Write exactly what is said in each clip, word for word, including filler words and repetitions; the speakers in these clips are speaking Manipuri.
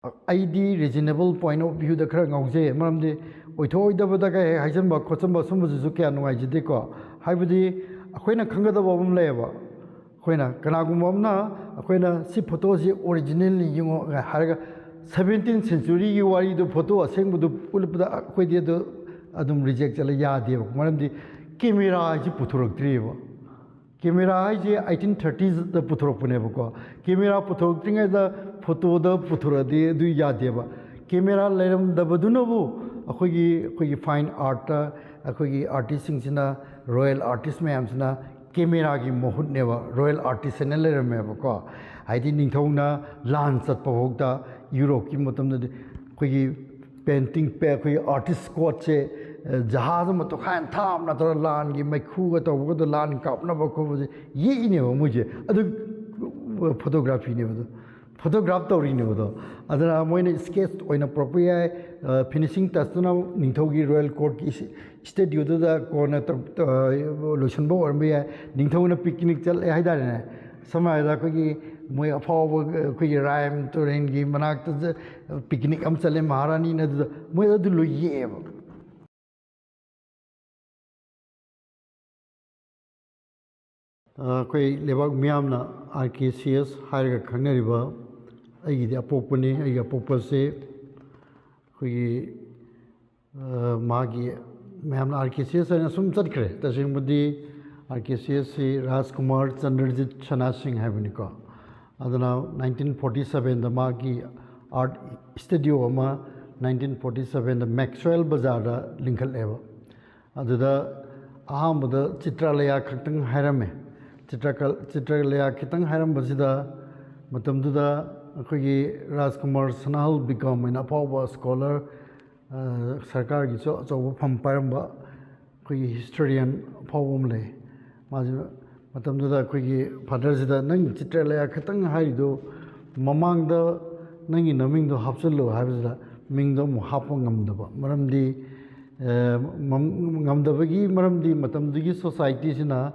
ꯑꯩꯗꯤ reasonable point of viewꯗ ꯈꯔ ꯉꯥꯎꯖꯩ, ꯃꯔꯝꯗꯤ ꯑꯣꯏꯊꯣꯛꯑꯣꯏꯗꯕꯗ ꯀꯩ ꯍꯥꯏꯖꯟꯕ ꯈꯣꯠꯆꯟꯕ ꯁꯨꯝꯕꯁꯤꯁꯨ ꯀꯌꯥ ꯅꯨꯡꯉꯥꯏꯖꯗꯦꯀꯣ꯫ ꯍꯥꯏꯕꯗꯤ ꯑꯩꯈꯣꯏꯅ ꯈꯪꯒꯗꯕ ꯑꯃ ꯂꯩꯌꯦꯕ, ꯑꯩꯈꯣꯏꯅ ꯀꯅꯥꯒꯨꯝꯕ ꯑꯃꯅ ꯑꯩꯈꯣꯏꯅ ꯁꯤ ꯐꯣꯇꯣꯁꯤ ꯑꯣꯔꯤꯖꯤꯅꯦꯜꯅꯤ ꯌꯦꯡꯉꯣ ꯍꯥꯏꯔꯒ seventeen centuryꯒꯤ ꯋꯥꯔꯤꯗꯨ ꯐꯣꯇꯣ ꯑꯁꯦꯡꯕꯗꯨ ꯎꯠꯂꯛꯄꯗ ꯑꯩꯈꯣꯏꯗꯤ ꯑꯗꯨ ꯑꯗꯨꯝ reject ꯆꯠꯂ ꯌꯥꯗꯦꯕ, ꯃꯔꯝꯗꯤ ꯀꯦꯃꯦꯔꯥ ꯍꯥꯏꯁꯤ ꯄꯨꯊꯣꯔꯛꯇ꯭ꯔꯤꯑꯕ꯫ ꯀꯦꯃꯦꯔꯥ ꯍꯥꯏꯁꯦ eighteen thirtiesꯗ ꯄꯨꯊꯣꯔꯛꯄꯅꯦꯕꯀꯣ꯫ ꯀꯦꯃꯦꯔꯥ ꯄꯨꯊꯣꯔꯛꯇ꯭ꯔꯤꯉꯩꯗ ꯐꯣꯇꯣꯗ ꯄꯨꯊꯣꯔꯛꯑꯗꯤ ꯑꯗꯨ ꯌꯥꯗꯦꯕ꯫ ꯀꯦꯃꯦꯔꯥ ꯂꯩꯔꯝꯗꯕꯗꯨꯅꯕꯨ ꯑꯩꯈꯣꯏꯒꯤ ꯑꯩꯈꯣꯏꯒꯤ fine artꯇ ꯑꯩꯈꯣꯏꯒꯤ artistꯁꯤꯡꯁꯤꯅ, royal artist ꯃꯌꯥꯝꯁꯤꯅ ꯀꯦꯃꯦꯔꯥꯒꯤ ꯃꯍꯨꯠꯅꯦꯕ royal artist ꯍꯥꯏꯅ ꯂꯩꯔꯝꯃꯦꯕꯀꯣ꯫ ꯍꯥꯏꯗꯤ ꯅꯤꯡꯊꯧꯅ ꯂꯥꯟ ꯆꯠꯄ ꯐꯥꯎꯗ ꯌꯨꯔꯣꯞꯀꯤ ꯃꯇꯝꯗꯗꯤ ꯑꯩꯈꯣꯏꯒꯤ painting ꯄꯦ ꯑꯩꯈꯣꯏꯒꯤ artist codeꯁꯦ ꯖꯍꯥꯖ ꯑꯃ ꯇꯣꯈꯥꯏꯅ ꯊꯥꯕꯅ ꯇꯧꯔꯒ ꯂꯥꯟꯒꯤ ꯃꯩꯈꯨꯒ ꯇꯧꯕꯒꯗꯣ ꯂꯥꯟ ꯀꯥꯞꯅꯕ ꯈꯣꯠꯄꯁꯦ ꯌꯦꯛꯏꯅꯦꯕ ꯃꯣꯏꯁꯦ꯫ ꯑꯗꯨ photographyꯅꯦꯕ ꯑꯗꯣ, photograph ꯇꯧꯔꯤꯅꯦꯕ ꯑꯗꯣ꯫ ꯑꯗꯨꯅ ꯃꯣꯏꯅ sketch ꯑꯣꯏꯅ ꯄꯨꯔꯛꯄ ꯌꯥꯏ꯫ Finishing touchꯇꯨꯅ ꯅꯤꯡꯊꯧꯒꯤ royal courtꯀꯤ statueꯗꯨꯗ ꯀꯣꯟꯅ ꯇꯧ- ꯇꯧ- ꯂꯣꯏꯁꯤꯟꯕ ꯑꯣꯏꯔꯝꯕ ꯌꯥꯏ꯫ ꯅꯤꯡꯊꯧꯅ picnic ꯆꯠꯂꯦ ꯍꯥꯏꯇꯥꯔꯦꯅꯦ, ꯁꯝꯅ ꯍꯥꯏꯔꯕꯗ ꯑꯩꯈꯣꯏꯒꯤ ꯃꯣꯏ ꯑꯐꯥꯎꯕ ꯑꯩꯈꯣꯏꯒꯤ ꯔꯥꯏꯝ ꯇꯨꯔꯦꯜꯒꯤ ꯃꯅꯥꯛꯇ ꯄꯤꯛꯅꯤꯛ ꯑꯃ ꯆꯠꯂꯦ ꯃꯍꯥꯔꯥꯅꯤꯅ, ꯑꯗꯨꯗ ꯃꯣꯏ ꯑꯗꯨ ꯂꯣꯏ ꯌꯦꯛꯑꯦꯕ꯫ ꯑꯩꯈꯣꯏ ꯂꯩꯕꯥꯛ ꯃꯤꯌꯥꯝꯅ ꯑꯥꯔ ꯀꯦ ꯁꯤ ꯑꯦꯁ ꯍꯥꯏꯔꯒ ꯈꯪꯅꯔꯤꯕ ꯑꯩꯒꯤꯗꯤ ꯑꯄꯣꯛꯄꯅꯤ꯫ ꯑꯩꯒꯤ ꯑꯄꯣꯛꯄꯁꯦ ꯑꯩꯈꯣꯏꯒꯤ ꯃꯥꯒꯤ ꯃꯌꯥꯝꯅ ꯑꯥꯔ ꯀꯦ ꯁꯤ ꯑꯦꯁ ꯍꯥꯏꯅ ꯁꯨꯝ ꯆꯠꯈ꯭ꯔꯦ꯫ ꯇꯁꯦꯡꯕꯗꯤ ꯑꯥꯔ ꯀꯦ ꯁꯤ ꯑꯦꯁꯁꯤ ꯔꯥꯖꯀꯨꯃꯥꯔ ꯆꯟꯗ꯭ꯔꯖꯤꯠ ꯁꯅꯥ ꯁꯤꯡ ꯍꯥꯏꯕꯅꯤꯀꯣ꯫ ꯑꯗꯨꯅ nineteen forty sevenꯗ ꯃꯥꯒꯤ art studio ꯑꯃ nineteen forty sevenꯗ ꯃꯦꯛꯁꯋꯦꯜ ꯕꯖꯥꯔꯗ ꯂꯤꯡꯈꯠꯂꯦꯕ꯫ ꯑꯗꯨꯗ ꯑꯍꯥꯟꯕꯗ ꯆꯤꯇ꯭ꯔꯂꯌꯥ ꯈꯛꯇꯪ ꯍꯥꯏꯔꯝꯃꯦ꯫ ꯆꯤꯇ꯭ꯔꯀ- ꯆꯤꯇ꯭ꯔꯂꯌꯥ ꯈꯤꯇꯪ ꯍꯥꯏꯔꯝꯕꯁꯤꯗ ꯃꯇꯝꯗꯨꯗ ꯑꯩꯈꯣꯏꯒꯤ ꯔꯥꯖꯀꯨꯃꯥꯔ ꯁꯅꯥꯍꯜ ꯕꯤꯀꯝ ꯍꯥꯏꯅ ꯑꯐꯥꯎꯕ scholar, ꯁꯔꯀꯥꯔꯒꯤꯁꯨ ꯑꯆꯧꯕ ꯐꯝ ꯄꯥꯏꯔꯝꯕ ꯑꯩꯈꯣꯏꯒꯤ historian ꯑꯐꯥꯎꯕ ꯑꯃ ꯂꯩ꯫ ꯃꯥꯁꯤ ꯃꯇꯝꯗꯨꯗ ꯑꯩꯈꯣꯏꯒꯤ ꯐꯥꯗꯔꯁꯤꯗ, "ꯅꯪ ꯆꯤꯇ꯭ꯔꯂꯌꯥ ꯈꯛꯇꯪ ꯍꯥꯏꯔꯤꯗꯣ ꯃꯃꯥꯡꯗ ꯅꯪꯒꯤ ꯅꯃꯤꯡꯗꯣ ꯍꯥꯞꯆꯤꯜꯂꯣ" ꯍꯥꯏꯕꯁꯤꯗ ꯃꯤꯡꯗꯣ ꯑꯃꯨꯛ ꯍꯥꯞꯄ ꯉꯝꯗꯕ꯫ ꯃꯔꯝꯗꯤ ꯉꯝꯗꯕꯒꯤ ꯃꯔꯝꯗꯤ ꯃꯇꯝꯗꯨꯒꯤ societyꯁꯤꯅ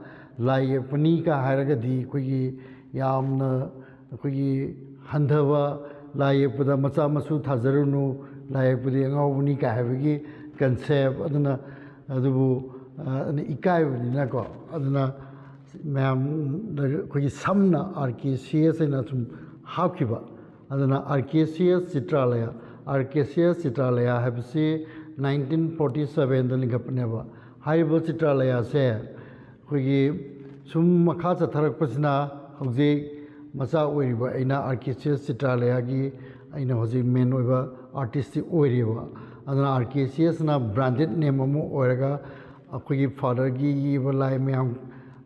ꯂꯥꯏ ꯌꯦꯛꯄꯅꯤꯒ ꯍꯥꯏꯔꯒꯗꯤ ꯑꯩꯈꯣꯏꯒꯤ ꯌꯥꯝꯅ ꯑꯩꯈꯣꯏꯒꯤ ꯍꯟꯊꯕ ꯂꯥꯏ ꯌꯦꯛꯄꯗ ꯃꯆꯥ ꯃꯁꯨ ꯊꯥꯖꯔꯨꯅꯨ, ꯂꯥꯏ ꯌꯦꯛꯄꯗꯤ ꯑꯉꯥꯎꯕꯅꯤ ꯀꯥꯏ ꯍꯥꯏꯕꯒꯤ ꯀꯟꯁꯦꯞ꯫ ꯑꯗꯨꯅ ꯑꯗꯨꯕꯨ ꯑ, ꯑꯗꯨꯅ ꯏꯀꯥꯏꯕꯅꯤꯅꯀꯣ꯫ ꯑꯗꯨꯅ ꯃꯌꯥꯝꯗ ꯑꯩꯈꯣꯏꯒꯤ ꯁꯝꯅ ꯑꯥꯔ ꯀꯦ ꯁꯤ ꯑꯦꯁ ꯍꯥꯏꯅ ꯁꯨꯝ ꯍꯥꯞꯈꯤꯕ꯫ ꯑꯗꯨꯅ R K C S ꯆꯤꯇ꯭ꯔꯥꯂꯌꯥ, R K C S ꯆꯤꯇ꯭ꯔꯥꯂꯌꯥ ꯍꯥꯏꯕꯁꯤ ꯅꯥꯏꯟꯇꯤꯟ ꯐꯣꯔꯇꯤ ꯁꯕꯦꯟꯗ ꯂꯤꯡꯈꯠꯄꯅꯦꯕ꯫ ꯍꯥꯏꯔꯤꯕ ꯆꯤꯇ꯭ꯔꯥꯂꯌꯥꯁꯦ ꯑꯩꯈꯣꯏꯒꯤ ꯁꯨꯝ ꯃꯈꯥ ꯆꯠꯊꯔꯛꯄꯁꯤꯅ ꯍꯧꯖꯤꯛ ꯃꯆꯥ ꯑꯣꯏꯔꯤꯕ ꯑꯩꯅ ꯑꯥꯔ ꯀꯦ ꯁꯤ ꯑꯦꯁ ꯆꯤꯇ꯭ꯔꯥꯂꯌꯥꯒꯤ ꯑꯩꯅ ꯍꯧꯖꯤꯛ ꯃꯦꯟ ꯑꯣꯏꯕ ꯑꯥꯔꯇꯤꯁꯇꯤ ꯑꯣꯏꯔꯤꯕ꯫ ꯑꯗꯨꯅ R K C ꯑꯦꯁꯅ branded name ꯑꯃ ꯑꯣꯏꯔꯒ ꯑꯩꯈꯣꯏꯒꯤ ꯐꯥꯗꯔꯒꯤ ꯌꯦꯛꯏꯕ ꯂꯥꯏ ꯃꯌꯥꯝ,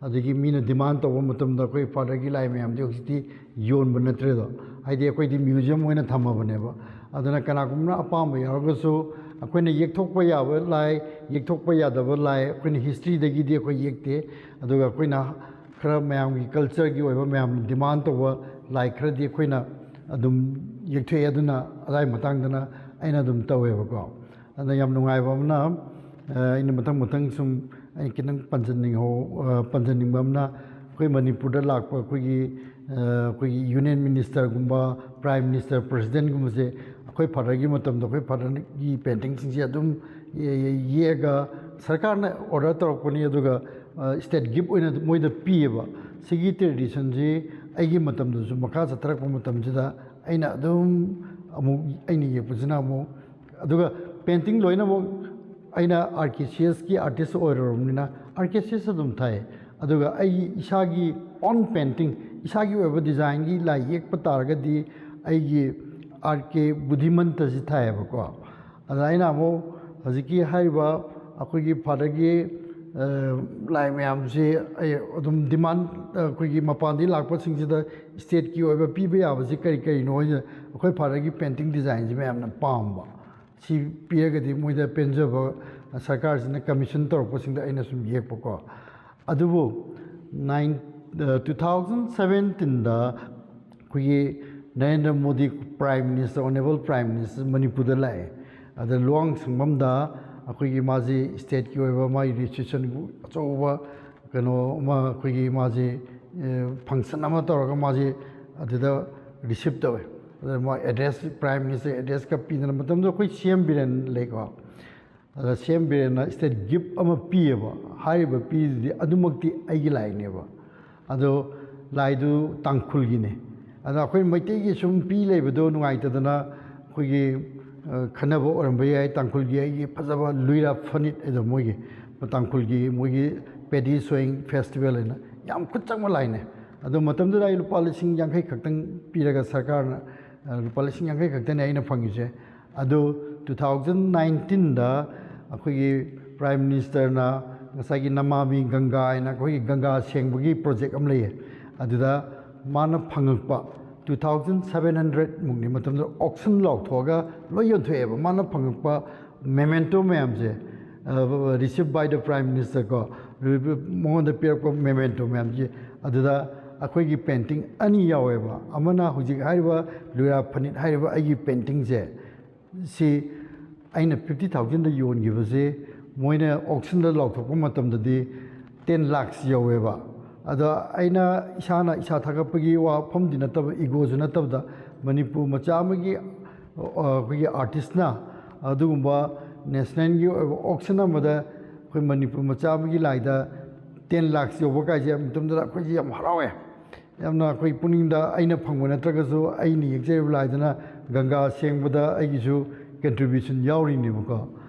ꯑꯗꯒꯤ ꯃꯤꯅ ꯗꯤꯃꯥꯟ ꯇꯧꯕ ꯃꯇꯝꯗ ꯑꯩꯈꯣꯏ ꯐꯥꯗꯔꯒꯤ ꯂꯥꯏ ꯃꯌꯥꯝꯗꯤ ꯍꯧꯖꯤꯛꯇꯤ ꯌꯣꯟꯕ ꯅꯠꯇ꯭ꯔꯦꯗꯣ꯫ ꯍꯥꯏꯗꯤ ꯑꯩꯈꯣꯏꯗꯤ ꯃ꯭ꯌꯨꯖꯤꯌꯝ ꯑꯣꯏꯅ ꯊꯝꯃꯕꯅꯦꯕ꯫ ꯑꯗꯨꯅ ꯀꯅꯥꯒꯨꯝꯕꯅ ꯑꯄꯥꯝꯕ ꯌꯥꯎꯔꯒꯁꯨ ꯑꯩꯈꯣꯏꯅ ꯌꯦꯛꯊꯣꯛꯄ ꯌꯥꯕ ꯂꯥꯏ, ꯌꯦꯛꯊꯣꯛꯄ ꯌꯥꯗꯕ ꯂꯥꯏ, ꯑꯩꯈꯣꯏꯅ ꯍꯤꯁꯇ꯭ꯔꯤꯗꯒꯤꯗꯤ ꯑꯩꯈꯣꯏ ꯌꯦꯛꯇꯦ꯫ ꯑꯗꯨꯒ ꯑꯩꯈꯣꯏꯅ ꯈꯔ ꯃꯌꯥꯝꯒꯤ ꯀꯜꯆꯔꯒꯤ ꯑꯣꯏꯕ, ꯃꯌꯥꯝꯅ ꯗꯤꯃꯥꯟ ꯇꯧꯕ ꯂꯥꯏ ꯈꯔꯗꯤ ꯑꯩꯈꯣꯏꯅ ꯑꯗꯨꯝ ꯌꯦꯛꯊꯣꯛꯑꯦ꯫ ꯑꯗꯨꯅ ꯑꯗꯥꯏ ꯃꯇꯥꯡꯗꯅ ꯑꯩꯅ ꯑꯗꯨꯝ ꯇꯧꯋꯦꯕꯀꯣ꯫ ꯑꯗ ꯌꯥꯝ ꯅꯨꯡꯉꯥꯏꯕ ꯑꯃꯅ, ꯑ, ꯑꯩꯅ ꯃꯊꯪ ꯃꯊꯪ ꯁꯨꯝ ꯑꯩꯅ ꯈꯤꯇꯪ ꯄꯟꯖꯅꯤꯡꯍꯧ-, ꯑ, ꯄꯟꯖꯅꯤꯡꯕ ꯑꯃꯅ, ꯑꯩꯈꯣꯏ ꯃꯅꯤꯄꯨꯔꯗ ꯂꯥꯛꯄ ꯑꯩꯈꯣꯏꯒꯤ, ꯑ, ꯑꯩꯈꯣꯏꯒꯤ ꯌꯨꯅꯤꯌꯟ ꯃꯤꯅꯤꯁꯇꯔꯒꯨꯝꯕ, ꯄ꯭ꯔꯥꯏꯝ ꯃꯤꯅꯤꯁꯇꯔ, ꯄ꯭ꯔꯁꯤꯗꯦꯟꯒꯨꯝꯕꯁꯦ ꯑꯩꯈꯣꯏ ꯐꯥꯗꯔꯒꯤ ꯃꯇꯝꯗ ꯑꯩꯈꯣꯏ ꯐꯥꯗꯔꯒꯤ ꯄꯦꯟꯇꯤꯡꯁꯤꯡꯁꯦ ꯑꯗꯨꯝ ꯌꯦ-, ꯌꯦ-, ꯌꯦꯛꯑꯒ ꯁꯔꯀꯥꯔꯅ ꯑꯣꯔꯗꯔ ꯇꯧꯔꯛꯄꯅꯤ, ꯑꯗꯨꯒ, ꯑ, ꯁ꯭ꯇꯦꯠ ꯒꯤꯐ ꯑꯣꯏꯅ ꯃꯣꯏꯗ ꯄꯤꯌꯦꯕ꯫ ꯁꯤꯒꯤ ꯇ꯭ꯔꯦꯗꯤꯁꯟꯁꯤ ꯑꯩꯒꯤ ꯃꯇꯝꯗꯁꯨ ꯃꯈꯥ ꯆꯠꯊꯔꯛꯄ ꯃꯇꯝꯁꯤꯗ ꯑꯩꯅ ꯑꯗꯨꯝ ꯑꯃꯨꯛ ꯑꯩꯅ ꯌꯦꯛꯄꯁꯤꯅ ꯑꯃꯨꯛ, ꯑꯗꯨꯒ ꯄꯦꯟꯇꯤꯡ ꯂꯣꯏꯅꯃꯛ ꯑꯩꯅ R K C ꯑꯦꯁꯀꯤ artist ꯑꯣꯏꯔꯨꯔꯕꯅꯤꯅ R K C S ꯑꯗꯨꯝ ꯊꯥꯏ꯫ ꯑꯗꯨꯒ ꯑꯩ ꯏꯁꯥꯒꯤ ꯑꯣꯟ ꯄꯦꯟꯇꯤꯡ, ꯏꯁꯥꯒꯤ ꯑꯣꯏꯕ ꯗꯤꯖꯥꯏꯟꯒꯤ ꯂꯥꯏ ꯌꯦꯛꯄ ꯇꯥꯔꯒꯗꯤ ꯑꯩꯒꯤ ꯑꯥꯔ ꯀꯦ ꯕꯨꯙꯤꯃꯟꯇꯁꯤ ꯊꯥꯏꯌꯦꯕꯀꯣ꯫ ꯑꯗ ꯑꯩꯅ ꯑꯃꯨꯛ ꯍꯧꯖꯤꯛꯀꯤ ꯍꯥꯏꯔꯤꯕ ꯑꯩꯈꯣꯏꯒꯤ ꯐꯥꯗꯔꯒꯤ, ꯑ, ꯂꯥꯏ ꯃꯌꯥꯝꯁꯤ ꯑꯩ ꯑꯗꯨꯝ ꯗꯤꯃꯥꯟ, ꯑꯩꯈꯣꯏꯒꯤ ꯃꯄꯥꯟꯗꯒꯤ ꯂꯥꯛꯄꯁꯤꯡꯁꯤꯗ ꯁ꯭ꯇꯦꯠꯀꯤ ꯑꯣꯏꯕ ꯄꯤꯕ ꯌꯥꯕꯁꯤ ꯀꯔꯤ ꯀꯔꯤꯅꯣ ꯍꯥꯏꯅ ꯑꯩꯈꯣꯏ ꯐꯥꯗꯔꯒꯤ ꯄꯦꯟꯇꯤꯡ ꯗꯤꯖꯥꯏꯟꯁꯤ ꯃꯌꯥꯝꯅ ꯄꯥꯝꯕ꯫ ꯁꯤ ꯄꯤꯔꯒꯗꯤ ꯃꯣꯏꯗ ꯄꯦꯟꯖꯕ, ꯁꯔꯀꯥꯔꯁꯤꯅ ꯀꯃꯤꯁꯟ ꯇꯧꯔꯛꯄꯁꯤꯡꯗ ꯑꯩꯅ ꯁꯨꯝ ꯌꯦꯛꯄꯀꯣ꯫ ꯑꯗꯨꯕꯨ ꯅꯥꯏꯟ, ꯑ, ꯇꯨ ꯊꯥꯎꯖꯟ ꯁꯕꯦꯟꯇꯤꯟꯗ ꯑꯩꯈꯣꯏꯒꯤ Narendra Modi prime minister, honourable prime minister ꯃꯅꯤꯄꯨꯔꯗ ꯂꯥꯛꯑꯦ꯫ ꯑꯗ ꯂꯨꯋꯥꯡ ꯁꯪꯕꯝꯗ ꯑꯩꯈꯣꯏꯒꯤ ꯃꯥꯁꯤ ꯁ꯭ꯇꯦꯠꯀꯤ ꯑꯣꯏꯕ ꯃꯥꯒꯤ ꯔꯤꯁꯤꯞꯁꯟ ꯑꯆꯧꯕ ꯀꯩꯅꯣ ꯑꯃ, ꯑꯩꯈꯣꯏꯒꯤ ꯃꯥꯁꯤ, ꯑ, ꯐꯪꯁꯟ ꯑꯃ ꯇꯧꯔꯒ ꯃꯥꯁꯤ ꯑꯗꯨꯗ ꯔꯤꯁꯤꯞ ꯇꯧꯋꯦ꯫ ꯑꯗꯨꯅ ꯃꯣꯏ ꯑꯦꯗ꯭ꯔꯦꯁ, ꯄ꯭ꯔꯥꯏꯝ ꯃꯤꯅꯤꯁꯇꯔ ꯑꯦꯗ꯭ꯔꯦꯁꯀ ꯄꯤꯗꯅ, ꯃꯇꯝꯗꯨꯗ ꯑꯩꯈꯣꯏ ꯁꯤ ꯑꯦꯝ ꯕꯤꯔꯦꯟ ꯂꯩꯀꯣ, ꯑꯗ ꯁꯤ ꯑꯦꯝ ꯕꯤꯔꯦꯟꯅ ꯁ꯭ꯇꯦꯠ ꯒꯤꯐ ꯑꯃ ꯄꯤꯌꯦꯕ꯫ ꯍꯥꯏꯔꯤꯕ ꯄꯤꯗꯨꯗꯤ ꯑꯗꯨꯃꯛꯇꯤ ꯑꯩꯒꯤ ꯂꯥꯏꯅꯦꯕ꯫ ꯑꯗꯣ ꯂꯥꯏꯗꯨ ꯇꯥꯡꯈꯨꯜꯒꯤꯅꯦ꯫ ꯑꯗ ꯑꯩꯈꯣꯏ ꯃꯩꯇꯩꯒꯤ ꯁꯨꯝ ꯄꯤ ꯂꯩꯕꯗꯣ ꯅꯨꯡꯉꯥꯏꯇꯗꯅ ꯑꯩꯈꯣꯏꯒꯤ, ꯑ, ꯈꯟꯅꯕ ꯑꯣꯏꯔꯝꯕ ꯌꯥꯏ, ꯇꯥꯡꯈꯨꯜꯒꯤ ꯑꯩꯒꯤ ꯐꯖꯕ ꯂꯨꯏꯔꯥ ꯐꯅꯤꯠ ꯍꯥꯏꯗꯣ, ꯃꯣꯏꯒꯤ ꯇꯥꯡꯈꯨꯜꯒꯤ ꯃꯣꯏꯒꯤ ꯄꯦꯗꯤ ꯁꯣꯌꯤꯡ ꯐꯦꯁꯇꯤꯚꯦꯜ ꯍꯥꯏꯅ ꯌꯥꯝ ꯈꯨꯠ ꯆꯪꯕ ꯂꯥꯏꯅꯦ꯫ ꯑꯗꯣ ꯃꯇꯝꯗꯨꯗ ꯑꯩ ꯂꯨꯄꯥ ꯂꯤꯁꯤꯡ ꯌꯥꯡꯈꯩ ꯈꯛꯇꯪ ꯄꯤꯔꯒ ꯁꯔꯀꯥꯔꯅ, ꯑ, ꯂꯨꯄꯥ ꯂꯤꯁꯤꯡ ꯌꯥꯡꯈꯩ ꯈꯛꯇꯅꯦ ꯑꯩꯅ ꯐꯪꯉꯤꯁꯦ꯫ ꯑꯗꯨ ꯇꯨ ꯊꯥꯎꯖꯟ ꯅꯥꯏꯟꯇꯤꯟꯗ ꯑꯩꯈꯣꯏꯒꯤ ꯄ꯭ꯔꯥꯏꯝ ꯃꯤꯅꯤꯁꯇꯔꯅ ꯉꯁꯥꯏꯒꯤ ꯅꯃꯥꯃꯤ ꯒꯪꯒꯥ ꯍꯥꯏꯅ ꯑꯩꯈꯣꯏꯒꯤ ꯒꯪꯒꯥ ꯁꯦꯡꯕꯒꯤ ꯄ꯭ꯔꯣꯖꯦꯛ ꯑꯃ ꯂꯩꯌꯦ꯫ ꯑꯗꯨꯗ ꯃꯥꯅ ꯐꯪꯉꯛꯄ ꯇꯨ ꯊꯥꯎꯖꯟ ꯁꯚꯦꯟ ꯍꯟꯗ꯭ꯔꯦꯠ ꯃꯨꯛꯅꯤ, ꯃꯇꯝꯗꯨꯗ ꯑꯣꯛꯁꯟ ꯂꯥꯎꯊꯣꯛꯑꯒ ꯂꯣꯏ ꯌꯣꯟꯊꯣꯛꯑꯦꯕ꯫ ꯃꯥꯅ ꯐꯪꯉꯛꯄ ꯃꯦꯃꯦꯟꯇꯣ ꯃꯌꯥꯝꯁꯦ, receive by the prime minister ꯀꯣ, ꯃꯉꯣꯟꯗ ꯄꯤꯔꯛꯄ ꯃꯦꯃꯦꯟꯇꯣ ꯃꯌꯥꯝꯁꯦ, ꯑꯗꯨꯗ ꯑꯩꯈꯣꯏꯒꯤ ꯄꯦꯟꯇꯤꯡ ꯑꯅꯤ ꯌꯥꯎꯋꯦꯕ꯫ ꯑꯃꯅ ꯍꯧꯖꯤꯛ ꯍꯥꯏꯔꯤꯕ ꯂꯨꯏꯔꯥ ꯐꯅꯤꯠ ꯍꯥꯏꯔꯤꯕ ꯑꯩꯒꯤ ꯄꯦꯟꯇꯤꯡꯁꯦ, ꯁꯤ ꯑꯩꯅ ꯐꯤꯐꯇꯤ ꯊꯥꯎꯖꯟꯗ ꯌꯣꯟꯈꯤꯕꯁꯦ, ꯃꯣꯏꯅ ꯑꯣꯛꯁꯟꯗ ꯂꯥꯎꯊꯣꯛꯄ ꯃꯇꯝꯗꯗꯤ ꯇꯦꯟ ꯂꯥꯛꯁ ꯌꯧꯋꯦꯕ꯫ ꯑꯗꯣ ꯑꯩꯅ ꯏꯁꯥꯅ ꯏꯁꯥ ꯊꯥꯒꯠꯄꯒꯤ ꯋꯥꯐꯝꯗꯤ ꯅꯠꯇꯕ, ꯏꯒꯣꯁꯨ ꯅꯠꯇꯕꯗ, ꯃꯅꯤꯄꯨꯔ ꯃꯆꯥ ꯑꯃꯒꯤ, ꯑ, ꯑꯩꯈꯣꯏꯒꯤ ꯑꯥꯔꯇꯤꯁꯅ ꯑꯗꯨꯒꯨꯝꯕ ꯅꯦꯁꯅꯦꯜꯒꯤ ꯑꯣꯏꯕ ꯑꯣꯛꯁꯟ ꯑꯃꯗ ꯑꯩꯈꯣꯏ ꯃꯅꯤꯄꯨꯔ ꯃꯆꯥ ꯑꯃꯒꯤ ꯂꯥꯏꯗ ꯇꯦꯟ ꯂꯥꯛꯁ ꯌꯧꯕ ꯀꯥꯏꯁꯦ ꯃꯇꯝꯗꯨꯗ ꯑꯩꯈꯣꯏꯁꯦ ꯌꯥꯝ ꯍꯔꯥꯎꯋꯦ꯫ ꯌꯥꯝꯅ ꯑꯩꯈꯣꯏ ꯄꯨꯛꯅꯤꯡꯗ, ꯑꯩꯅ ꯐꯪꯕ ꯅꯠꯇ꯭ꯔꯒꯁꯨ ꯑꯩꯅ ꯌꯦꯛꯆꯔꯤꯕ ꯂꯥꯏꯗꯨꯅ ꯒꯪꯒꯥ ꯁꯦꯡꯕꯗ ꯑꯩꯒꯤꯁꯨ ꯀꯟꯇ꯭ꯔꯤꯕ꯭ꯌꯨꯁꯟ ꯌꯥꯎꯔꯤꯅꯦꯕꯀꯣ꯫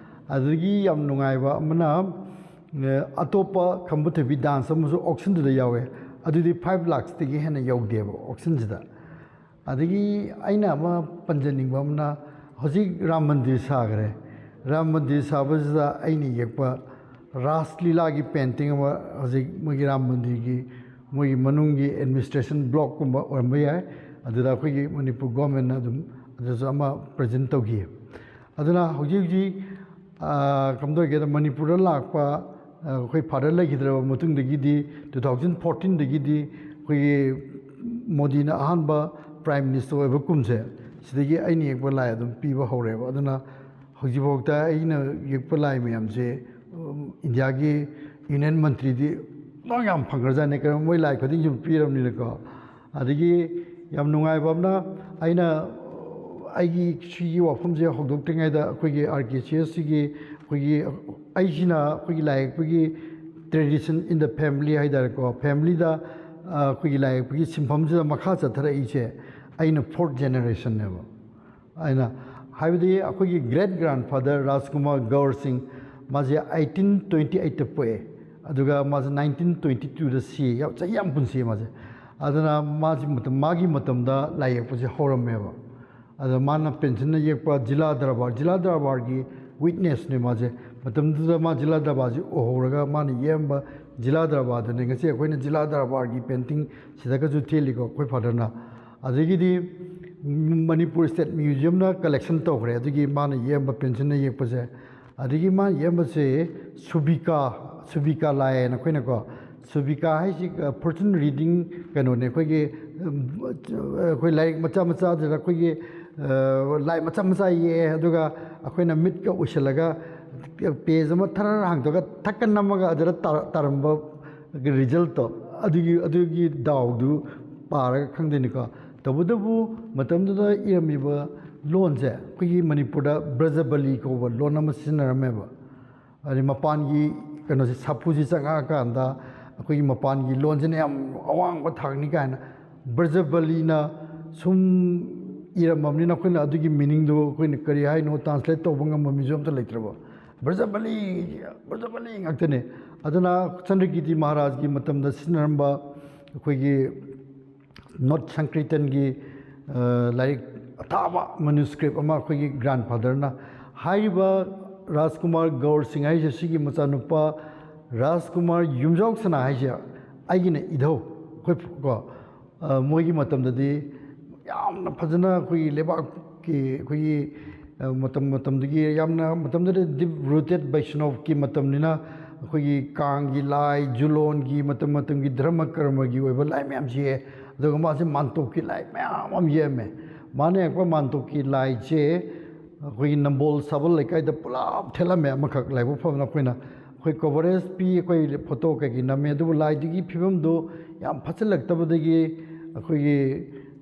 ꯑꯗꯨꯗꯒꯤ ꯌꯥꯝ ꯅꯨꯡꯉꯥꯏꯕ ꯑꯃꯅ, ꯑꯦ, ꯑꯇꯣꯞꯄ ꯈꯝꯕ ꯊꯣꯏꯕꯤ ꯗꯥꯟꯁ ꯑꯃꯁꯨ ꯑꯣꯛꯁꯟꯗꯨꯗ ꯌꯥꯎꯋꯦ꯫ ꯑꯗꯨꯗꯤ ꯐꯥꯏꯚ ꯂꯥꯛꯁꯇꯒꯤ ꯍꯦꯟꯅ ꯌꯧꯗꯦꯕ ꯑꯣꯛꯁꯟꯁꯤꯗ꯫ ꯑꯗꯒꯤ ꯑꯩꯅ ꯑꯃ ꯄꯟꯖꯅꯤꯡꯕ ꯑꯃꯅ, ꯍꯧꯖꯤꯛ ꯔꯥꯝ ꯃꯟꯗꯤꯔ ꯁꯥꯈ꯭ꯔꯦ꯫ ꯔꯥꯝ ꯃꯟꯗꯤꯔ ꯁꯥꯕꯁꯤꯗ ꯑꯩꯅ ꯌꯦꯛꯄ ꯔꯥꯁ ꯂꯤꯂꯥꯒꯤ ꯄꯦꯟꯇꯤꯡ ꯑꯃ, ꯍꯧꯖꯤꯛ ꯃꯣꯏꯒꯤ ꯔꯥꯝ ꯃꯟꯗꯤꯔꯒꯤ ꯃꯣꯏꯒꯤ ꯃꯅꯨꯡꯒꯤ ꯑꯦꯗꯃꯤꯅꯤꯁꯇ꯭ꯔꯦꯁꯟ ꯕ꯭ꯂꯣꯛꯀꯨꯝꯕ ꯑꯣꯏꯔꯝꯕ ꯌꯥꯏ, ꯑꯗꯨꯗ ꯑꯩꯈꯣꯏꯒꯤ ꯃꯅꯤꯄꯨꯔ ꯒꯣꯔꯃꯦꯟꯅ ꯑꯗꯨꯝ ꯑꯗꯨꯁꯨ ꯑꯃ ꯄ꯭ꯔꯦꯖꯦꯟ ꯇꯧꯈꯤ꯫ ꯑꯗꯨꯅ ꯍꯧꯖꯤꯛ ꯍꯧꯖꯤꯛ, ꯑ, ꯀꯝꯗꯧꯒꯦꯗ, ꯃꯅꯤꯄꯨꯔꯗ ꯂꯥꯛꯄ, ꯑ, ꯑꯩꯈꯣꯏ ꯐꯥꯗꯔ ꯂꯩꯈꯤꯗ꯭ꯔꯕ ꯃꯇꯨꯡꯗꯒꯤꯗꯤ, ꯇꯨ ꯊꯥꯎꯖꯟ ꯐꯣꯔꯇꯤꯟꯗꯒꯤꯗꯤ ꯑꯩꯈꯣꯏꯒꯤ ꯃꯣꯗꯤꯅ ꯑꯍꯥꯟꯕ ꯄ꯭ꯔꯥꯏꯝ ꯃꯤꯅꯤꯁꯇꯔ ꯑꯣꯏꯕ ꯀꯨꯝꯁꯦ, ꯁꯤꯗꯒꯤ ꯑꯩꯅ ꯌꯦꯛꯄ ꯂꯥꯏ ꯑꯗꯨꯝ ꯄꯤꯕ ꯍꯧꯔꯦꯕ꯫ ꯑꯗꯨꯅ ꯍꯧꯖꯤꯛꯐꯥꯎꯗ ꯑꯩꯅ ꯌꯦꯛꯄ ꯂꯥꯏ ꯃꯌꯥꯝꯁꯦ, ꯎꯝ, ꯏꯟꯗꯤꯌꯥꯒꯤ ꯌꯨꯅꯤꯌꯟ ꯃꯟꯇ꯭ꯔꯤꯗꯤ ꯂꯣꯏ ꯌꯥꯝ ꯐꯪꯈ꯭ꯔꯖꯥꯠꯅꯤ, ꯀꯩꯅꯣ, ꯃꯣꯏ ꯂꯥꯏ ꯈꯨꯗꯤꯡꯒꯤ ꯁꯨꯝ ꯄꯤꯔꯕꯅꯤꯅꯀꯣ꯫ ꯑꯗꯒꯤ ꯌꯥꯝ ꯅꯨꯡꯉꯥꯏꯕ ꯑꯃꯅ, ꯑꯩꯅ ꯑꯩꯒꯤ ꯁꯤꯒꯤ ꯋꯥꯐꯝꯁꯦ ꯍꯧꯗꯣꯛꯇ꯭ꯔꯤꯉꯩꯗ ꯑꯩꯈꯣꯏꯒꯤ ꯑꯥꯔ ꯀꯦ ꯁꯤ ꯑꯦꯁ ꯁꯤꯒꯤ ꯑꯩꯈꯣꯏꯒꯤ, ꯑꯩꯁꯤꯅ ꯑꯩꯈꯣꯏꯒꯤ ꯂꯥꯏ ꯌꯦꯛꯄꯒꯤ tradition in the family ꯍꯥꯏ ꯇꯥꯔꯦꯀꯣ, ꯐꯦꯃꯤꯂꯤꯗ ꯑꯩꯈꯣꯏꯒꯤ ꯂꯥꯏ ꯌꯦꯛꯄꯒꯤ ꯁꯤꯟꯐꯝꯁꯤꯗ ꯃꯈꯥ ꯆꯠꯊꯔꯛꯏꯁꯦ ꯑꯩꯅ fourth generationꯅꯦꯕ꯫ ꯑꯩꯅ ꯍꯥꯏꯕꯗꯤ ꯑꯩꯈꯣꯏꯒꯤ great grandfather ꯔꯥꯖꯀꯨꯃꯥꯔ ꯒꯧꯔ ꯁꯤꯡ, ꯃꯥꯁꯦ eighteen twenty eightꯇ ꯄꯣꯛꯑꯦ, ꯑꯗꯨꯒ ꯃꯥꯁꯦ nineteen twenty twoꯗ ꯁꯤ, ꯌꯥꯝ, ꯆꯍꯤ ꯌꯥꯝ ꯄꯨꯟꯁꯤꯌꯦ ꯃꯥꯁꯦ꯫ ꯑꯗꯨꯅ ꯃꯥꯁꯤ ꯃꯇꯝ, ꯃꯥꯒꯤ ꯃꯇꯝꯗ ꯂꯥꯏ ꯌꯦꯛꯄꯁꯦ ꯍꯧꯔꯝꯃꯦꯕ꯫ ꯑꯗ ꯃꯥꯅ ꯄꯦꯟꯁꯤꯜꯅ ꯌꯦꯛꯄ ꯖꯤꯂꯥ ꯗꯔꯕꯥꯔ, ꯖꯤꯂꯥ ꯗꯔꯕꯥꯔꯒꯤ witnessꯅꯦ ꯃꯥꯁꯦ꯫ ꯃꯇꯝꯗꯨꯗ ꯃꯥ ꯖꯤꯂꯥ ꯗꯔꯕꯥꯔꯁꯤ ꯎꯍꯧꯔꯒ ꯃꯥꯅ ꯌꯦꯛꯑꯝꯕ ꯖꯤꯂꯥ ꯗꯔꯕꯥꯔꯗꯨꯅꯦ ꯉꯁꯤ ꯑꯩꯈꯣꯏꯅ ꯖꯤꯂꯥ ꯗꯔꯕꯥꯔꯒꯤ painting ꯁꯤꯗꯒꯁꯨ ꯊꯦꯠꯂꯤꯀꯣ ꯑꯩꯈꯣꯏ fatherꯅ꯫ ꯑꯗꯒꯤꯗꯤ ꯃꯅꯤꯄꯨꯔ State Museumꯅ collection ꯇꯧꯈ꯭ꯔꯦ ꯑꯗꯨꯒꯤ ꯃꯥꯅ ꯌꯦꯛꯑꯝꯕ ꯄꯦꯟꯁꯤꯜꯅ ꯌꯦꯛꯄꯁꯦ꯫ ꯑꯗꯒꯤ ꯃꯥꯅ ꯌꯦꯛꯑꯝꯕꯁꯦ ꯁꯨꯕꯤꯀꯥ, ꯁꯨꯕꯤꯀꯥ ꯂꯥꯏ ꯍꯥꯏꯅ ꯑꯩꯈꯣꯏꯅꯀꯣ, ꯁꯨꯕꯤꯀꯥ ꯍꯥꯏꯁꯤ fortune reading ꯀꯩꯅꯣꯅꯦ, ꯑꯩꯈꯣꯏꯒꯤ, ꯎꯝ, ꯑꯩꯈꯣꯏ ꯂꯥꯏꯔꯤꯛ ꯃꯆꯥ ꯃꯆꯥꯗꯨꯗ ꯑꯩꯈꯣꯏꯒꯤ, ꯑ, ꯂꯥꯏ ꯃꯆꯥ ꯃꯆꯥ ꯌꯦꯛꯑꯦ, ꯑꯗꯨꯒ ꯑꯩꯈꯣꯏꯅ ꯃꯤꯠꯀ ꯎꯏꯁꯤꯜꯂꯒ page ꯑꯃ ꯊꯔ ꯍꯥꯡꯗꯣꯛꯑꯒ ꯊꯛꯀ ꯅꯝꯃꯒ ꯑꯗꯨꯗ ꯇꯥ-, ꯇꯥꯔꯝꯕ resultꯇꯣ, ꯑꯗꯨꯒꯤ, ꯑꯗꯨꯒꯤ ꯗꯥꯎꯗꯨ ꯄꯥꯔꯒ ꯈꯪꯗꯣꯏꯅꯤꯀꯣ꯫ ꯇꯧꯕꯇꯕꯨ ꯃꯇꯝꯗꯨꯗ ꯏꯔꯝꯃꯤꯕ ꯂꯣꯟꯁꯦ ꯑꯩꯈꯣꯏꯒꯤ ꯃꯅꯤꯄꯨꯔꯗ ꯕ꯭ꯔꯖꯕꯂꯤ ꯀꯧꯕ ꯂꯣꯟ ꯑꯃ ꯁꯤꯖꯤꯟꯅꯔꯝꯃꯦꯕ꯫ ꯑꯗꯩ ꯃꯄꯥꯟꯒꯤ ꯀꯩꯅꯣꯁꯦ, ꯁꯥꯐꯨꯁꯤ ꯆꯪꯉꯛꯑꯀꯥꯟꯗ ꯑꯩꯈꯣꯏꯒꯤ ꯃꯄꯥꯟꯒꯤ ꯂꯣꯟꯁꯤꯅ ꯌꯥꯝ ꯑꯋꯥꯡꯕ ꯊꯥꯛꯅꯤ ꯀꯥꯏꯅ ꯕ꯭ꯔꯖꯕꯂꯤꯅ ꯁꯨꯝ ꯏꯔꯝꯃꯕꯅꯤꯅ ꯑꯩꯈꯣꯏꯅ ꯑꯗꯨꯒꯤ meaningꯗꯨ ꯑꯩꯈꯣꯏꯅ ꯀꯔꯤ ꯍꯥꯏꯅꯣ translate ꯇꯧꯕ ꯉꯝꯕ ꯃꯤꯁꯨ ꯑꯝꯇ ꯂꯩꯇ꯭ꯔꯕ꯫ ꯕ꯭ꯔꯖꯕꯂꯤ, ꯕ꯭ꯔꯖꯕꯂꯤ ꯉꯥꯛꯇꯅꯦ꯫ ꯑꯗꯨꯅ ꯆꯟꯗ꯭ꯔꯀꯤꯔꯇꯤ ꯃꯍꯥꯔꯥꯖꯒꯤ ꯃꯇꯝꯗ ꯁꯤꯖꯤꯟꯅꯔꯝꯕ ꯑꯩꯈꯣꯏꯒꯤ North Sankirtanꯒꯤ, ꯑ, ꯂꯥꯏꯔꯤꯛ ꯑꯊꯥꯕ manuscript ꯑꯃ ꯑꯩꯈꯣꯏꯒꯤ grandfatherꯅ ꯍꯥꯏꯔꯤꯕ ꯔꯥꯖꯀꯨꯃꯥꯔ ꯒꯧꯔ ꯁꯤꯡ ꯍꯥꯏꯁꯦ, ꯁꯤꯒꯤ ꯃꯆꯥꯅꯨꯄꯥ ꯔꯥꯖꯀꯨꯃꯥꯔ ꯌꯨꯝꯖꯥꯎꯁꯅꯥ ꯍꯥꯏꯁꯦ ꯑꯩꯒꯤꯅ ꯏꯙꯧ, ꯑꯩꯈꯣꯏ ꯀꯣ, ꯑ, ꯃꯣꯏꯒꯤ ꯃꯇꯝꯗꯗꯤ ꯌꯥꯝꯅ ꯐꯖꯅ ꯑꯩꯈꯣꯏꯒꯤ ꯂꯩꯕꯥꯛꯀꯤ ꯑꯩꯈꯣꯏꯒꯤ, ꯑ, ꯃꯇꯝ ꯃꯇꯝꯗꯨꯒꯤ ꯌꯥꯝꯅ ꯃꯇꯝꯗꯨꯗ deep rooted ꯕꯩꯁꯅꯣꯞꯀꯤ ꯃꯇꯝꯅꯤꯅ ꯑꯩꯈꯣꯏꯒꯤ ꯀꯥꯡꯒꯤ ꯂꯥꯏ, ꯖꯨꯂꯣꯟꯒꯤ ꯃꯇꯝ ꯃꯇꯝꯒꯤ ꯙꯔꯃ ꯀꯔꯃꯒꯤ ꯑꯣꯏꯕ ꯂꯥꯏ ꯃꯌꯥꯝꯁꯦ ꯌꯦꯛꯑꯦ꯫ ꯑꯗꯨꯒ ꯃꯥꯁꯦ ꯃꯥꯟꯇꯣꯞꯀꯤ ꯂꯥꯏ ꯃꯌꯥꯝ ꯑꯃ ꯌꯦꯛꯑꯝꯃꯦ꯫ ꯃꯥꯅ ꯌꯦꯛꯄ ꯃꯥꯟꯇꯣꯞꯀꯤ ꯂꯥꯏꯁꯦ ꯑꯩꯈꯣꯏꯒꯤ ꯅꯝꯕꯣꯜ ꯁꯥꯕꯜ ꯂꯩꯀꯥꯏꯗ ꯄꯨꯂꯞ ꯊꯦꯠꯂꯝꯃꯦ꯫ ꯑꯃꯈꯛ ꯂꯥꯏꯕꯛ ꯐꯗꯅ ꯑꯩꯈꯣꯏꯅ, ꯑꯩꯈꯣꯏ coverage ꯄꯤ, ꯑꯩꯈꯣꯏ photo ꯀꯩꯀꯩ ꯅꯝꯃꯦ, ꯑꯗꯨꯕꯨ ꯂꯥꯏꯗꯨꯒꯤ ꯐꯤꯕꯝꯗꯨ ꯌꯥꯝ ꯐꯠꯆꯜꯂꯛꯇꯕꯗꯒꯤ ꯑꯩꯈꯣꯏꯒꯤ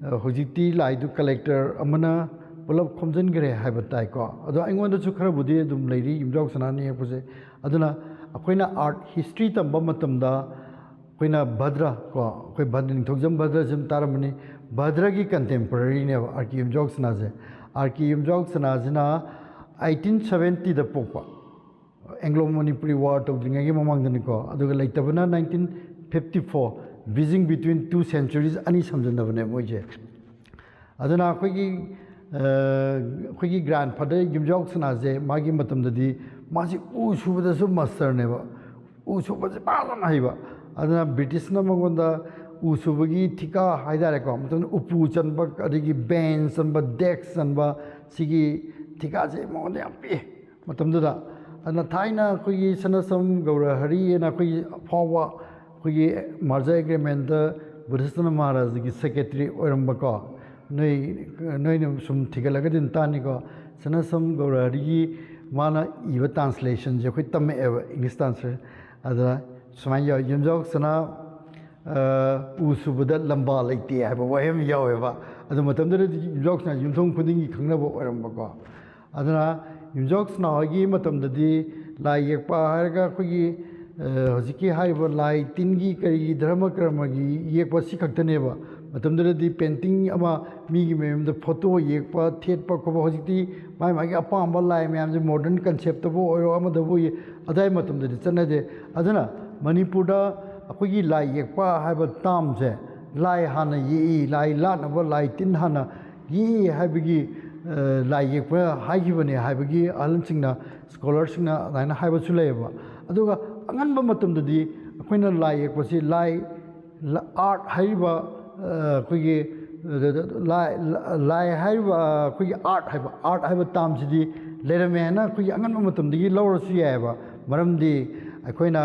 ꯍꯧꯖꯤꯛꯇꯤ ꯂꯥꯏꯗꯨ ꯀꯂꯦꯛꯇꯔ ꯑꯃꯅ ꯄꯨꯂꯞ ꯈꯣꯝꯖꯤꯟꯈ꯭ꯔꯦ ꯍꯥꯏꯕ ꯇꯥꯏꯀꯣ꯫ ꯑꯗꯣ ꯑꯩꯉꯣꯟꯗꯁꯨ ꯈꯔꯕꯨꯗꯤ ꯑꯗꯨꯝ ꯂꯩꯔꯤ ꯌꯨꯝꯖꯥꯎ ꯁꯅꯥꯅ ꯌꯦꯛꯄꯁꯦ꯫ ꯑꯗꯨꯅ ꯑꯩꯈꯣꯏꯅ ꯑꯥꯔꯠ ꯍꯤꯁꯇ꯭ꯔꯤ ꯇꯝꯕ ꯃꯇꯝꯗ ꯑꯩꯈꯣꯏꯅ ꯚꯗ꯭ꯔ ꯀꯣ, ꯑꯩꯈꯣꯏ ꯚꯗ꯭ꯔ, ꯅꯤꯡꯊꯧꯖꯝ ꯚꯗ꯭ꯔꯁꯤ ꯑꯗꯨꯝ ꯇꯥꯔꯝꯃꯅꯤ꯫ ꯚꯗ꯭ꯔꯒꯤ ꯀꯟꯇꯦꯝꯄꯣꯔꯔꯤꯅꯦꯕ ꯑꯥꯔ ꯀꯦ ꯌꯨꯝꯖꯥꯎ ꯁꯅꯥꯁꯦ꯫ ꯑꯥꯔ ꯀꯦ ꯌꯨꯝꯖꯥꯎ ꯁꯅꯥꯁꯤꯅ ꯑꯩꯠꯇꯤꯟ ꯁꯕꯦꯟꯇꯤꯗ ꯄꯣꯛꯄ, ꯑꯦꯡꯒ꯭ꯂꯣ ꯃꯅꯤꯄꯨꯔꯤ ꯋꯥꯔ ꯇꯧꯗ꯭ꯔꯤꯉꯩꯒꯤ ꯃꯃꯥꯡꯗꯅꯤꯀꯣ꯫ ꯑꯗꯨꯒ ꯂꯩꯇꯕꯅ nineteen fifty four, bridging between two centuries, ꯑꯅꯤ ꯁꯝꯖꯤꯟꯅꯕꯅꯦ ꯃꯣꯏꯁꯦ꯫ ꯑꯗꯨꯅ ꯑꯩꯈꯣꯏꯒꯤ ꯑꯩꯈꯣꯏꯒꯤ ꯒ꯭ꯔꯥꯟꯐꯥꯗꯔ ꯌꯨꯝꯖꯥꯎ ꯁꯅꯥꯁꯦ ꯃꯥꯒꯤ ꯃꯇꯝꯗꯗꯤ ꯃꯥꯁꯤ ꯎ ꯁꯨꯕꯗꯁꯨ ꯃꯥꯁꯇꯔꯅꯦꯕ꯫ ꯎ ꯁꯨꯕꯁꯦ ꯐꯖꯅ ꯍꯩꯕ꯫ ꯑꯗꯨꯅ ꯕ꯭ꯔꯤꯇꯤꯁꯅ ꯃꯉꯣꯟꯗ ꯎ ꯁꯨꯕꯒꯤ ꯊꯤꯀꯥ ꯍꯥꯏꯇꯥꯔꯦꯀꯣ, ꯃꯇꯝꯗ ꯎꯄꯨ ꯆꯟꯕ, ꯑꯗꯒꯤ ꯕꯦꯟꯁ ꯆꯟꯕ, ꯗꯦꯛꯁ ꯆꯟꯕ, ꯁꯤꯒꯤ ꯊꯤꯀꯥꯁꯦ ꯃꯉꯣꯟꯗ ꯌꯥꯝ ꯄꯤꯛꯑꯦ ꯃꯇꯝꯗꯨꯗ꯫ ꯑꯗꯨꯅ ꯊꯥꯏꯅ ꯑꯩꯈꯣꯏꯒꯤ ꯁꯅꯁꯝ ꯒꯧꯔꯍꯔꯤ ꯍꯥꯏꯅ ꯑꯩꯈꯣꯏꯒꯤ ꯑꯐꯥꯎꯕ ꯑꯩꯈꯣꯏꯒꯤ ꯃꯥꯔꯖꯔ ꯑꯦꯒ꯭ꯔꯤꯃꯦꯟꯗ ꯕꯨꯙꯤꯁ꯭ꯠꯅ ꯃꯍꯥꯔꯥꯖꯒꯤ ꯁꯦꯀ꯭ꯔꯦꯇꯔꯤ ꯑꯣꯏꯔꯝꯕꯀꯣ, ꯅꯣꯏ ꯅꯣꯏꯅ ꯁꯨꯝ ꯊꯤꯒꯠꯂꯒꯗꯤ ꯑꯗꯨꯝ ꯇꯥꯅꯤꯀꯣ꯫ ꯁꯅꯁꯝ ꯒꯧꯔꯍꯔꯤꯒꯤ ꯃꯥꯅ ꯏꯕ ꯇ꯭ꯔꯥꯟꯁꯂꯦꯁꯟꯁꯦ ꯑꯩꯈꯣꯏ ꯇꯝꯃꯛꯑꯦꯕ, ꯏꯪꯂꯤꯁ ꯇ꯭ꯔꯥꯟꯁꯂꯦꯁꯟ꯫ ꯑꯗ ꯁꯨꯃꯥꯏꯅ ꯌꯥꯎꯋꯦ, ꯌꯨꯝꯖꯥꯎ ꯁꯅꯥ ꯎ ꯁꯨꯕꯗ ꯂꯝꯕꯥ ꯂꯩꯇꯦ ꯍꯥꯏꯕ ꯋꯥꯍꯩ ꯑꯃ ꯌꯥꯎꯋꯦꯕ꯫ ꯑꯗꯨ ꯃꯇꯝꯗꯨꯗꯗꯤ ꯌꯨꯝꯖꯥꯎ ꯁꯅꯥ ꯌꯨꯝꯊꯣꯡ ꯈꯨꯗꯤꯡꯒꯤ ꯈꯪꯅꯕ ꯑꯣꯏꯔꯝꯕꯀꯣ꯫ ꯑꯗꯨꯅ ꯌꯨꯝꯖꯥꯎ ꯁꯅꯥ ꯍꯣꯏꯒꯤ ꯃꯇꯝꯗꯗꯤ ꯂꯥꯏ ꯌꯦꯛꯄ ꯍꯥꯏꯔꯒ ꯑꯩꯈꯣꯏꯒꯤ ꯍꯧꯖꯤꯛꯀꯤ ꯍꯥꯏꯔꯤꯕ ꯂꯥꯏ ꯇꯤꯟꯒꯤ ꯀꯔꯤꯒꯤ ꯙꯔꯃ ꯀꯔꯃꯒꯤ ꯌꯦꯛꯄ ꯁꯤ ꯈꯛꯇꯅꯦꯕ꯫ ꯃꯇꯝꯗꯨꯗꯗꯤ ꯄꯦꯟꯇꯤꯡ ꯑꯃ, ꯃꯤꯒꯤ ꯃꯌꯨꯝꯗ ꯐꯣꯇꯣ ꯌꯦꯛꯄ, ꯊꯦꯠꯄ ꯈꯣꯠꯄ, ꯍꯧꯖꯤꯛꯇꯤ ꯃꯥꯏ ꯃꯥꯒꯤ ꯑꯄꯥꯝꯕ ꯂꯥꯏ ꯃꯌꯥꯝꯁꯦ ꯃꯣꯗꯔꯟ ꯀꯟꯁꯦꯞꯇꯕꯨ ꯑꯣꯏꯔꯣ ꯑꯃꯗꯕꯨ ꯑꯣꯏ-, ꯑꯗꯥꯏ ꯃꯇꯝꯗꯗꯤ ꯆꯠꯅꯗꯦ꯫ ꯑꯗꯨꯅ ꯃꯅꯤꯄꯨꯔꯗ ꯑꯩꯈꯣꯏꯒꯤ ꯂꯥꯏ ꯌꯦꯛꯄ ꯍꯥꯏꯕ ꯇꯥꯝꯁꯦ, ꯂꯥꯏ ꯍꯥꯟꯅ ꯌꯦꯛꯏ, ꯂꯥꯏ ꯂꯥꯠꯅꯕ ꯂꯥꯏ ꯇꯤꯟ ꯍꯥꯟꯅ ꯌꯦꯛꯏ ꯍꯥꯏꯕꯒꯤ ꯂꯥꯏ ꯌꯦꯛꯄ ꯍꯥꯏꯈꯤꯕꯅꯦ ꯍꯥꯏꯕꯒꯤ ꯑꯍꯜꯁꯤꯡꯅ, ꯁ꯭ꯀꯣꯂꯔꯁꯤꯡꯅ ꯑꯗꯨꯃꯥꯏꯅ ꯍꯥꯏꯕꯁꯨ ꯂꯩꯌꯦꯕ꯫ ꯑꯗꯨꯒ ꯑꯉꯟꯕ ꯃꯇꯝꯗꯗꯤ ꯑꯩꯈꯣꯏꯅ ꯂꯥꯏ ꯌꯦꯛꯄꯁꯤ ꯂꯥꯏ, ꯑꯥꯔꯠ ꯍꯥꯏꯔꯤꯕ ꯑꯩꯈꯣꯏꯒꯤ ꯂꯥꯏ, ꯂꯥꯏ ꯍꯥꯏꯔꯤꯕ ꯑꯩꯈꯣꯏꯒꯤ ꯑꯥꯔꯠ ꯍꯥꯏꯕ, ꯑꯥꯔꯠ ꯍꯥꯏꯕ ꯇꯥꯝꯁꯤꯗꯤ ꯂꯩꯔꯝꯃꯦ ꯍꯥꯏꯅ ꯑꯩꯈꯣꯏꯒꯤ ꯑꯉꯟꯕ ꯃꯇꯝꯗꯒꯤ ꯂꯧꯔꯁꯨ ꯌꯥꯏꯑꯕ꯫ ꯃꯔꯝꯗꯤ ꯑꯩꯈꯣꯏꯅ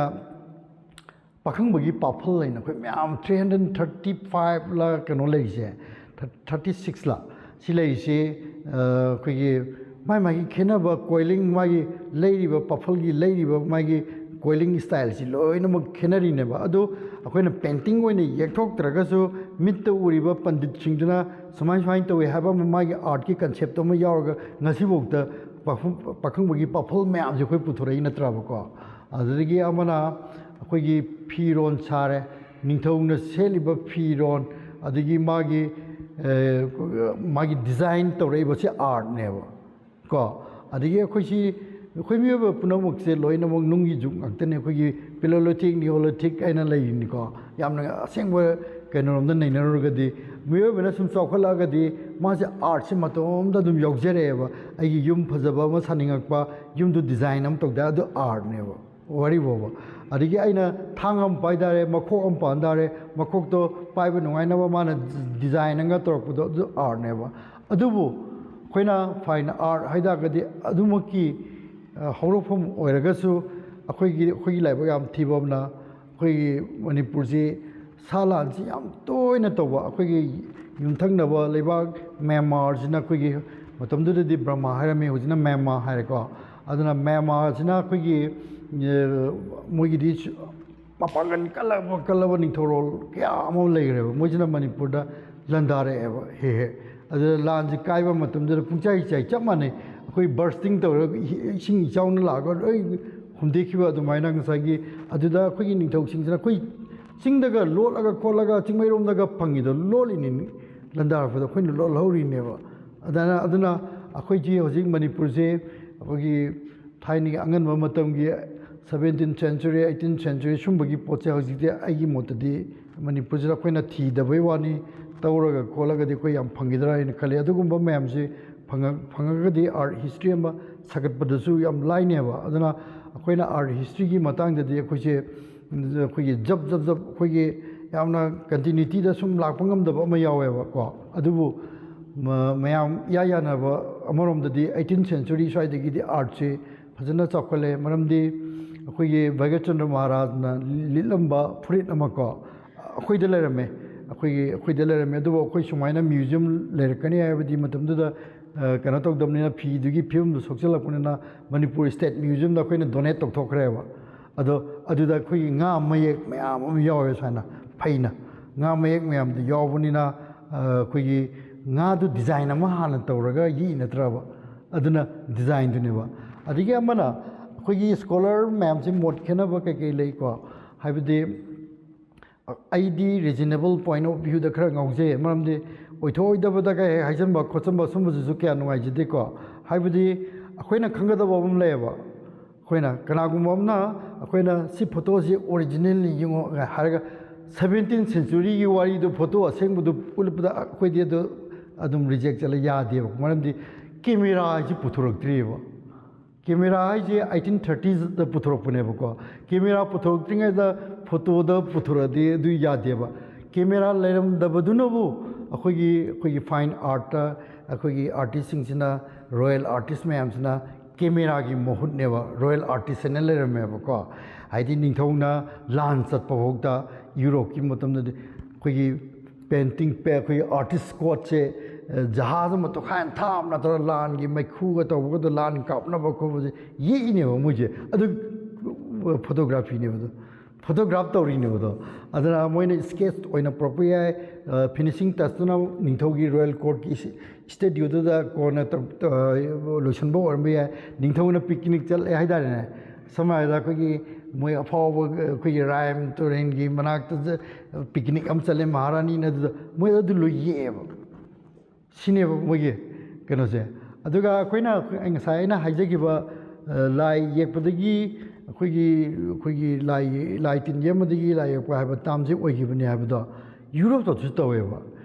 ꯄꯥꯈꯪꯕꯒꯤ ꯄꯥꯐꯜ ꯍꯥꯏꯅ ꯑꯩꯈꯣꯏ ꯃꯌꯥꯝ ꯊ꯭ꯔꯤ ꯍꯟꯗ꯭ꯔꯦꯠ ꯊꯥꯔꯇꯤ ꯐꯥꯏꯚꯂ ꯀꯩꯅꯣ ꯂꯩꯔꯤꯁꯦ, ꯊꯥꯔꯇꯤ ꯁꯤꯛꯁꯂ ꯁꯤ ꯂꯩꯔꯤꯁꯤ, ꯑꯩꯈꯣꯏꯒꯤ ꯃꯥꯏ ꯃꯥꯒꯤ ꯈꯦꯠꯅꯕ, ꯀꯣꯏꯂꯤꯡ, ꯃꯥꯒꯤ ꯂꯩꯔꯤꯕ ꯄꯥꯐꯜꯒꯤ ꯂꯩꯔꯤꯕ ꯃꯥꯒꯤ ꯀꯣꯏꯂꯤꯡ ꯏꯁꯇꯥꯏꯜꯁꯤ ꯂꯣꯏꯅꯃꯛ ꯈꯦꯠꯅꯔꯤꯅꯦꯕ꯫ ꯑꯗꯨ ꯑꯩꯈꯣꯏꯅ ꯄꯦꯟꯇꯤꯡ ꯑꯣꯏꯅ ꯌꯦꯛꯊꯣꯛꯇ꯭ꯔꯒꯁꯨ, ꯃꯤꯠꯇ ꯎꯔꯤꯕ ꯄꯟꯗꯤꯠꯁꯤꯡꯗꯨꯅ ꯁꯨꯃꯥꯏ ꯁꯨꯃꯥꯏꯅ ꯇꯧꯋꯤ ꯍꯥꯏꯕ ꯑꯃ, ꯃꯥꯒꯤ ꯑꯥꯔꯠꯀꯤ ꯀꯟꯁꯦꯞꯇꯣ ꯑꯃ ꯌꯥꯎꯔꯒ, ꯉꯁꯤꯐꯥꯎꯗ ꯄꯥꯈꯪ-, ꯄꯥꯈꯪꯕꯒꯤ ꯄꯥꯐꯜ ꯃꯌꯥꯝꯁꯦ ꯑꯩꯈꯣꯏ ꯄꯨꯊꯣꯔꯛꯏ ꯅꯠꯇ꯭ꯔꯕꯀꯣ? ꯑꯗꯨꯗꯒꯤ ꯑꯃꯅ ꯑꯩꯈꯣꯏꯒꯤ ꯐꯤꯔꯣꯟ ꯁꯥꯔꯦ, ꯅꯤꯡꯊꯧꯅ ꯁꯦꯠꯂꯤꯕ ꯐꯤꯔꯣꯟ, ꯑꯗꯒꯤ ꯃꯥꯒꯤ, ꯑꯦ, ꯃꯥꯒꯤ ꯗꯤꯖꯥꯏꯟ ꯇꯧꯔꯛꯏꯕꯁꯦ ꯑꯥꯔꯠꯅꯦꯕ꯫ ꯀꯣ, ꯑꯗꯒꯤ ꯑꯩꯈꯣꯏꯁꯤ, ꯑꯩꯈꯣꯏ ꯃꯤꯑꯣꯏꯕ ꯄꯨꯝꯅꯃꯛꯁꯦ ꯂꯣꯏꯅꯃꯛ ꯅꯨꯡꯒꯤ ꯖꯨꯛ ꯉꯥꯛꯇꯅꯤ꯫ ꯑꯩꯈꯣꯏꯒꯤ Paleolithic, Neolithic ꯍꯥꯏꯅ ꯂꯩꯔꯤꯅꯤꯀꯣ꯫ ꯌꯥꯝꯅ ꯑꯁꯦꯡꯕ ꯀꯩꯅꯣꯔꯣꯝꯗ ꯅꯩꯅꯔꯨꯔꯒꯗꯤ, ꯃꯤꯑꯣꯏꯕꯅ ꯁꯨꯝ ꯆꯥꯎꯈꯠꯂꯛꯑꯒꯗꯤ ꯃꯥꯁꯦ ꯑꯥꯔꯠꯁꯦ ꯃꯇꯣꯝꯇ ꯑꯗꯨꯝ ꯌꯥꯎꯖꯔꯛꯑꯦꯕ꯫ ꯑꯩꯒꯤ ꯌꯨꯝ ꯐꯖꯕ ꯑꯃ ꯁꯥꯅꯤꯡꯉꯛꯄ, ꯌꯨꯝꯗꯨ ꯗꯤꯖꯥꯏꯟ ꯑꯃ ꯇꯧꯗ, ꯑꯗꯨ ꯑꯥꯔꯠꯅꯦꯕ꯫ ꯋꯥꯔꯤ ꯐꯥꯎꯕ꯫ ꯑꯗꯒꯤ ꯑꯩꯅ ꯊꯥꯡ ꯑꯃ ꯄꯥꯏ ꯇꯥꯔꯦ, ꯃꯈꯣꯛ ꯑꯃ ꯄꯥꯟ ꯇꯥꯔꯦ, ꯃꯈꯣꯛꯇꯣ ꯄꯥꯏꯕ ꯅꯨꯡꯉꯥꯏꯅꯕ ꯃꯥꯅ ꯗꯤꯖꯥꯏꯟ ꯑꯃꯒ ꯇꯧꯔꯛꯄꯗꯣ, ꯑꯗꯨ ꯑꯥꯔꯠꯅꯦꯕ꯫ ꯑꯗꯨꯕꯨ ꯑꯩꯈꯣꯏꯅ fine art ꯍꯥꯏ ꯇꯥꯔꯒꯗꯤ ꯑꯗꯨꯃꯛꯀꯤ, ꯑ, ꯍꯧꯔꯛꯐꯝ ꯑꯣꯏꯔꯒꯁꯨ, ꯑꯩꯈꯣꯏꯒꯤ, ꯑꯩꯈꯣꯏꯒꯤ ꯂꯥꯏꯕꯛ ꯌꯥꯝ ꯊꯤꯕ ꯑꯃꯅ, ꯑꯩꯈꯣꯏꯒꯤ ꯃꯅꯤꯄꯨꯔꯁꯤ ꯁꯥ ꯂꯥꯟꯁꯤ ꯌꯥꯝ ꯇꯣꯏꯅ ꯇꯧꯕ꯫ ꯑꯩꯈꯣꯏꯒꯤ ꯌꯨꯝꯊꯪꯅꯕ ꯂꯩꯕꯥꯛ ꯃ꯭ꯌꯥꯟꯃꯥꯔꯁꯤꯅ, ꯑꯩꯈꯣꯏꯒꯤ ꯃꯇꯝꯗꯨꯗꯗꯤ ꯕꯔꯃꯥ ꯍꯥꯏꯔꯝꯃꯤ, ꯍꯧꯖꯤꯛꯅ ꯃ꯭ꯌꯥꯟꯃꯥꯔ ꯍꯥꯏꯔꯦꯀꯣ꯫ ꯑꯗꯨꯅ ꯃ꯭ꯌꯥꯟꯃꯥꯔꯁꯤꯅ ꯑꯩꯈꯣꯏꯒꯤ, ꯑ, ꯃꯣꯏꯒꯤꯗꯤ ꯁꯨ-, ꯃꯄꯥꯡꯒꯜ ꯀꯜꯂꯕ, ꯀꯜꯂꯕ ꯅꯤꯡꯊꯧꯔꯣꯜ ꯀꯌꯥ ꯑꯃ ꯂꯩꯈ꯭ꯔꯦꯕ꯫ ꯃꯣꯏꯁꯤꯅ ꯃꯅꯤꯄꯨꯔꯗ ꯂꯥꯟꯗꯥꯔꯛꯑꯦꯕ ꯍꯦꯛ ꯍꯦꯛ꯫ ꯑꯗꯨꯗ ꯂꯥꯟꯁꯤ ꯀꯥꯏꯕ ꯃꯇꯝꯗꯨꯗ ꯄꯨꯡꯆꯥꯏ ꯆꯥꯏ, ꯆꯞ ꯃꯥꯟꯅꯩ꯫ ꯑꯩꯈꯣꯏ ꯕꯔꯁꯇꯤꯡ ꯇꯧꯔꯒ ꯏ-, ꯏꯁꯤꯡ ꯏꯆꯥꯎꯅ ꯂꯥꯛꯑꯒ ꯂꯣꯏ ꯍꯨꯝꯗꯦꯛꯈꯤꯕ ꯑꯗꯨꯃꯥꯏꯅ ꯉꯁꯥꯏꯒꯤ꯫ ꯑꯗꯨꯗ ꯑꯩꯈꯣꯏꯒꯤ ꯅꯤꯡꯊꯧꯁꯤꯡꯁꯤꯅ ꯑꯩꯈꯣꯏ ꯆꯤꯡꯗꯒ ꯂꯣꯠꯂꯒ ꯈꯣꯠꯂꯒ ꯆꯤꯡꯃꯩꯔꯣꯝꯗꯒ ꯐꯪꯉꯤꯗꯣ ꯂꯣꯠꯂꯤꯅꯤ, ꯂꯥꯟꯗꯥꯔꯛꯄꯗ ꯑꯩꯈꯣꯏꯅ ꯂꯣꯠꯍꯧꯔꯤꯅꯦꯕ꯫ ꯑꯗꯨꯅ, ꯑꯗꯨꯅ ꯑꯩꯈꯣꯏꯁꯤ ꯍꯧꯖꯤꯛ ꯃꯅꯤꯄꯨꯔꯁꯦ ꯑꯩꯈꯣꯏꯒꯤ ꯊꯥꯏꯅꯒꯤ ꯑꯉꯟꯕ ꯃꯇꯝꯒꯤ seventeen century, eighteen century ꯁꯨꯝꯕꯒꯤ ꯄꯣꯠꯁꯦ ꯍꯧꯖꯤꯛꯇꯤ ꯑꯩꯒꯤ ꯃꯣꯠꯇꯗꯤ ꯃꯅꯤꯄꯨꯔꯁꯤꯗ ꯑꯩꯈꯣꯏꯅ ꯊꯤꯗꯕꯩ ꯋꯥꯅꯤ, ꯇꯧꯔꯒ ꯈꯣꯠꯂꯒꯗꯤ ꯑꯩꯈꯣꯏ ꯌꯥꯝ ꯐꯪꯈꯤꯗ꯭ꯔꯥ ꯍꯥꯏꯅ ꯈꯜꯂꯤ꯫ ꯑꯗꯨꯒꯨꯝꯕ ꯃꯌꯥꯝꯁꯤ ꯐꯪꯉ-, ꯐꯪꯉꯒꯗꯤ art history ꯑꯃ ꯁꯥꯒꯠꯄꯗꯁꯨ ꯌꯥꯝ ꯂꯥꯏꯅꯦꯕ꯫ ꯑꯗꯨꯅ ꯑꯩꯈꯣꯏꯅ art historyꯒꯤ ꯃꯇꯥꯡꯗꯗꯤ ꯑꯩꯈꯣꯏꯁꯦ, ꯑꯩꯈꯣꯏꯒꯤ ꯖꯕ ꯖꯕ ꯖꯕ ꯑꯩꯈꯣꯏꯒꯤ ꯌꯥꯝꯅ continuityꯗ ꯁꯨꯝ ꯂꯥꯛꯄ ꯉꯝꯗꯕ ꯑꯃ ꯌꯥꯎꯋꯦꯕꯀꯣ꯫ ꯑꯗꯨꯕꯨ ꯃ-, ꯃꯌꯥꯝ ꯏꯌꯥ ꯌꯥꯅꯕ ꯑꯃꯔꯣꯝꯗꯗꯤ eighteen century ꯁ꯭ꯋꯥꯏꯗꯒꯤꯗꯤ artꯁꯦ ꯐꯖꯅ ꯆꯥꯎꯈꯠꯂꯦ꯫ ꯃꯔꯝꯗꯤ ꯑꯩꯈꯣꯏꯒꯤ ꯚꯥꯒ꯭ꯌꯆꯟꯗ꯭ꯔ ꯃꯍꯥꯔꯥꯖꯅ ꯂꯤꯠꯂꯝꯕ ꯐꯨꯔꯤꯠ ꯑꯃꯀꯣ, ꯑꯩꯈꯣꯏꯗ ꯂꯩꯔꯝꯃꯦ꯫ ꯑꯩꯈꯣꯏꯒꯤ, ꯑꯩꯈꯣꯏꯗ ꯂꯩꯔꯝꯃꯦ꯫ ꯑꯗꯨꯕꯨ ꯑꯩꯈꯣꯏ ꯁꯨꯃꯥꯏꯅ museum ꯂꯩꯔꯛꯀꯅꯤ ꯍꯥꯏꯕꯗꯤ ꯃꯇꯝꯗꯨꯗ, ꯑ, ꯀꯩꯅꯣ ꯇꯧꯗꯕꯅꯤꯅ, ꯐꯤꯗꯨꯒꯤ ꯐꯤꯕꯝꯗꯨ ꯁꯣꯛꯆꯜꯂꯛꯄꯅꯤꯅ ꯃꯅꯤꯄꯨꯔ State Museumꯗ ꯑꯩꯈꯣꯏꯅ donate ꯇꯧꯊꯣꯛꯈ꯭ꯔꯦꯕ꯫ ꯑꯗꯣ ꯑꯗꯨꯗ ꯑꯩꯈꯣꯏꯒꯤ ꯉꯥ ꯃꯌꯦꯛ ꯃꯌꯥꯝ ꯑꯃ ꯌꯥꯎꯋꯦ, ꯁꯨꯃꯥꯏꯅ ꯐꯩꯅ ꯉꯥ ꯃꯌꯦꯛ ꯃꯌꯥꯝꯗꯨ ꯌꯥꯎꯕꯅꯤꯅ, ꯑꯩꯈꯣꯏꯒꯤ ꯉꯥꯗꯨ ꯗꯤꯖꯥꯏꯟ ꯑꯃ ꯍꯥꯟꯅ ꯇꯧꯔꯒ ꯌꯦꯛꯏ ꯅꯠꯇ꯭ꯔꯕ? ꯑꯗꯨꯅ ꯗꯤꯖꯥꯏꯟꯗꯨꯅꯦꯕ꯫ ꯑꯗꯒꯤ ꯑꯃꯅ ꯑꯩꯈꯣꯏꯒꯤ ꯁ꯭ꯀꯣꯂꯔ ꯃꯌꯥꯝꯁꯤ ꯃꯣꯠ ꯈꯦꯠꯅꯕ ꯀꯩꯀꯩ ꯂꯩꯀꯣ? ꯍꯥꯏꯕꯗꯤ ꯑꯩꯗꯤ ꯔꯤꯖꯅꯦꯕꯜ ꯄꯣꯏꯟ ꯑꯣꯐ ꯚ꯭ꯌꯨꯗ ꯈꯔ ꯉꯥꯎꯖꯩ, ꯃꯔꯝꯗꯤ ꯑꯣꯏꯊꯣꯛꯑꯣꯏꯗꯕꯗ ꯀꯩ ꯍꯥꯏꯖꯟꯕ ꯈꯣꯠꯆꯟꯕ ꯁꯨꯝꯕꯁꯤꯁꯨ ꯀꯌꯥ ꯅꯨꯡꯉꯥꯏꯖꯗꯦꯀꯣ꯫ ꯍꯥꯏꯕꯗꯤ ꯑꯩꯈꯣꯏꯅ ꯈꯪꯒꯗꯕ ꯑꯃ ꯂꯩꯌꯦꯕ꯫ ꯑꯩꯈꯣꯏꯅ ꯀꯅꯥꯒꯨꯝꯕ ꯑꯃꯅ ꯑꯩꯈꯣꯏꯅ "ꯁꯤ ꯐꯣꯇꯣꯁꯤ ꯑꯣꯔꯤꯖꯤꯅꯦꯜꯅꯤ ꯌꯦꯡꯉꯣ" ꯍꯥꯏꯔꯒ, ꯁꯚꯦꯟꯇꯤꯟ ꯁꯦꯟꯆꯨꯔꯤꯒꯤ ꯋꯥꯔꯤꯗꯨ, ꯐꯣꯇꯣ ꯑꯁꯦꯡꯕꯗꯨ ꯎꯠꯂꯛꯄꯗ ꯑꯩꯈꯣꯏꯗꯤ ꯑꯗꯨ ꯑꯗꯨꯝ ꯔꯤꯖꯦꯛ ꯆꯠꯂ ꯌꯥꯗꯦꯕ꯫ ꯃꯔꯝꯗꯤ ꯀꯦꯃꯦꯔꯥ ꯍꯥꯏꯁꯤ ꯄꯨꯊꯣꯔꯛꯇ꯭ꯔꯤꯑꯕ꯫ ꯀꯦꯃꯦꯔꯥ ꯍꯥꯏꯁꯦ ꯑꯩꯇꯤꯟ ꯊꯥꯔꯇꯤꯗ ꯄꯨꯊꯣꯔꯛꯄꯅꯦꯕꯀꯣ꯫ ꯀꯦꯃꯦꯔꯥ ꯄꯨꯊꯣꯔꯛꯇ꯭ꯔꯤꯉꯩꯗ ꯐꯣꯇꯣꯗ ꯄꯨꯊꯣꯔꯛꯑꯗꯤ ꯑꯗꯨ ꯌꯥꯗꯦꯕ꯫ ꯀꯦꯃꯦꯔꯥ ꯂꯩꯔꯝꯗꯕꯗꯨꯅꯕꯨ ꯑꯩꯈꯣꯏꯒꯤ, ꯑꯩꯈꯣꯏꯒꯤ ꯐꯥꯏꯟ ꯑꯥꯔꯠꯇ ꯑꯩꯈꯣꯏꯒꯤ ꯑꯥꯔꯇꯤꯁꯁꯤꯡꯁꯤꯅ, ꯔꯣꯌꯦꯜ ꯑꯥꯔꯇꯤꯁ ꯃꯌꯥꯝꯁꯤꯅ ꯀꯦꯃꯦꯔꯥꯒꯤ ꯃꯍꯨꯠꯅꯦꯕ, ꯔꯣꯌꯦꯜ ꯑꯥꯔꯇꯤꯁ ꯍꯥꯏꯅ ꯂꯩꯔꯝꯃꯦꯕꯀꯣ꯫ ꯍꯥꯏꯗꯤ ꯅꯤꯡꯊꯧꯅ ꯂꯥꯟ ꯆꯠꯄ ꯐꯥꯎꯗ ꯌꯨꯔꯣꯞꯀꯤ ꯃꯇꯝꯗꯗꯤ ꯑꯩꯈꯣꯏꯒꯤ ꯄꯦꯟꯇꯤꯡ, ꯑꯩꯈꯣꯏꯒꯤ ꯑꯥꯔꯇꯤꯁ ꯀꯣꯠꯁꯦ, ꯑ, ꯖꯍꯥꯖ ꯑꯃ ꯇꯣꯈꯥꯏꯅ ꯊꯥꯕ ꯅꯠꯇ꯭ꯔꯒ ꯂꯥꯟꯒꯤ ꯃꯩꯈꯨꯒ ꯇꯧꯕꯒꯗꯣ, ꯂꯥꯟ ꯀꯥꯞꯅꯕ ꯈꯣꯠꯄꯁꯦ ꯌꯦꯛꯏꯅꯦꯕ ꯃꯣꯏꯁꯦ꯫ ꯑꯗꯨ ꯐꯣꯇꯣꯒ꯭ꯔꯥꯐꯤꯅꯦꯕ ꯑꯗꯣ, ꯐꯣꯇꯣꯒ꯭ꯔꯥꯐ ꯇꯧꯔꯤꯅꯦꯕ ꯑꯗꯣ꯫ ꯑꯗꯨꯅ ꯃꯣꯏꯅ ꯁ꯭ꯀꯦꯠꯁ ꯑꯣꯏꯅ ꯄꯨꯔꯛꯄ ꯌꯥꯏ꯫ ꯑ, ꯐꯤꯅꯤꯁꯤꯡ ꯇꯁꯇꯨꯅ ꯅꯤꯡꯊꯧꯒꯤ ꯔꯣꯌꯦꯜ ꯀꯣꯔꯠꯀꯤ ꯁ꯭ꯇꯦꯗꯤꯌꯨꯗꯨꯗ ꯀꯣꯟꯅ ꯇꯧ-, ꯇꯧ-, ꯂꯣꯏꯁꯤꯟꯕ ꯑꯣꯏꯔꯝꯕ ꯌꯥꯏ꯫ ꯅꯤꯡꯊꯧꯅ ꯄꯤꯛꯅꯤꯛ ꯆꯠꯂꯦ ꯍꯥꯏꯇꯥꯔꯦꯅꯦ꯫ ꯁꯝꯅ ꯍꯥꯏꯔꯕꯗ ꯑꯩꯈꯣꯏꯒꯤ ꯃꯣꯏ ꯑꯐꯥꯎꯕ ꯑꯩꯈꯣꯏꯒꯤ ꯔꯥꯏꯝ ꯇꯨꯔꯦꯜꯒꯤ ꯃꯅꯥꯛꯇ ꯆ-, ꯄꯤꯛꯅꯤꯛ ꯑꯃ ꯆꯠꯂꯦ ꯃꯍꯥꯔꯥꯅꯤꯅ, ꯑꯗꯨꯗ ꯃꯣꯏ ꯑꯗꯨ ꯂꯣꯏ ꯌꯦꯛꯑꯦꯕ꯫ ꯁꯤꯅꯦꯕ ꯃꯣꯏꯒꯤ ꯀꯩꯅꯣꯁꯦ꯫ ꯑꯗꯨꯒ ꯑꯩꯈꯣꯏꯅ, ꯑꯩ ꯉꯁꯥꯏ ꯑꯩꯅ ꯍꯥꯏꯖꯈꯤꯕ, ꯑ, ꯂꯥꯏ ꯌꯦꯛꯄꯗꯒꯤ ꯑꯩꯈꯣꯏꯒꯤ, ꯑꯩꯈꯣꯏꯒꯤ ꯂꯥꯏ, ꯂꯥꯏ ꯇꯤꯟ ꯌꯦꯛꯄꯗꯒꯤ ꯂꯥꯏ ꯌꯦꯛꯄ ꯍꯥꯏꯕ ꯇꯥꯝꯁꯦ ꯑꯣꯏꯈꯤꯕꯅꯦ ꯍꯥꯏꯕꯗꯣ ꯌꯨꯔꯣꯞꯇꯁꯨ ꯇꯧꯋꯦꯕ꯫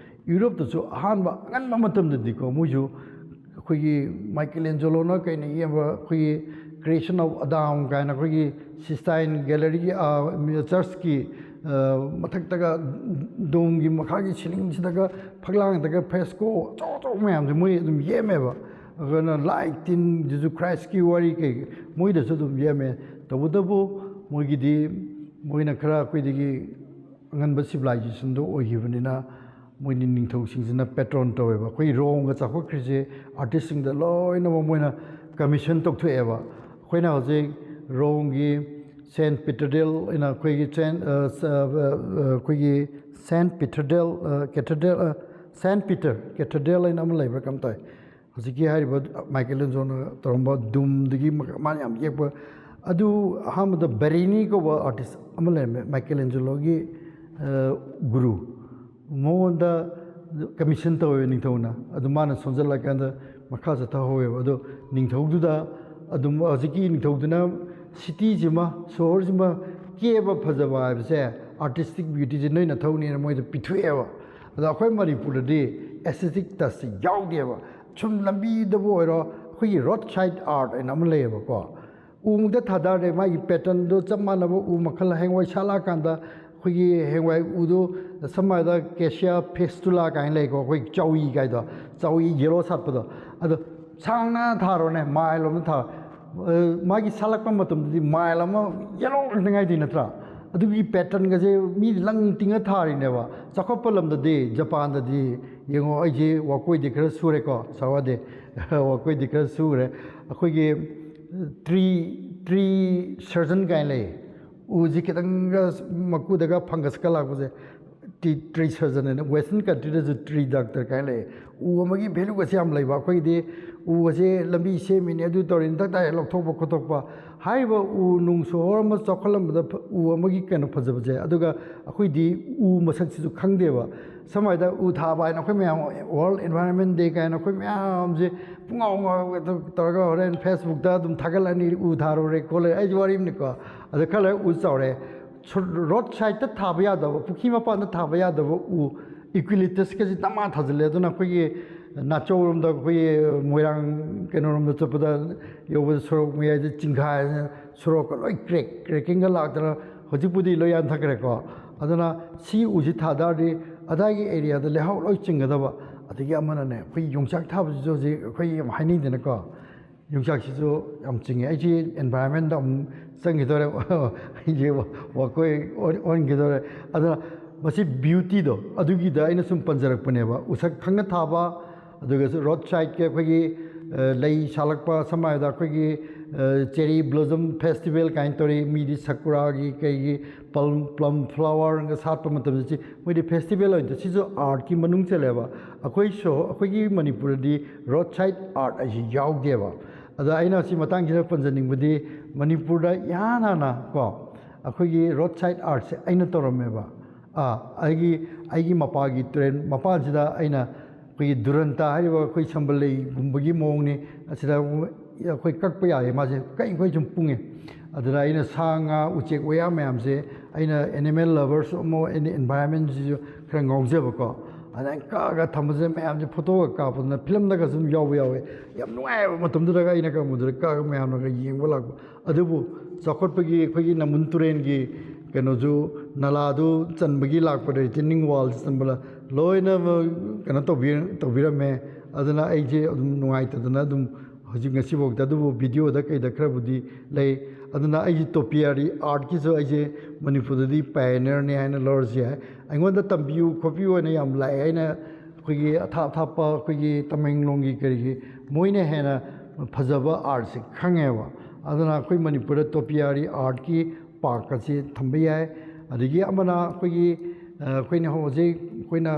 ꯌꯨꯔꯣꯞꯇꯁꯨ ꯑꯍꯥꯟꯕ ꯑꯉꯟꯕ ꯃꯇꯝꯗꯗꯤꯀꯣ, ꯃꯣꯏꯁꯨ ꯑꯩꯈꯣꯏꯒꯤ ꯃꯥꯏꯀꯦꯂꯦꯟꯖꯦꯂꯣꯅ ꯀꯩꯅ ꯌꯦꯛꯄ ꯑꯩꯈꯣꯏꯒꯤ Creation of Adam ꯀꯥꯏꯅ ꯑꯩꯈꯣꯏꯒꯤ ꯁꯤꯁꯇꯥꯏꯟ ꯒꯦꯂꯔꯤꯒꯤ, ꯑ, ꯆꯔꯆꯀꯤ, ꯑ, ꯃꯊꯛꯇꯒ, ꯗꯣꯝꯒꯤ ꯃꯈꯥꯒꯤ ꯁꯤꯂꯤꯡꯁꯤꯗꯒ ꯐꯛꯂꯥꯡꯗꯒ ꯐ꯭ꯔꯦꯁꯀꯣ ꯑꯆꯧ ꯑꯆꯧꯕ ꯃꯌꯥꯝꯁꯦ ꯃꯣꯏ ꯑꯗꯨꯝ ꯌꯦꯛꯑꯝꯃꯦꯕ꯫ ꯑꯗꯨꯅ ꯂꯥꯏ ꯇꯤꯟ, ꯖꯤꯖꯨ ꯈ꯭ꯔꯥꯏꯁꯀꯤ ꯋꯥꯔꯤ ꯀꯩ ꯃꯣꯏꯗꯁꯨ ꯑꯗꯨꯝ ꯌꯦꯛꯑꯝꯃꯦ꯫ ꯇꯧꯕꯇꯕꯨ ꯃꯣꯏꯒꯤꯗꯤ, ꯃꯣꯏꯅ ꯈꯔ ꯑꯩꯈꯣꯏꯗꯒꯤ ꯑꯉꯟꯕ ꯁꯤꯚꯤꯂꯥꯏꯖꯦꯁꯟꯗꯣ ꯑꯣꯏꯈꯤꯕꯅꯤꯅ, ꯃꯣꯏꯅꯤ ꯅꯤꯡꯊꯧꯁꯤꯡꯁꯤꯅ ꯄꯦꯇ꯭ꯔꯣꯟ ꯇꯧꯋꯦꯕ꯫ ꯑꯩꯈꯣꯏ ꯔꯣꯝꯒ ꯆꯥꯎꯈꯠꯈ꯭ꯔꯤꯁꯦ ꯑꯥꯔꯇꯤꯁꯁꯤꯡꯗ ꯂꯣꯏꯅꯃꯛ ꯃꯣꯏꯅ ꯀꯃꯤꯁꯟ ꯇꯧꯊꯣꯛꯑꯦꯕ꯫ ꯑꯩꯈꯣꯏꯅ ꯍꯧꯖꯤꯛ ꯔꯣꯝꯒꯤ ꯁꯦꯟ ꯄꯤꯇꯔꯗꯦꯜ ꯑꯩꯅ ꯑꯩꯈꯣꯏꯒꯤ ꯁꯦꯟ ꯑꯩꯈꯣꯏꯒꯤ ꯁꯦꯟ ꯄꯤꯇꯔꯗꯦꯜ ꯀꯦꯊꯦꯗ꯭ꯔꯦꯜ ꯁꯦꯟ ꯄꯤꯇꯔ ꯀꯦꯊꯦꯗ꯭ꯔꯦꯜ ꯍꯥꯏꯅ ꯑꯃ ꯂꯩꯕ꯭ꯔꯥ ꯀꯩꯅꯣꯝ ꯇꯧꯋꯦ꯫ ꯍꯧꯖꯤꯛꯀꯤ ꯍꯥꯏꯔꯤꯕ ꯃꯥꯏꯀꯦꯂꯦꯟꯖꯣꯅ ꯇꯧꯔꯝꯕ ꯗꯨꯝꯗꯒꯤ ꯃꯥꯅ ꯌꯥꯝ ꯌꯦꯛꯄ ꯑꯗꯨ ꯑꯍꯥꯟꯕꯗ ꯕꯦꯔꯤꯅꯤ ꯀꯧꯕ ꯑꯥꯔꯇꯤꯁ ꯑꯃ ꯂꯩꯔꯝꯃꯦ, ꯃꯥꯏꯀꯦꯂꯦꯟꯖꯣꯂꯣꯒꯤ ꯒꯨꯔꯨ꯫ ꯃꯉꯣꯟꯗ ꯀꯃꯤꯁꯟ ꯇꯧꯋꯦꯕ ꯅꯤꯡꯊꯧꯅ꯫ ꯑꯗꯨ ꯃꯥꯅ ꯁꯣꯟꯖꯜꯂꯀꯥꯟꯗ ꯃꯈꯥ ꯆꯠꯊꯍꯧꯋꯦꯕ꯫ ꯑꯗꯣ ꯅꯤꯡꯊꯧꯗꯨꯗ ꯑꯗꯨꯝ ꯍꯧꯖꯤꯛꯀꯤ ꯅꯤꯡꯊꯧꯗꯨꯅ ꯁꯤꯇꯤꯁꯤꯃ, ꯁꯣꯍꯣꯔꯁꯤꯃ ꯀꯦꯕ ꯐꯖꯕ ꯍꯥꯏꯕꯁꯦ, ꯑꯥꯔꯇꯤꯁꯇꯤꯛ ꯕ꯭ꯌꯨꯇꯤꯁꯦ ꯅꯣꯏ ꯅꯊꯧꯅꯦꯅ ꯃꯣꯏꯗ ꯄꯤꯊꯣꯛꯑꯦꯕ꯫ ꯑꯗꯣ ꯑꯩꯈꯣꯏ ꯃꯅꯤꯄꯨꯔꯗꯗꯤ ꯑꯦꯁꯊꯦꯇꯤꯛ ꯇꯁꯁꯦ ꯌꯥꯎꯗꯦꯕ꯫ ꯁꯨꯝ ꯂꯝꯕꯤꯗꯕꯨ ꯑꯣꯏꯔꯣ, ꯑꯩꯈꯣꯏꯒꯤ ꯔꯣꯗ ꯁꯥꯏꯠ ꯑꯥꯔꯠ ꯍꯥꯏꯅ ꯑꯃ ꯂꯩꯌꯦꯕꯀꯣ꯫ ꯎꯃꯨꯛꯇ ꯊꯥꯗꯔꯦ, ꯃꯥꯒꯤ ꯄꯦꯇꯔꯟꯗꯣ ꯆꯞ ꯃꯥꯟꯅꯕ ꯎ ꯃꯈꯜ ꯍꯌꯦꯡꯋꯥꯏ ꯁꯥꯠꯂꯛꯑꯀꯥꯟꯗ ꯑꯩꯈꯣꯏꯒꯤ ꯍꯌꯦꯡꯋꯥꯏ ꯎꯗꯣ ꯁꯝꯅ ꯍꯥꯏꯔꯕꯗ ꯀꯦꯁꯤꯌꯥ ꯐꯦꯁꯇꯨꯂꯥ ꯀꯥꯏꯅ ꯂꯩꯀꯣ, ꯑꯩꯈꯣꯏ ꯆꯥꯎꯏ ꯀꯥꯏꯗꯣ, ꯆꯥꯎꯏ ꯌꯦꯂꯣ ꯁꯥꯠꯄꯗꯣ꯫ ꯑꯗꯣ ꯁꯥꯡꯅ ꯊꯥꯔꯣꯅꯦ, ꯃꯥꯏꯜ ꯑꯃ ꯊꯥ-, ꯑ, ꯃꯥꯒꯤ ꯁꯥꯠꯂꯛꯄ ꯃꯇꯝꯗꯗꯤ ꯃꯥꯏꯜ ꯑꯃ ꯌꯦꯂꯣ ꯉꯥꯛꯇ ꯉꯥꯏꯗꯣꯏ ꯅꯠꯇ꯭ꯔꯥ? ꯑꯗꯨꯒꯤ ꯄꯦꯇꯔꯟꯒꯁꯦ ꯃꯤ ꯂꯪ ꯇꯤꯡꯉ ꯊꯥꯔꯤꯅꯦꯕ꯫ ꯆꯥꯎꯈꯠꯄ ꯂꯝꯗꯗꯤ, ꯖꯄꯥꯟꯗꯗꯤ ꯌꯦꯡꯉꯣ, ꯑꯩꯁꯦ ꯋꯥꯀꯣꯏꯗꯤ ꯈꯔ ꯁꯨꯔꯦꯀꯣ, ꯁꯥꯋꯥꯗꯤ ꯋꯥꯀꯣꯏꯗꯤ ꯈꯔ ꯁꯨꯔꯦ꯫ ꯑꯩꯈꯣꯏꯒꯤ ꯇ꯭ꯔꯤ, ꯇ꯭ꯔꯤ ꯁꯔꯖꯟ ꯀꯥꯏꯅ ꯂꯩ꯫ ꯎꯁꯤ ꯈꯤꯇꯪꯒ ꯃꯀꯨꯗꯒ ꯐꯪꯒꯁꯀ ꯂꯥꯛꯄꯁꯦ, ꯇꯤ-, ꯇ꯭ꯔꯤ ꯁꯔꯖꯟ ꯍꯥꯏꯅ, ꯋꯦꯁꯇꯔꯟ ꯀꯟꯇ꯭ꯔꯤꯗꯁꯨ ꯇ꯭ꯔꯤ ꯗꯥꯛꯇꯔ ꯀꯥꯏꯅ ꯂꯩ꯫ ꯎ ꯑꯃꯒꯤ ꯚꯦꯂꯨꯒꯁꯦ ꯌꯥꯝ ꯂꯩꯕ꯫ ꯑꯩꯈꯣꯏꯒꯤꯗꯤ ꯎ ꯑꯁꯦ ꯂꯝꯕꯤ ꯁꯦꯝꯃꯤꯅꯦ, ꯑꯗꯨ ꯇꯧꯔꯤꯅꯦ, ꯇꯛ ꯇꯥꯏ ꯂꯧꯊꯣꯛꯄ ꯈꯣꯠꯇꯣꯛꯄ꯫ ꯍꯥꯏꯔꯤꯕ ꯎ ꯅꯨꯡ ꯁꯣꯍꯣꯔ ꯑꯃ ꯆꯥꯎꯈꯠꯂꯝꯕꯗ ꯐ-, ꯎ ꯑꯃꯒꯤ ꯀꯩꯅꯣ ꯐꯖꯕꯁꯦ, ꯑꯗꯨꯒ ꯑꯩꯈꯣꯏꯗꯤ ꯎ ꯃꯁꯛꯁꯤꯁꯨ ꯈꯪꯗꯦꯕ꯫ ꯁꯝꯅ ꯍꯥꯏꯔꯕꯗ ꯎ ꯊꯥꯕ ꯍꯥꯏꯅ ꯑꯩꯈꯣꯏ ꯃꯌꯥꯝ World Environment Day ꯀꯥꯏꯅ ꯑꯩꯈꯣꯏ ꯃꯌꯥꯝꯁꯦ ꯄꯨꯡꯉꯥꯎ ꯉꯥꯎꯔꯒ ꯇꯧꯔꯒ ꯍꯣꯔꯦꯟ ꯐꯦꯁꯕꯨꯛꯇ ꯑꯗꯨꯝ ꯊꯥꯒꯠꯂꯅꯤ, ꯎ ꯊꯥꯔꯨꯔꯦ ꯈꯣꯠꯂꯦ, ꯑꯩꯁꯨ ꯋꯥꯔꯤꯅꯤꯀꯣ꯫ ꯑꯗ ꯈꯔ ꯂꯩꯔ ꯎ ꯆꯥꯎꯔꯦ, ꯁꯣ-, ꯔꯣꯗ ꯁꯥꯏꯗꯇ ꯊꯥꯕ ꯌꯥꯗꯕ, ꯄꯨꯈ꯭ꯔꯤ ꯃꯄꯥꯟꯗ ꯊꯥꯕ ꯌꯥꯗꯕ ꯎ ꯏꯀ꯭ꯋꯤꯂꯤꯞꯇꯁꯀꯁꯦ ꯗꯃꯥ ꯊꯥꯖꯤꯜꯂꯦ꯫ ꯑꯗꯨꯅ ꯑꯩꯈꯣꯏꯒꯤ ꯅꯥꯆꯧꯔꯣꯝꯗ, ꯑꯩꯈꯣꯏꯒꯤ ꯃꯣꯏꯔꯥꯡ ꯀꯩꯅꯣꯔꯣꯝꯗ ꯆꯠꯄꯗ ꯌꯧꯕꯗ ꯁꯣꯔꯣꯛ ꯃꯌꯥꯏꯗ ꯆꯤꯡꯈꯥꯏꯗꯅ ꯁꯣꯔꯣꯛꯀ ꯂꯣꯏ ꯀ꯭ꯔꯦꯛ ꯀ꯭ꯔꯦꯛꯀꯤꯡꯒ ꯂꯥꯛꯇꯅ ꯍꯧꯖꯤꯛꯄꯨꯗꯤ ꯂꯣꯏ ꯌꯥꯟꯊꯈ꯭ꯔꯦꯀꯣ꯫ ꯑꯗꯨꯅ ꯁꯤ ꯎꯁꯤ ꯊꯥ ꯇꯥꯔꯗꯤ ꯑꯗꯥꯏꯒꯤ ꯑꯦꯔꯤꯌꯥꯗ ꯂꯩꯍꯥꯎ ꯂꯣꯏ ꯆꯤꯡꯒꯗꯕ꯫ ꯑꯗꯒꯤ ꯑꯃꯅꯅꯦ, ꯑꯩꯈꯣꯏ ꯌꯣꯡꯆꯥꯛ ꯊꯥꯕꯁꯤꯁꯨ ꯍꯧꯖꯤꯛ ꯑꯩꯈꯣꯏ ꯌꯥꯝ ꯍꯥꯏꯅꯩꯗꯅꯀꯣ, ꯌꯣꯡꯆꯥꯛꯁꯤꯁꯨ ꯌꯥꯝ ꯆꯤꯡꯉꯦ꯫ ꯑꯩꯁꯤ ꯑꯦꯟꯚꯥꯏꯔꯟꯃꯦꯟꯗ ꯑꯃꯨꯛ ꯆꯪꯈꯤꯗꯣꯔꯦ, ꯑꯩꯁꯦ ꯋꯥꯀꯣꯏ ꯑꯣꯟ-, ꯑꯣꯟꯈꯤꯗꯣꯔꯦ꯫ ꯑꯗꯨꯅ ꯃꯁꯤ ꯕ꯭ꯌꯨꯇꯤꯗꯣ, ꯑꯗꯨꯒꯤꯗ ꯑꯩꯅ ꯁꯨꯝ ꯄꯟꯖꯔꯛꯄꯅꯦꯕ꯫ ꯎꯁꯛ ꯈꯪꯅ ꯊꯥꯕ, ꯑꯗꯨꯒꯁꯨ ꯔꯣꯗ ꯁꯥꯏꯗꯀꯤ ꯑꯩꯈꯣꯏꯒꯤ, ꯑ, ꯂꯩ ꯁꯥꯠꯂꯛꯄ, ꯁꯝꯅ ꯍꯥꯏꯔꯕꯗ ꯑꯩꯈꯣꯏꯒꯤ ꯆꯦꯔꯤ ꯕ꯭ꯂꯣꯖꯝ ꯐꯦꯁꯇꯤꯚꯦꯜ ꯀꯥꯏꯅ ꯇꯧꯔꯤ, ꯃꯤꯗꯤ ꯁꯀꯨꯔꯥꯒꯤ ꯀꯩꯒꯤ ꯄꯜꯝ ꯄ꯭ꯂꯝ ꯐ꯭ꯂꯥꯋꯔꯒ ꯁꯥꯠꯄ ꯃꯇꯝꯗ ꯁꯤ ꯃꯣꯏꯗꯤ ꯐꯦꯁꯇꯤꯚꯦꯜ ꯑꯣꯏꯅ ꯇꯧ-, ꯁꯤꯁꯨ ꯑꯥꯔꯠꯀꯤ ꯃꯅꯨꯡ ꯆꯜꯂꯦꯕ꯫ ꯑꯩꯈꯣꯏ ꯁꯣ ꯑꯩꯈꯣꯏꯒꯤ ꯃꯅꯤꯄꯨꯔꯗꯗꯤ ꯔꯣꯗ ꯁꯥꯏꯠ ꯑꯥꯔꯠ ꯍꯥꯏꯁꯤ ꯌꯥꯎꯗꯦꯕ꯫ ꯑꯗ ꯑꯩꯅ ꯁꯤ ꯃꯇꯥꯡꯁꯤꯗ ꯄꯟꯖꯅꯤꯡꯕꯗꯤ, ꯃꯅꯤꯄꯨꯔꯗ ꯏꯍꯥꯟ ꯍꯥꯟꯅ ꯀꯣ ꯑꯩꯈꯣꯏꯒꯤ ꯔꯣꯗ ꯁꯥꯏꯠ ꯑꯥꯔꯠꯁꯦ ꯑꯩꯅ ꯇꯧꯔꯝꯃꯦꯕ꯫ ꯑꯥ, ꯑꯩꯒꯤ ꯑꯩꯒꯤ ꯃꯄꯥꯒꯤ ꯇꯨꯔꯦꯟ ꯃꯄꯥꯟꯁꯤꯗ ꯑꯩꯅ ꯑꯩꯈꯣꯏꯒꯤ ꯗꯨꯔꯟꯇ ꯍꯥꯏꯔꯤꯕ ꯑꯩꯈꯣꯏ ꯁꯝꯕꯜ ꯂꯩꯒꯨꯝꯕꯒꯤ ꯃꯑꯣꯡꯅꯤ꯫ ꯑꯁꯤꯗ ꯑꯩꯈꯣꯏ ꯀꯛꯄ ꯌꯥꯏꯌꯦ, ꯃꯥꯁꯦ ꯀꯛꯏꯈꯣꯏ ꯁꯨꯝ ꯄꯨꯡꯉꯦ꯫ ꯑꯗꯨꯗ ꯑꯩꯅ ꯁꯥ ꯉꯥ ꯎꯆꯦꯛ ꯋꯥꯌꯥ ꯃꯌꯥꯝꯁꯦ, ꯑꯩꯅ ꯑꯦꯅꯤꯃꯦꯜ ꯂꯚꯔꯁ ꯑꯃ, ꯑꯩꯅ ꯏꯟꯚꯥꯏꯔꯟꯃꯦꯟꯁꯤꯁꯨ ꯈꯔ ꯉꯥꯎꯖꯕꯀꯣ꯫ ꯑꯗ ꯑꯩꯅ ꯀꯛꯑꯒ ꯊꯝꯕꯁꯦ ꯃꯌꯥꯝꯁꯦ ꯐꯣꯇꯣꯒ ꯀꯥꯞꯄꯗꯅ ꯐꯤꯂꯝꯗꯒ ꯁꯨꯝ ꯌꯥꯎꯕ ꯌꯥꯎꯋꯦ꯫ ꯌꯥꯝ ꯅꯨꯡꯉꯥꯏꯕ ꯃꯇꯝꯗꯨꯗꯒ ꯑꯩꯅ ꯀꯛꯄꯗꯨꯗ ꯀꯛꯑꯒ ꯃꯌꯥꯝꯅꯒ ꯌꯦꯡꯕ ꯂꯥꯛꯄ꯫ ꯑꯗꯨꯕꯨ ꯆꯥꯎꯈꯠꯄꯒꯤ ꯑꯩꯈꯣꯏꯒꯤ ꯅꯝꯕꯨꯜ ꯇꯨꯔꯦꯟꯒꯤ ꯀꯩꯅꯣꯁꯨ, ꯅꯂꯥꯗꯨ ꯆꯟꯕꯒꯤ ꯂꯥꯛꯄꯗ, ꯔꯤꯇꯦꯅꯤꯡ ꯋꯥꯜ ꯆꯟꯕꯗ ꯂꯣꯏꯅ ꯀꯩꯅꯣ ꯇꯧꯕꯤ-, ꯇꯧꯕꯤꯔꯝꯃꯦ꯫ ꯑꯗꯨꯅ ꯑꯩꯁꯦ ꯑꯗꯨꯝ ꯅꯨꯡꯉꯥꯏꯇꯗꯅ ꯑꯗꯨꯝ ꯍꯧꯖꯤꯛ ꯉꯁꯤꯐꯥꯎꯗ, ꯑꯗꯨꯕꯨ ꯚꯤꯗꯤꯑꯣꯗ ꯀꯩꯗ ꯈꯔꯕꯨꯗꯤ ꯂꯩ꯫ ꯑꯗꯨꯅ ꯑꯩꯁꯦ ꯇꯣꯄꯤꯌꯥꯔꯤ ꯑꯥꯔꯠꯀꯤꯁꯨ ꯑꯩꯁꯦ ꯃꯅꯤꯄꯨꯔꯗꯗꯤ ꯄꯥꯏꯑꯅꯤꯌꯔꯅꯤ ꯍꯥꯏꯅ ꯂꯧꯔꯁꯨ ꯌꯥꯏ꯫ ꯑꯩꯉꯣꯟꯗ ꯇꯝꯕꯤꯌꯨ ꯈꯣꯠꯄꯤꯌꯨ ꯍꯥꯏꯅ ꯌꯥꯝ ꯂꯥꯛꯑꯦ꯫ ꯑꯩꯅ ꯑꯩꯈꯣꯏꯒꯤ ꯑꯊꯥꯞ ꯑꯊꯥꯞꯄ ꯑꯩꯈꯣꯏꯒꯤ ꯇꯃꯦꯡꯂꯣꯡꯒꯤ ꯀꯔꯤꯒꯤ ꯃꯣꯏꯅ ꯍꯦꯟꯅ ꯐꯖꯕ ꯑꯥꯔꯠꯁꯦ ꯈꯪꯉꯦꯕ꯫ ꯑꯗꯨꯅ ꯑꯩꯈꯣꯏ ꯃꯅꯤꯄꯨꯔꯗ ꯇꯣꯄꯤꯌꯥꯔꯤ ꯑꯥꯔꯠꯀꯤ ꯄꯥꯔꯛ ꯑꯁꯤ ꯊꯝꯕ ꯌꯥꯏ꯫ ꯑꯗꯒꯤ ꯑꯃꯅ ꯑꯩꯈꯣꯏꯒꯤ, ꯑ, ꯑꯩꯈꯣꯏꯅ ꯍꯧꯖꯤꯛ ꯑꯩꯈꯣꯏꯅ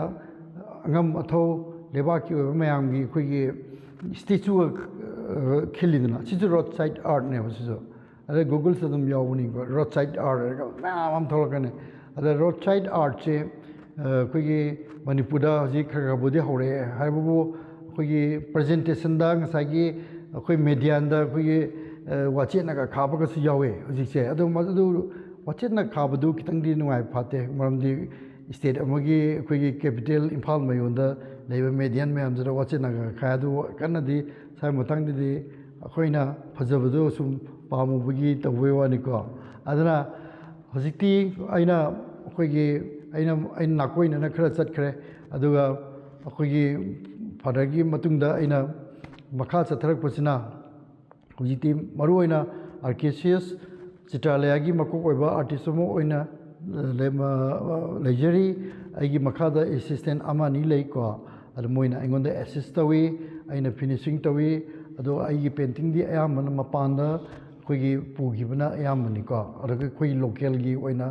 ꯑꯉꯝ ꯑꯊꯧ ꯂꯩꯕꯥꯛꯀꯤ ꯑꯣꯏꯕ ꯃꯌꯥꯝꯒꯤ ꯑꯩꯈꯣꯏꯒꯤ ꯁ꯭ꯇꯦꯆꯨꯒ, ꯑ, ꯈꯤꯜꯂꯤꯗꯅ, ꯁꯤꯁꯨ ꯔꯣꯗ ꯁꯥꯏꯠ ꯑꯥꯔꯠꯅꯦꯕ ꯁꯤꯁꯨ꯫ ꯑꯗ Google-ꯁꯤꯗ ꯑꯗꯨꯝ ꯌꯥꯎꯕꯅꯤꯀꯣ, ꯔꯣꯗ ꯁꯥꯏꯠ ꯑꯥꯔꯠ ꯍꯥꯏꯔꯒ ꯃꯌꯥꯝ ꯑꯃ ꯊꯣꯛꯂꯛꯀꯅꯤ꯫ ꯑꯗ ꯔꯣꯗ ꯁꯥꯏꯠ ꯑꯥꯔꯠꯁꯦ, ꯑ, ꯑꯩꯈꯣꯏꯒꯤ ꯃꯅꯤꯄꯨꯔꯗ ꯍꯧꯖꯤꯛ ꯈꯔ ꯈꯔꯕꯨꯗꯤ ꯍꯧꯔꯛꯑꯦ ꯍꯥꯏꯕꯕꯨ, ꯑꯩꯈꯣꯏꯒꯤ ꯄ꯭ꯔꯖꯦꯟꯇꯦꯁꯟꯗ ꯉꯁꯥꯏꯒꯤ ꯑꯩꯈꯣꯏ ꯃꯦꯗꯤꯌꯥꯟꯗ ꯑꯩꯈꯣꯏꯒꯤ, ꯑ, ꯋꯥꯆꯦꯠꯅꯒ ꯈꯥꯕꯒꯁꯨ ꯌꯥꯎꯋꯦ ꯍꯧꯖꯤꯛꯁꯦ꯫ ꯑꯗꯣ ꯃꯗꯨ ꯋꯥꯆꯦꯠꯅ ꯈꯥꯕꯗꯨ ꯈꯤꯇꯪꯗꯤ ꯅꯨꯡꯉꯥꯏ ꯐꯥꯠꯇꯦ, ꯃꯔꯝꯗꯤ ꯁ꯭ꯇꯦꯠ ꯑꯃꯒꯤ ꯑꯩꯈꯣꯏꯒꯤ ꯀꯦꯄꯤꯇꯦꯜ ꯏꯝꯐꯥꯜ ꯃꯌꯣꯟꯗ ꯂꯩꯕ ꯃꯦꯗꯤꯌꯥꯟ ꯃꯌꯥꯝꯁꯤꯗ ꯋꯥꯆꯦꯠꯅꯒ ꯈꯥꯏ꯫ ꯑꯗꯨ ꯀꯟꯅꯗꯤ ꯁ꯭ꯋꯥꯏ ꯃꯇꯥꯡꯗꯗꯤ ꯑꯩꯈꯣꯏꯅ ꯐꯖꯕꯗꯣ ꯁꯨꯝ ꯄꯥꯝꯃꯨꯕꯒꯤ ꯇꯧꯕꯩ ꯋꯥꯅꯤꯀꯣ꯫ ꯑꯗꯨꯅ ꯍꯧꯖꯤꯛꯇꯤ ꯑꯩꯅ ꯑꯩꯈꯣꯏꯒꯤ, ꯑꯩꯅ, ꯑꯩꯅ ꯅꯥꯀꯣꯏꯅꯅ ꯈꯔ ꯆꯠꯈ꯭ꯔꯦ꯫ ꯑꯗꯨꯒ ꯑꯩꯈꯣꯏꯒꯤ ꯐꯥꯗꯔꯒꯤ ꯃꯇꯨꯡꯗ ꯑꯩꯅ ꯃꯈꯥ ꯆꯠꯊꯔꯛꯄꯁꯤꯅ ꯍꯧꯖꯤꯛꯇꯤ ꯃꯔꯨꯑꯣꯏꯅ ꯑꯥꯔ ꯀꯦ ꯁꯤ ꯑꯦꯁ ꯆꯤꯇ꯭ꯔꯥꯂꯌꯥꯒꯤ ꯃꯀꯣꯛ ꯑꯣꯏꯕ ꯑꯥꯔꯇꯤꯁ ꯑꯃ ꯑꯣꯏꯅ, ꯑ, ꯂꯩ-, ꯃ-, ꯑ, ꯂꯩꯖꯔꯤ꯫ ꯑꯩꯒꯤ ꯃꯈꯥꯗ ꯑꯦꯁꯤꯁꯇꯦꯟ ꯑꯃ ꯑꯅꯤ ꯂꯩꯀꯣ꯫ ꯑꯗꯨ ꯃꯣꯏꯅ ꯑꯩꯉꯣꯟꯗ ꯑꯦꯁꯤꯁ ꯇꯧꯏ, ꯑꯩꯅ ꯐꯤꯅꯤꯁꯤꯡ ꯇꯧꯏ꯫ ꯑꯗꯣ ꯑꯩꯒꯤ ꯄꯦꯟꯇꯤꯡꯗꯤ ꯑꯌꯥꯝꯕꯅ ꯃꯄꯥꯟꯗ ꯑꯩꯈꯣꯏꯒꯤ ꯄꯨꯈꯤꯕꯅ ꯑꯌꯥꯝꯕꯅꯤꯀꯣ꯫ ꯑꯗꯨꯒ ꯑꯩꯈꯣꯏ ꯂꯣꯀꯦꯜꯒꯤ ꯑꯣꯏꯅ,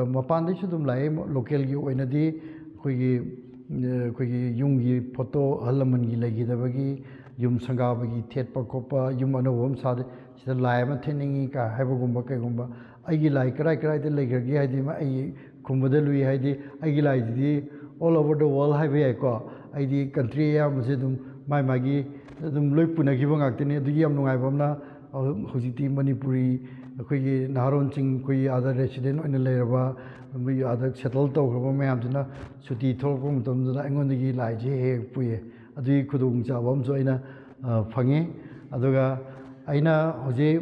ꯑ, ꯃꯄꯥꯟꯗꯩꯁꯨ ꯑꯗꯨꯝ ꯂꯥꯛꯑꯦ꯫ ꯂꯣꯀꯦꯜꯒꯤ ꯑꯣꯏꯅꯗꯤ ꯑꯩꯈꯣꯏꯒꯤ, ꯑ, ꯑꯩꯈꯣꯏꯒꯤ ꯌꯨꯝꯒꯤ ꯐꯣꯇꯣ, ꯑꯍꯜ ꯂꯃꯟꯒꯤ ꯂꯩꯈꯤꯗꯕꯒꯤ, ꯌꯨꯝ ꯁꯪꯒꯥꯕꯒꯤ ꯊꯦꯠꯄ ꯈꯣꯠꯄ, ꯌꯨꯝ ꯑꯅꯧꯕ ꯑꯃ ꯁꯥꯗꯦ, ꯁꯤꯗ ꯂꯥꯏ ꯑꯃ ꯊꯦꯠꯅꯤꯡꯉꯤ ꯀꯥꯏ ꯍꯥꯏꯕꯒꯨꯝꯕ ꯀꯩꯒꯨꯝꯕ, ꯑꯩꯒꯤ ꯂꯥꯏ ꯀꯔꯥꯏ ꯀꯔꯥꯏꯗ ꯂꯩꯈ꯭ꯔꯒꯦ ꯍꯥꯏꯗꯤ, ꯑꯩ ꯈꯨꯝꯕꯗ ꯂꯨꯏ ꯍꯥꯏꯗꯤ, ꯑꯩꯒꯤ ꯂꯥꯏꯁꯤꯗꯤ all over the world ꯍꯥꯏꯕ ꯌꯥꯏꯀꯣ꯫ ꯑꯩꯗꯤ ꯀꯟꯇ꯭ꯔꯤ ꯑꯌꯥꯝꯕꯁꯦ ꯑꯗꯨꯝ ꯃꯥꯏ ꯃꯥꯒꯤ ꯑꯗꯨꯝ ꯂꯣꯏ ꯄꯨꯅꯈꯤꯕ ꯉꯥꯛꯇꯅꯤ꯫ ꯑꯗꯨꯒꯤ ꯌꯥꯝ ꯅꯨꯡꯉꯥꯏꯕ ꯑꯃꯅ, ꯑ, ꯍꯧꯖꯤꯛꯇꯤ ꯃꯅꯤꯄꯨꯔꯤ ꯑꯩꯈꯣꯏꯒꯤ ꯅꯍꯥꯔꯣꯟꯁꯤꯡ, ꯑꯩꯈꯣꯏꯒꯤ ꯑꯥꯗ ꯔꯦꯁꯤꯗꯦꯟ ꯑꯣꯏꯅ ꯂꯩꯔꯕ, ꯃꯣꯏ ꯑꯥꯗ ꯁꯦꯇꯜ ꯇꯧꯈ꯭ꯔꯕ ꯃꯌꯥꯝꯁꯤꯅ ꯁꯨꯇꯤ ꯊꯣꯛꯂꯛꯄ ꯃꯇꯝꯗꯨꯗ ꯑꯩꯉꯣꯟꯗꯒꯤ ꯂꯥꯏꯁꯦ ꯍꯦꯛ ꯍꯦꯛ ꯄꯨꯏꯌꯦ꯫ ꯑꯗꯨꯒꯤ ꯈꯨꯗꯣꯡꯆꯥꯕ ꯑꯃꯁꯨ ꯑꯩꯅ, ꯑ, ꯐꯪꯉꯤ꯫ ꯑꯗꯨꯒ ꯑꯩꯅ ꯍꯧꯖꯤꯛ,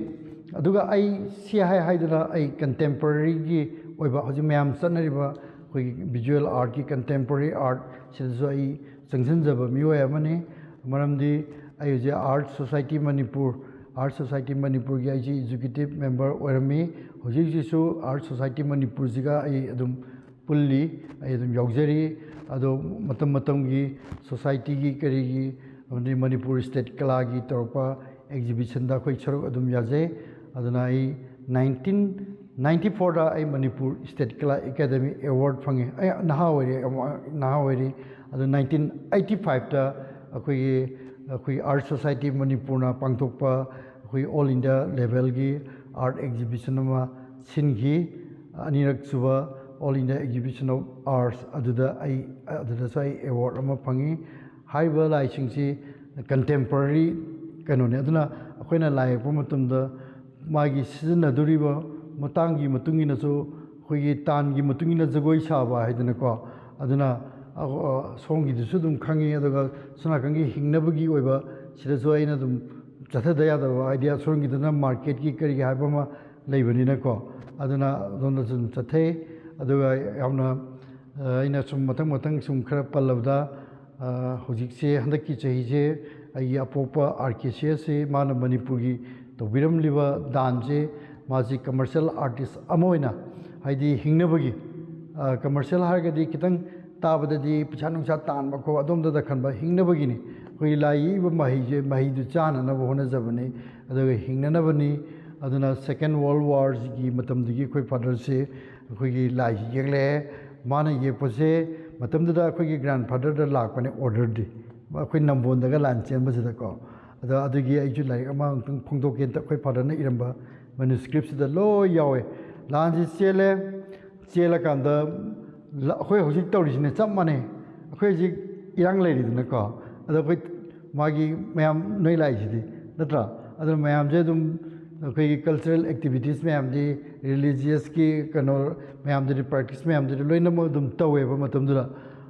ꯑꯗꯨꯒ ꯑꯩ ꯁꯤ ꯍꯥꯏ ꯍꯥꯏꯗꯅ ꯑꯩ ꯀꯟꯇꯦꯝꯄꯔꯔꯤꯒꯤ ꯑꯣꯏꯕ ꯍꯧꯖꯤꯛ ꯃꯌꯥꯝ ꯆꯠꯅꯔꯤꯕ ꯑꯩꯈꯣꯏꯒꯤ ꯚꯤꯖꯨꯋꯦꯜ ꯑꯥꯔꯠꯀꯤ, ꯀꯟꯇꯦꯝꯄꯔꯔꯤ ꯑꯥꯔꯠ ꯁꯤꯗꯁꯨ ꯑꯩ ꯆꯪꯁꯤꯟꯖꯕ ꯃꯤꯑꯣꯏ ꯑꯃꯅꯤ꯫ ꯃꯔꯝꯗꯤ ꯑꯩ ꯍꯧꯖꯤꯛ art society Manipur, art society ꯃꯅꯤꯄꯨꯔꯒꯤ ꯑꯩꯁꯤ ꯑꯦꯛꯖꯤꯀ꯭ꯌꯨꯇꯤꯞ ꯃꯦꯝꯕꯔ ꯑꯣꯏꯔꯝꯃꯤ꯫ ꯍꯧꯖꯤꯛ ꯍꯧꯖꯤꯛꯁꯨ ꯑꯥꯔꯠ ꯁꯣꯁꯥꯏꯇꯤ ꯃꯅꯤꯄꯨꯔꯁꯤꯒ ꯑꯩ ꯑꯗꯨꯝ ꯄꯨꯜꯂꯤ, ꯑꯩ ꯑꯗꯨꯝ ꯌꯥꯎꯖꯔꯤ꯫ ꯑꯗꯣ ꯃꯇꯝ ꯃꯇꯝꯒꯤ ꯁꯣꯁꯥꯏꯇꯤꯒꯤ ꯀꯔꯤꯒꯤ, ꯑꯃꯗꯤ ꯃꯅꯤꯄꯨꯔ ꯁ꯭ꯇꯦꯠ ꯀꯂꯥꯒꯤ ꯇꯧꯔꯛꯄ ꯑꯦꯛꯖꯤꯕꯤꯁꯟꯗ ꯑꯩꯈꯣꯏ ꯁꯔꯨꯛ ꯑꯗꯨꯝ ꯌꯥꯖꯩ꯫ ꯑꯗꯨꯅ ꯑꯩ ꯅꯥꯏꯟꯇꯤꯟ ꯅꯥꯏꯟꯇꯤ ꯐꯣꯔꯗ ꯑꯩ ꯃꯅꯤꯄꯨꯔ ꯁ꯭ꯇꯦꯠ ꯀꯂꯥ ꯑꯦꯀꯥꯗꯃꯤ ꯑꯦꯋꯥꯔꯗ ꯐꯪꯉꯤ꯫ ꯑꯩ ꯅꯍꯥ ꯑꯣꯏꯔꯤ, ꯌꯥꯝ ꯅꯍꯥ ꯑꯣꯏꯔꯤ꯫ ꯑꯗꯣ ꯅꯥꯏꯟꯇꯤꯟ ꯑꯩꯠꯇꯤ ꯐꯥꯏꯚꯇ ꯑꯩꯈꯣꯏꯒꯤ, ꯑꯩꯈꯣꯏ ꯑꯥꯔꯠ ꯁꯣꯁꯥꯏꯇꯤ ꯃꯅꯤꯄꯨꯔꯅ ꯄꯥꯡꯊꯣꯛꯄ ꯑꯩꯈꯣꯏ ꯑꯣꯜ ꯏꯟꯗꯤꯌꯥ ꯂꯦꯚꯦꯜꯒꯤ ꯑꯥꯔꯠ ꯑꯦꯛꯖꯤꯕꯤꯁꯟ ꯑꯃ ꯁꯤꯟꯈꯤ꯫ ꯑꯅꯤꯔꯛ ꯁꯨꯕ all India exhibition of arts ꯑꯗꯨꯗ ꯑꯩ, ꯑꯗꯨꯗꯁꯨ ꯑꯩ ꯑꯦꯋꯥꯔꯗ ꯑꯃ ꯐꯪꯉꯤ꯫ ꯍꯥꯏꯔꯤꯕ ꯂꯥꯏꯁꯤꯡꯁꯤ ꯀꯟꯇꯦꯝꯄꯔꯔꯤ ꯀꯩꯅꯣꯅꯤ꯫ ꯑꯗꯨꯅ ꯑꯩꯈꯣꯏꯅ ꯂꯥꯏ ꯌꯦꯛꯄ ꯃꯇꯝꯗ ꯃꯥꯒꯤ ꯁꯤꯖꯤꯟꯅꯗꯣꯔꯤꯕ ꯃꯇꯥꯡꯒꯤ ꯃꯇꯨꯡ ꯏꯟꯅꯁꯨ, ꯑꯩꯈꯣꯏꯒꯤ ꯇꯥꯟꯒꯤ ꯃꯇꯨꯡ ꯏꯟꯅ ꯖꯒꯣꯏ ꯁꯥꯕ ꯍꯥꯏꯗꯅꯀꯣ꯫ ꯑꯗꯨꯅ, ꯑ, ꯑ, ꯁꯣꯝꯒꯤꯗꯨꯁꯨ ꯑꯗꯨꯝ ꯈꯪꯉꯤ꯫ ꯑꯗꯨꯒ ꯁꯣꯝ ꯅꯥꯀꯟꯒꯤ ꯍꯤꯡꯅꯕꯒꯤ ꯑꯣꯏꯕ ꯁꯤꯗꯁꯨ ꯑꯩꯅ ꯑꯗꯨꯝ ꯆꯠꯊꯗ ꯌꯥꯗꯕ, ꯍꯥꯏꯗꯤ ꯑꯁꯣꯝꯒꯤꯗꯨꯅ ꯃꯥꯔꯀꯦꯠꯀꯤ ꯀꯔꯤꯒꯤ ꯍꯥꯏꯕ ꯑꯃ ꯂꯩꯕꯅꯤꯅꯀꯣ꯫ ꯑꯗꯨꯅ ꯑꯗꯣꯝꯗꯁꯨ ꯑꯗꯨꯝ ꯆꯠꯊꯩ꯫ ꯑꯗꯨꯒ ꯌꯥꯝꯅ, ꯑ, ꯑꯩꯅ ꯁꯨꯝ ꯃꯊꯪ ꯃꯊꯪ ꯁꯨꯝ ꯈꯔ ꯄꯜꯂꯕꯗ, ꯑ, ꯍꯧꯖꯤꯛꯁꯦ, ꯍꯟꯗꯛꯀꯤ ꯆꯍꯤꯁꯦ ꯑꯩꯒꯤ ꯑꯄꯣꯛꯄ ꯑꯥꯔ ꯀꯦ ꯁꯤ ꯑꯦꯁꯁꯤ ꯃꯥꯅ ꯃꯅꯤꯄꯨꯔꯒꯤ ꯇꯧꯕꯤꯔꯝꯂꯤꯕ ꯗꯥꯟꯁꯦ, ꯃꯥꯁꯤ ꯀꯃꯔꯁꯤꯌꯦꯜ ꯑꯥꯔꯇꯤꯁ ꯑꯃ ꯑꯣꯏꯅ, ꯍꯥꯏꯗꯤ ꯍꯤꯡꯅꯕꯒꯤ, ꯑ, ꯀꯃꯔꯁꯤꯌꯦꯜ ꯍꯥꯏꯔꯒꯗꯤ ꯈꯤꯇꯪ ꯇꯥꯕꯗꯗꯤ ꯄꯩꯁꯥ ꯅꯨꯡꯁꯥ ꯇꯥꯟꯕ ꯈꯣꯠꯄ ꯑꯗꯣꯝꯗꯗ ꯈꯟꯕ, ꯍꯤꯡꯅꯕꯒꯤꯅꯤ꯫ ꯑꯩꯈꯣꯏꯒꯤ ꯂꯥꯏ ꯌꯦꯛꯏꯕ ꯃꯍꯩꯁꯦ, ꯃꯍꯩꯗꯨ ꯆꯥꯅꯅꯕ ꯍꯣꯠꯅꯖꯕꯅꯤ, ꯑꯗꯨꯒ ꯍꯤꯡꯅꯅꯕꯅꯤ꯫ ꯑꯗꯨꯅ Second World Warꯒꯤ ꯃꯇꯝꯗꯒꯤ ꯑꯩꯈꯣꯏ ꯐꯥꯗꯔꯁꯦ ꯑꯩꯈꯣꯏꯒꯤ ꯂꯥꯏꯁꯤ ꯌꯦꯛꯂꯛꯑꯦ꯫ ꯃꯥꯅ ꯌꯦꯛꯄꯁꯦ ꯃꯇꯝꯗꯨꯗ ꯑꯩꯈꯣꯏꯒꯤ ꯒ꯭ꯔꯥꯟꯐꯥꯗꯔꯗ ꯂꯥꯛꯄꯅꯦ ꯑꯣꯔꯗꯔꯗꯤ, ꯑꯩꯈꯣꯏ ꯅꯝꯕꯣꯜꯗꯒ ꯂꯥꯟ ꯆꯦꯟꯕꯁꯤꯗꯀꯣ꯫ ꯑꯗꯣ ꯑꯗꯨꯒꯤ ꯑꯩꯁꯨ ꯂꯥꯏꯔꯤꯛ ꯑꯃ ꯑꯃꯨꯛꯇꯪ ꯐꯣꯡꯗꯣꯛꯀꯦꯅ ꯑꯩꯈꯣꯏ ꯐꯥꯗꯔꯅ ꯏꯔꯝꯕ ꯃꯦꯅꯨꯁꯀ꯭ꯔꯤꯞꯁꯤꯗ ꯂꯣꯏ ꯌꯥꯎꯋꯦ꯫ ꯂꯥꯟꯁꯤ ꯆꯦꯜꯂꯦ, ꯆꯦꯜꯂꯀꯥꯟꯗ ꯂ-, ꯑꯩꯈꯣꯏ ꯍꯧꯖꯤꯛ ꯇꯧꯔꯤꯁꯤꯅꯦ, ꯆꯞ ꯃꯥꯟꯅꯩ꯫ ꯑꯩꯈꯣꯏ ꯍꯧꯖꯤꯛ ꯏꯔꯥꯡ ꯂꯩꯔꯤꯗꯅꯀꯣ, ꯑꯗꯣ ꯑꯩꯈꯣꯏ ꯃꯥꯒꯤ ꯃꯌꯥꯝ ꯅꯣꯏ ꯂꯥꯛꯏꯁꯤꯗꯤ, ꯅꯠꯇ꯭ꯔꯥ? ꯑꯗꯨꯅ ꯃꯌꯥꯝꯁꯦ ꯑꯗꯨꯝ ꯑꯩꯈꯣꯏꯒꯤ ꯀꯜꯆꯔꯦꯜ ꯑꯦꯛꯇꯤꯚꯤꯇꯤꯁ ꯃꯌꯥꯝꯗꯤ, ꯔꯤꯂꯤꯖꯤꯌꯁꯀꯤ ꯀꯩꯅꯣ ꯃꯌꯥꯝꯗꯨꯗꯤ, ꯄ꯭ꯔꯦꯛꯇꯤꯁ ꯃꯌꯥꯝꯗꯨꯗꯤ ꯂꯣꯏꯅꯃꯛ ꯑꯗꯨꯝ ꯇꯧꯋꯦꯕ ꯃꯇꯝꯗꯨꯗ꯫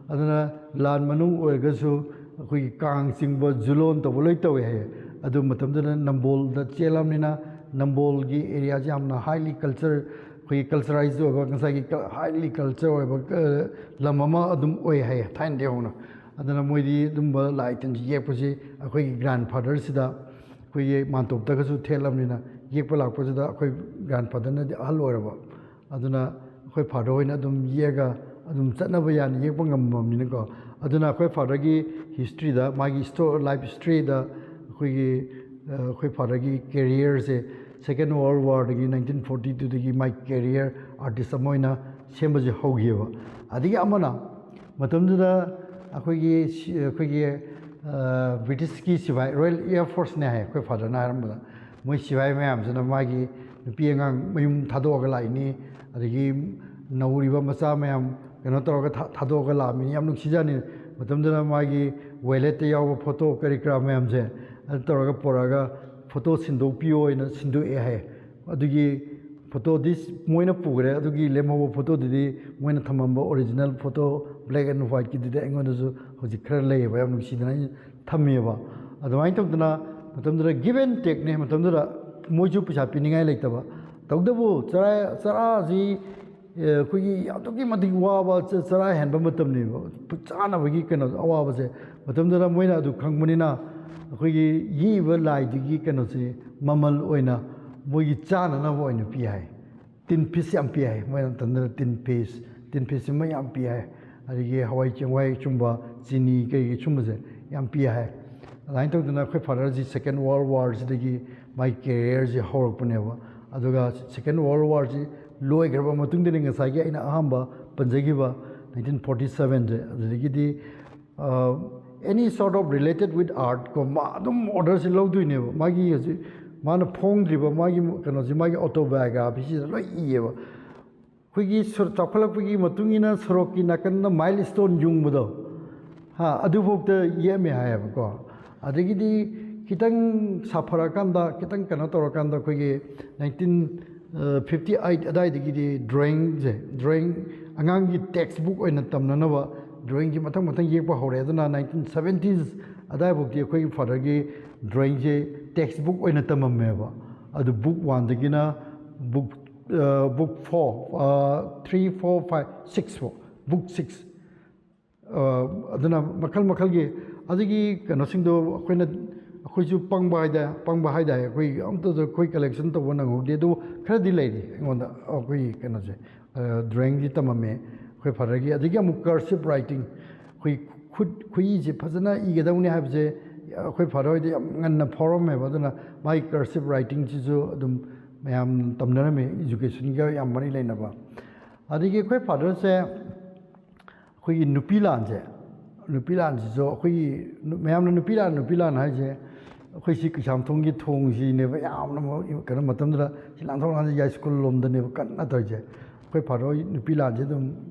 ꯑꯗꯨꯅ ꯂꯥꯟ ꯃꯅꯨꯡ ꯑꯣꯏꯔꯒꯁꯨ ꯑꯩꯈꯣꯏꯒꯤ ꯀꯥꯡ ꯆꯤꯡꯕ, ꯖꯨꯂꯣꯟ ꯇꯧꯕ ꯂꯣꯏ ꯇꯧꯋꯦ ꯍꯥꯏꯌꯦ꯫ ꯑꯗꯨ ꯃꯇꯝꯗꯨꯗ ꯅꯝꯕꯣꯜꯗ ꯆꯦꯜꯂꯝꯅꯤꯅ ꯅꯝꯕꯣꯜꯒꯤ ꯑꯦꯔꯤꯌꯥꯁꯦ ꯌꯥꯝꯅ ꯍꯥꯏꯂꯤ ꯀꯜꯆꯔ, ꯑꯩꯈꯣꯏꯒꯤ ꯀꯜꯆꯔꯥꯏꯖ ꯑꯣꯏꯕ, ꯉꯁꯥꯏꯒꯤ ꯀ-, ꯍꯥꯏꯂꯤ ꯀꯜꯆꯔ ꯑꯣꯏꯕ, ꯑ, ꯂꯝ ꯑꯃ ꯑꯗꯨꯝ ꯑꯣꯏ ꯍꯥꯏꯌꯦ ꯊꯥꯏꯅꯗꯒꯤ ꯍꯧꯅ꯫ ꯑꯗꯨꯅ ꯃꯣꯏꯗꯤ ꯑꯗꯨꯝꯕ ꯂꯥꯏ ꯇꯤꯟꯁꯤ ꯌꯦꯛꯄꯁꯤ ꯑꯩꯈꯣꯏꯒꯤ ꯒ꯭ꯔꯥꯟꯐꯥꯗꯔꯁꯤꯗ ꯑꯩꯈꯣꯏꯒꯤ ꯃꯥꯟꯇꯣꯞꯇꯒꯁꯨ ꯊꯦꯠꯂꯕꯅꯤꯅ, ꯌꯦꯛꯄ ꯂꯥꯛꯄꯁꯤꯗ ꯑꯩꯈꯣꯏ ꯒ꯭ꯔꯥꯟꯐꯥꯗꯔꯅꯗꯤ ꯑꯍꯜ ꯑꯣꯏꯔꯕ, ꯑꯗꯨꯅ ꯑꯩꯈꯣꯏ ꯐꯥꯗꯔ ꯍꯣꯏꯅ ꯑꯗꯨꯝ ꯌꯦꯛꯑꯒ ꯑꯗꯨꯝ ꯆꯠꯅꯕ ꯌꯥꯅ ꯌꯦꯛꯄ ꯉꯝꯃꯕꯅꯤꯅꯀꯣ꯫ ꯑꯗꯨꯅ ꯑꯩꯈꯣꯏ ꯐꯥꯗꯔꯒꯤ ꯍꯤꯁꯇ꯭ꯔꯤꯗ, ꯃꯥꯒꯤ ꯏꯁꯇꯣ-, ꯂꯥꯏꯐ ꯍꯤꯁꯇ꯭ꯔꯤꯗ ꯑꯩꯈꯣꯏꯒꯤ, ꯑ, ꯑꯩꯈꯣꯏ ꯐꯥꯗꯔꯒꯤ ꯀꯦꯔꯤꯌꯔꯁꯦ Second World Warꯗꯒꯤ, nineteen forty twoꯗꯒꯤ ꯃꯥꯏ ꯀꯦꯔꯤꯌꯔ ꯑꯥꯔꯇꯤꯁ ꯑꯃ ꯑꯣꯏꯅ ꯁꯦꯝꯕꯁꯦ ꯍꯧꯈꯤꯑꯕ꯫ ꯑꯗꯒꯤ ꯑꯃꯅ ꯃꯇꯝꯗꯨꯗ ꯑꯩꯈꯣꯏꯒꯤ ꯁꯤ-, ꯑꯩꯈꯣꯏꯒꯤ, ꯑ, ꯕ꯭ꯔꯤꯇꯤꯁꯀꯤ ꯁꯤꯐꯥꯏ, ꯔꯣꯌꯦꯜ ꯑꯦꯌꯔ ꯐꯣꯔꯁꯅꯦ ꯍꯥꯏ ꯑꯩꯈꯣꯏ ꯐꯥꯗꯔꯅ ꯍꯥꯏꯔꯝꯕꯗ꯫ ꯃꯣꯏ ꯁꯤꯐꯥꯏ ꯃꯌꯥꯝꯁꯤꯅ ꯃꯥꯒꯤ ꯅꯨꯄꯤ ꯑꯉꯥꯡ ꯃꯌꯨꯝ ꯊꯥꯗꯣꯛꯑꯒ ꯂꯥꯛꯏꯅꯤ, ꯑꯗꯒꯤ ꯅꯧꯔꯤꯕ ꯃꯆꯥ ꯃꯌꯥꯝ ꯀꯩꯅꯣ ꯇꯧꯔꯒ ꯊꯥ-, ꯊꯥꯗꯣꯛꯑꯒ ꯂꯥꯛꯑꯃꯤꯅꯤ꯫ ꯌꯥꯝ ꯅꯨꯡꯁꯤꯖꯥꯠꯅꯤ꯫ ꯃꯇꯝꯗꯨꯗ ꯃꯥꯒꯤ ꯋꯦꯂꯦꯠꯇ ꯌꯥꯎꯕ ꯐꯣꯇꯣ ꯀꯔꯤ ꯀꯔꯥ ꯃꯌꯥꯝꯁꯦ ꯑꯗꯨ ꯇꯧꯔꯒ ꯄꯨꯔꯛꯑꯒ, "ꯐꯣꯇꯣ ꯁꯤꯟꯗꯣꯛꯄꯤꯌꯣ" ꯍꯥꯏꯅ ꯁꯤꯟꯗꯣꯛꯑꯦ ꯍꯥꯏ꯫ ꯑꯗꯨꯒꯤ ꯐꯣꯇꯣꯗꯤ ꯃꯣꯏꯅ ꯄꯨꯈ꯭ꯔꯦ, ꯑꯗꯨꯒꯤ ꯂꯦꯝꯍꯧꯕ ꯐꯣꯇꯣꯗꯨꯗꯤ ꯃꯣꯏꯅ ꯊꯝꯃꯝꯕ ꯑꯣꯔꯤꯖꯤꯅꯦꯜ ꯐꯣꯇꯣ, ꯕ꯭ꯂꯦꯛ ꯑꯦꯟ ꯋꯥꯏꯠꯀꯤꯗꯨꯗꯤ ꯑꯩꯉꯣꯟꯗꯁꯨ ꯍꯧꯖꯤꯛ ꯈꯔ ꯂꯩꯌꯦꯕ, ꯌꯥꯝ ꯅꯨꯡꯁꯤꯗꯅ ꯑꯩꯅ ꯊꯝꯃꯦꯕ꯫ ꯑꯗꯨꯃꯥꯏꯅ ꯇꯧꯗꯅ ꯃꯇꯝꯗꯨꯗ give and takeꯅꯦ, ꯃꯇꯝꯗꯨꯗ ꯃꯣꯏꯁꯨ ꯄꯩꯁꯥ ꯄꯤꯅꯤꯡꯉꯥꯏ ꯂꯩꯇꯕ꯫ ꯇꯧꯕꯇꯕꯨ ꯆꯔꯥ, ꯆꯔꯥꯁꯤ, ꯑꯦ, ꯑꯩꯈꯣꯏꯒꯤ ꯑꯗꯨꯛꯀꯤ ꯃꯇꯤꯛ ꯋꯥꯕ, ꯆ-, ꯆꯔꯥ ꯍꯦꯟꯕ ꯃꯇꯝꯅꯦꯕ, ꯆꯥꯅꯕꯒꯤ ꯀꯩꯅꯣ ꯑꯋꯥꯕꯁꯦ꯫ ꯃꯇꯝꯗꯨꯗ ꯃꯣꯏꯅ ꯑꯗꯨ ꯈꯪꯕꯅꯤꯅ ꯑꯩꯈꯣꯏꯒꯤ ꯌꯦꯛꯏꯕ ꯂꯥꯏꯗꯨꯒꯤ ꯀꯩꯅꯣꯁꯦ ꯃꯃꯜ ꯑꯣꯏꯅ ꯃꯣꯏꯒꯤ ꯆꯥꯅꯅꯕ ꯑꯣꯏꯅ ꯄꯤ ꯍꯥꯏ꯫ ꯇꯤꯟ ꯐꯤꯁ ꯌꯥꯝ ꯄꯤ ꯍꯥꯏ, ꯃꯣꯏ ꯃꯇꯝꯗꯨꯗ ꯇꯤꯟ ꯐꯤꯁ, ꯇꯤꯟ ꯐꯤꯁꯁꯤ ꯃꯌꯥꯝ ꯄꯤ ꯍꯥꯏ꯫ ꯑꯗꯒꯤ ꯍꯋꯥꯏ ꯆꯦꯡꯋꯥꯏ ꯁꯨꯝꯕ, ꯆꯤꯅꯤ ꯀꯩꯀꯩ ꯁꯨꯝꯕꯁꯦ ꯌꯥꯝ ꯄꯤ ꯍꯥꯏ꯫ ꯑꯗꯨꯃꯥꯏꯅ ꯇꯧꯗꯅ ꯑꯩꯈꯣꯏ ꯐꯥꯗꯔꯁꯤ Second World Warꯁꯤꯗꯒꯤ ꯃꯥꯏ ꯀꯦꯔꯤꯌꯔꯁꯤ ꯍꯧꯔꯛꯄꯅꯦꯕ꯫ ꯑꯗꯨꯒ Second World Warꯁꯤ ꯂꯣꯏꯈ꯭ꯔꯕ ꯃꯇꯨꯡꯗꯅꯤ ꯉꯁꯥꯏꯒꯤ ꯑꯩꯅ ꯑꯍꯥꯟꯕ ꯄꯟꯖꯈꯤꯕ nineteen forty sevenꯁꯦ꯫ ꯑꯗꯨꯗꯒꯤꯗꯤ any sort of related with art ꯀꯣ, ꯃꯥ ꯑꯗꯨꯝ ꯑꯣꯔꯗꯔꯁꯤ ꯂꯧꯗꯣꯏꯅꯦꯕ꯫ ꯃꯥꯒꯤ ꯍꯧꯖꯤꯛ ꯃꯥꯅ ꯐꯣꯡꯗ꯭ꯔꯤꯕ ꯃꯥꯒꯤ ꯀꯩꯅꯣꯁꯤ, ꯃꯥꯒꯤ ꯑꯣꯇꯣꯕꯥꯏꯑꯣꯒ꯭ꯔꯥꯐꯤꯁꯤꯗ ꯂꯣꯏ ꯏꯌꯦꯕ꯫ ꯑꯩꯈꯣꯏꯒꯤ ꯆꯥꯎꯈꯠꯂꯛꯄꯒꯤ ꯃꯇꯨꯡ ꯏꯟꯅ ꯁꯣꯔꯣꯛꯀꯤ ꯅꯥꯀꯟꯗ ꯃꯥꯏꯜ ꯏꯁꯇꯣꯟ ꯌꯨꯡꯕꯗꯣ, ꯍꯥ, ꯑꯗꯨꯐꯥꯎꯗ ꯌꯦꯛꯑꯝꯃꯦ ꯍꯥꯏꯌꯦꯕꯀꯣ꯫ ꯑꯗꯒꯤꯗꯤ ꯈꯤꯇꯪ ꯁꯥꯐꯔꯀꯥꯟꯗ, ꯈꯤꯇꯪ ꯀꯩꯅꯣ ꯇꯧꯔꯀꯥꯟꯗ ꯑꯩꯈꯣꯏꯒꯤ nineteen fifty eight ꯑꯗꯥꯏꯗꯒꯤꯗꯤ ꯗ꯭ꯔꯣꯌꯤꯡꯁꯦ, ꯗ꯭ꯔꯣꯌꯤꯡ, ꯑꯉꯥꯡꯒꯤ ꯇꯦꯛꯁ ꯕꯨꯛ ꯑꯣꯏꯅ ꯇꯝꯅꯅꯕ ꯗ꯭ꯔꯣꯌꯤꯡꯁꯦ ꯃꯊꯪ ꯃꯊꯪ ꯌꯦꯛꯄ ꯍꯧꯔꯦ꯫ ꯑꯗꯨꯅ nineteen seventies ꯑꯗꯥꯏꯐꯥꯎꯗꯤ ꯑꯩꯈꯣꯏꯒꯤ ꯐꯥꯗꯔꯒꯤ ꯗ꯭ꯔꯣꯌꯤꯡꯁꯦ ꯇꯦꯛꯁ ꯕꯨꯛ ꯑꯣꯏꯅ ꯇꯝꯃꯝꯃꯦꯕ꯫ ꯑꯗꯨ book oneꯗꯒꯤꯅ book book four, three, four, five, six ꯐꯥꯎ, book six꯫ ꯑꯗꯨꯅ ꯃꯈꯜ ꯃꯈꯜꯒꯤ, ꯑꯗꯒꯤ ꯀꯩꯅꯣꯁꯤꯡꯗꯣ ꯑꯩꯈꯣꯏꯅ, ꯑꯩꯈꯣꯏꯁꯨ ꯄꯪꯕ ꯍꯥꯏꯗ, ꯄꯪꯕ ꯍꯥꯏꯇꯥꯔꯦ, ꯑꯩꯈꯣꯏ ꯑꯝꯇꯗ ꯑꯩꯈꯣꯏ ꯀꯂꯦꯛꯁꯟ ꯇꯧꯕ ꯅꯪꯍꯧꯗꯦ꯫ ꯑꯗꯨꯕꯨ ꯈꯔꯗꯤ ꯂꯩꯔꯤ ꯑꯩꯉꯣꯟꯗ꯫ ꯑꯩꯈꯣꯏꯒꯤ ꯀꯩꯅꯣꯁꯦ, ꯗ꯭ꯔꯣꯌꯤꯡꯗꯤ ꯇꯝꯃꯝꯃꯦ ꯑꯩꯈꯣꯏ ꯐꯥꯗꯔꯒꯤ꯫ ꯑꯗꯒꯤ ꯑꯃꯨꯛ cursive writing, ꯑꯩꯈꯣꯏ ꯈꯨꯠ ꯈꯨꯠꯏꯁꯦ ꯐꯖꯅ ꯏꯒꯗꯧꯅꯤ ꯍꯥꯏꯕꯁꯦ ꯑꯩꯈꯣꯏ ꯐꯥꯗꯔ ꯍꯣꯏꯗ ꯌꯥꯝ ꯉꯟꯅ ꯐꯥꯎꯔꯝꯃꯦꯕ꯫ ꯑꯗꯨꯅ ꯃꯥꯒꯤ cursive writingꯁꯤꯁꯨ ꯑꯗꯨꯝ ꯃꯌꯥꯝ ꯇꯝꯅꯔꯝꯃꯤ, ꯏꯖꯨꯀꯦꯁꯟꯒ ꯌꯥꯝ ꯃꯔꯤ ꯂꯩꯅꯕ꯫ ꯑꯗꯒꯤ ꯑꯩꯈꯣꯏ ꯐꯥꯗꯔꯁꯦ ꯑꯩꯈꯣꯏꯒꯤ ꯅꯨꯄꯤ ꯂꯥꯟꯁꯦ, ꯅꯨꯄꯤ ꯂꯥꯟꯁꯤꯁꯨ ꯑꯩꯈꯣꯏꯒꯤ ꯅꯨ-, ꯃꯌꯥꯝꯅ ꯅꯨꯄꯤ ꯂꯥꯟ, ꯅꯨꯄꯤ ꯂꯥꯟ ꯍꯥꯏꯁꯦ ꯑꯩꯈꯣꯏ ꯁꯤ ꯀꯩꯁꯥꯝꯊꯣꯡꯒꯤ ꯊꯣꯡꯁꯤꯅꯦꯕ ꯌꯥꯝꯅ ꯃ-, ꯀꯩꯅꯣ ꯃꯇꯝꯗꯨꯗ ꯁꯤ ꯂꯥꯟꯊꯣꯛ ꯂꯥꯟꯁꯤ ꯌꯥꯏꯁ꯭ꯀꯨꯜ ꯂꯣꯝꯗꯅꯦꯕ ꯀꯟꯅ ꯇꯧꯔꯤꯁꯦ꯫ ꯑꯩꯈꯣꯏ ꯐꯥꯗꯔ ꯍꯣꯏ ꯅꯨꯄꯤ ꯂꯥꯟꯁꯦ ꯑꯗꯨꯝ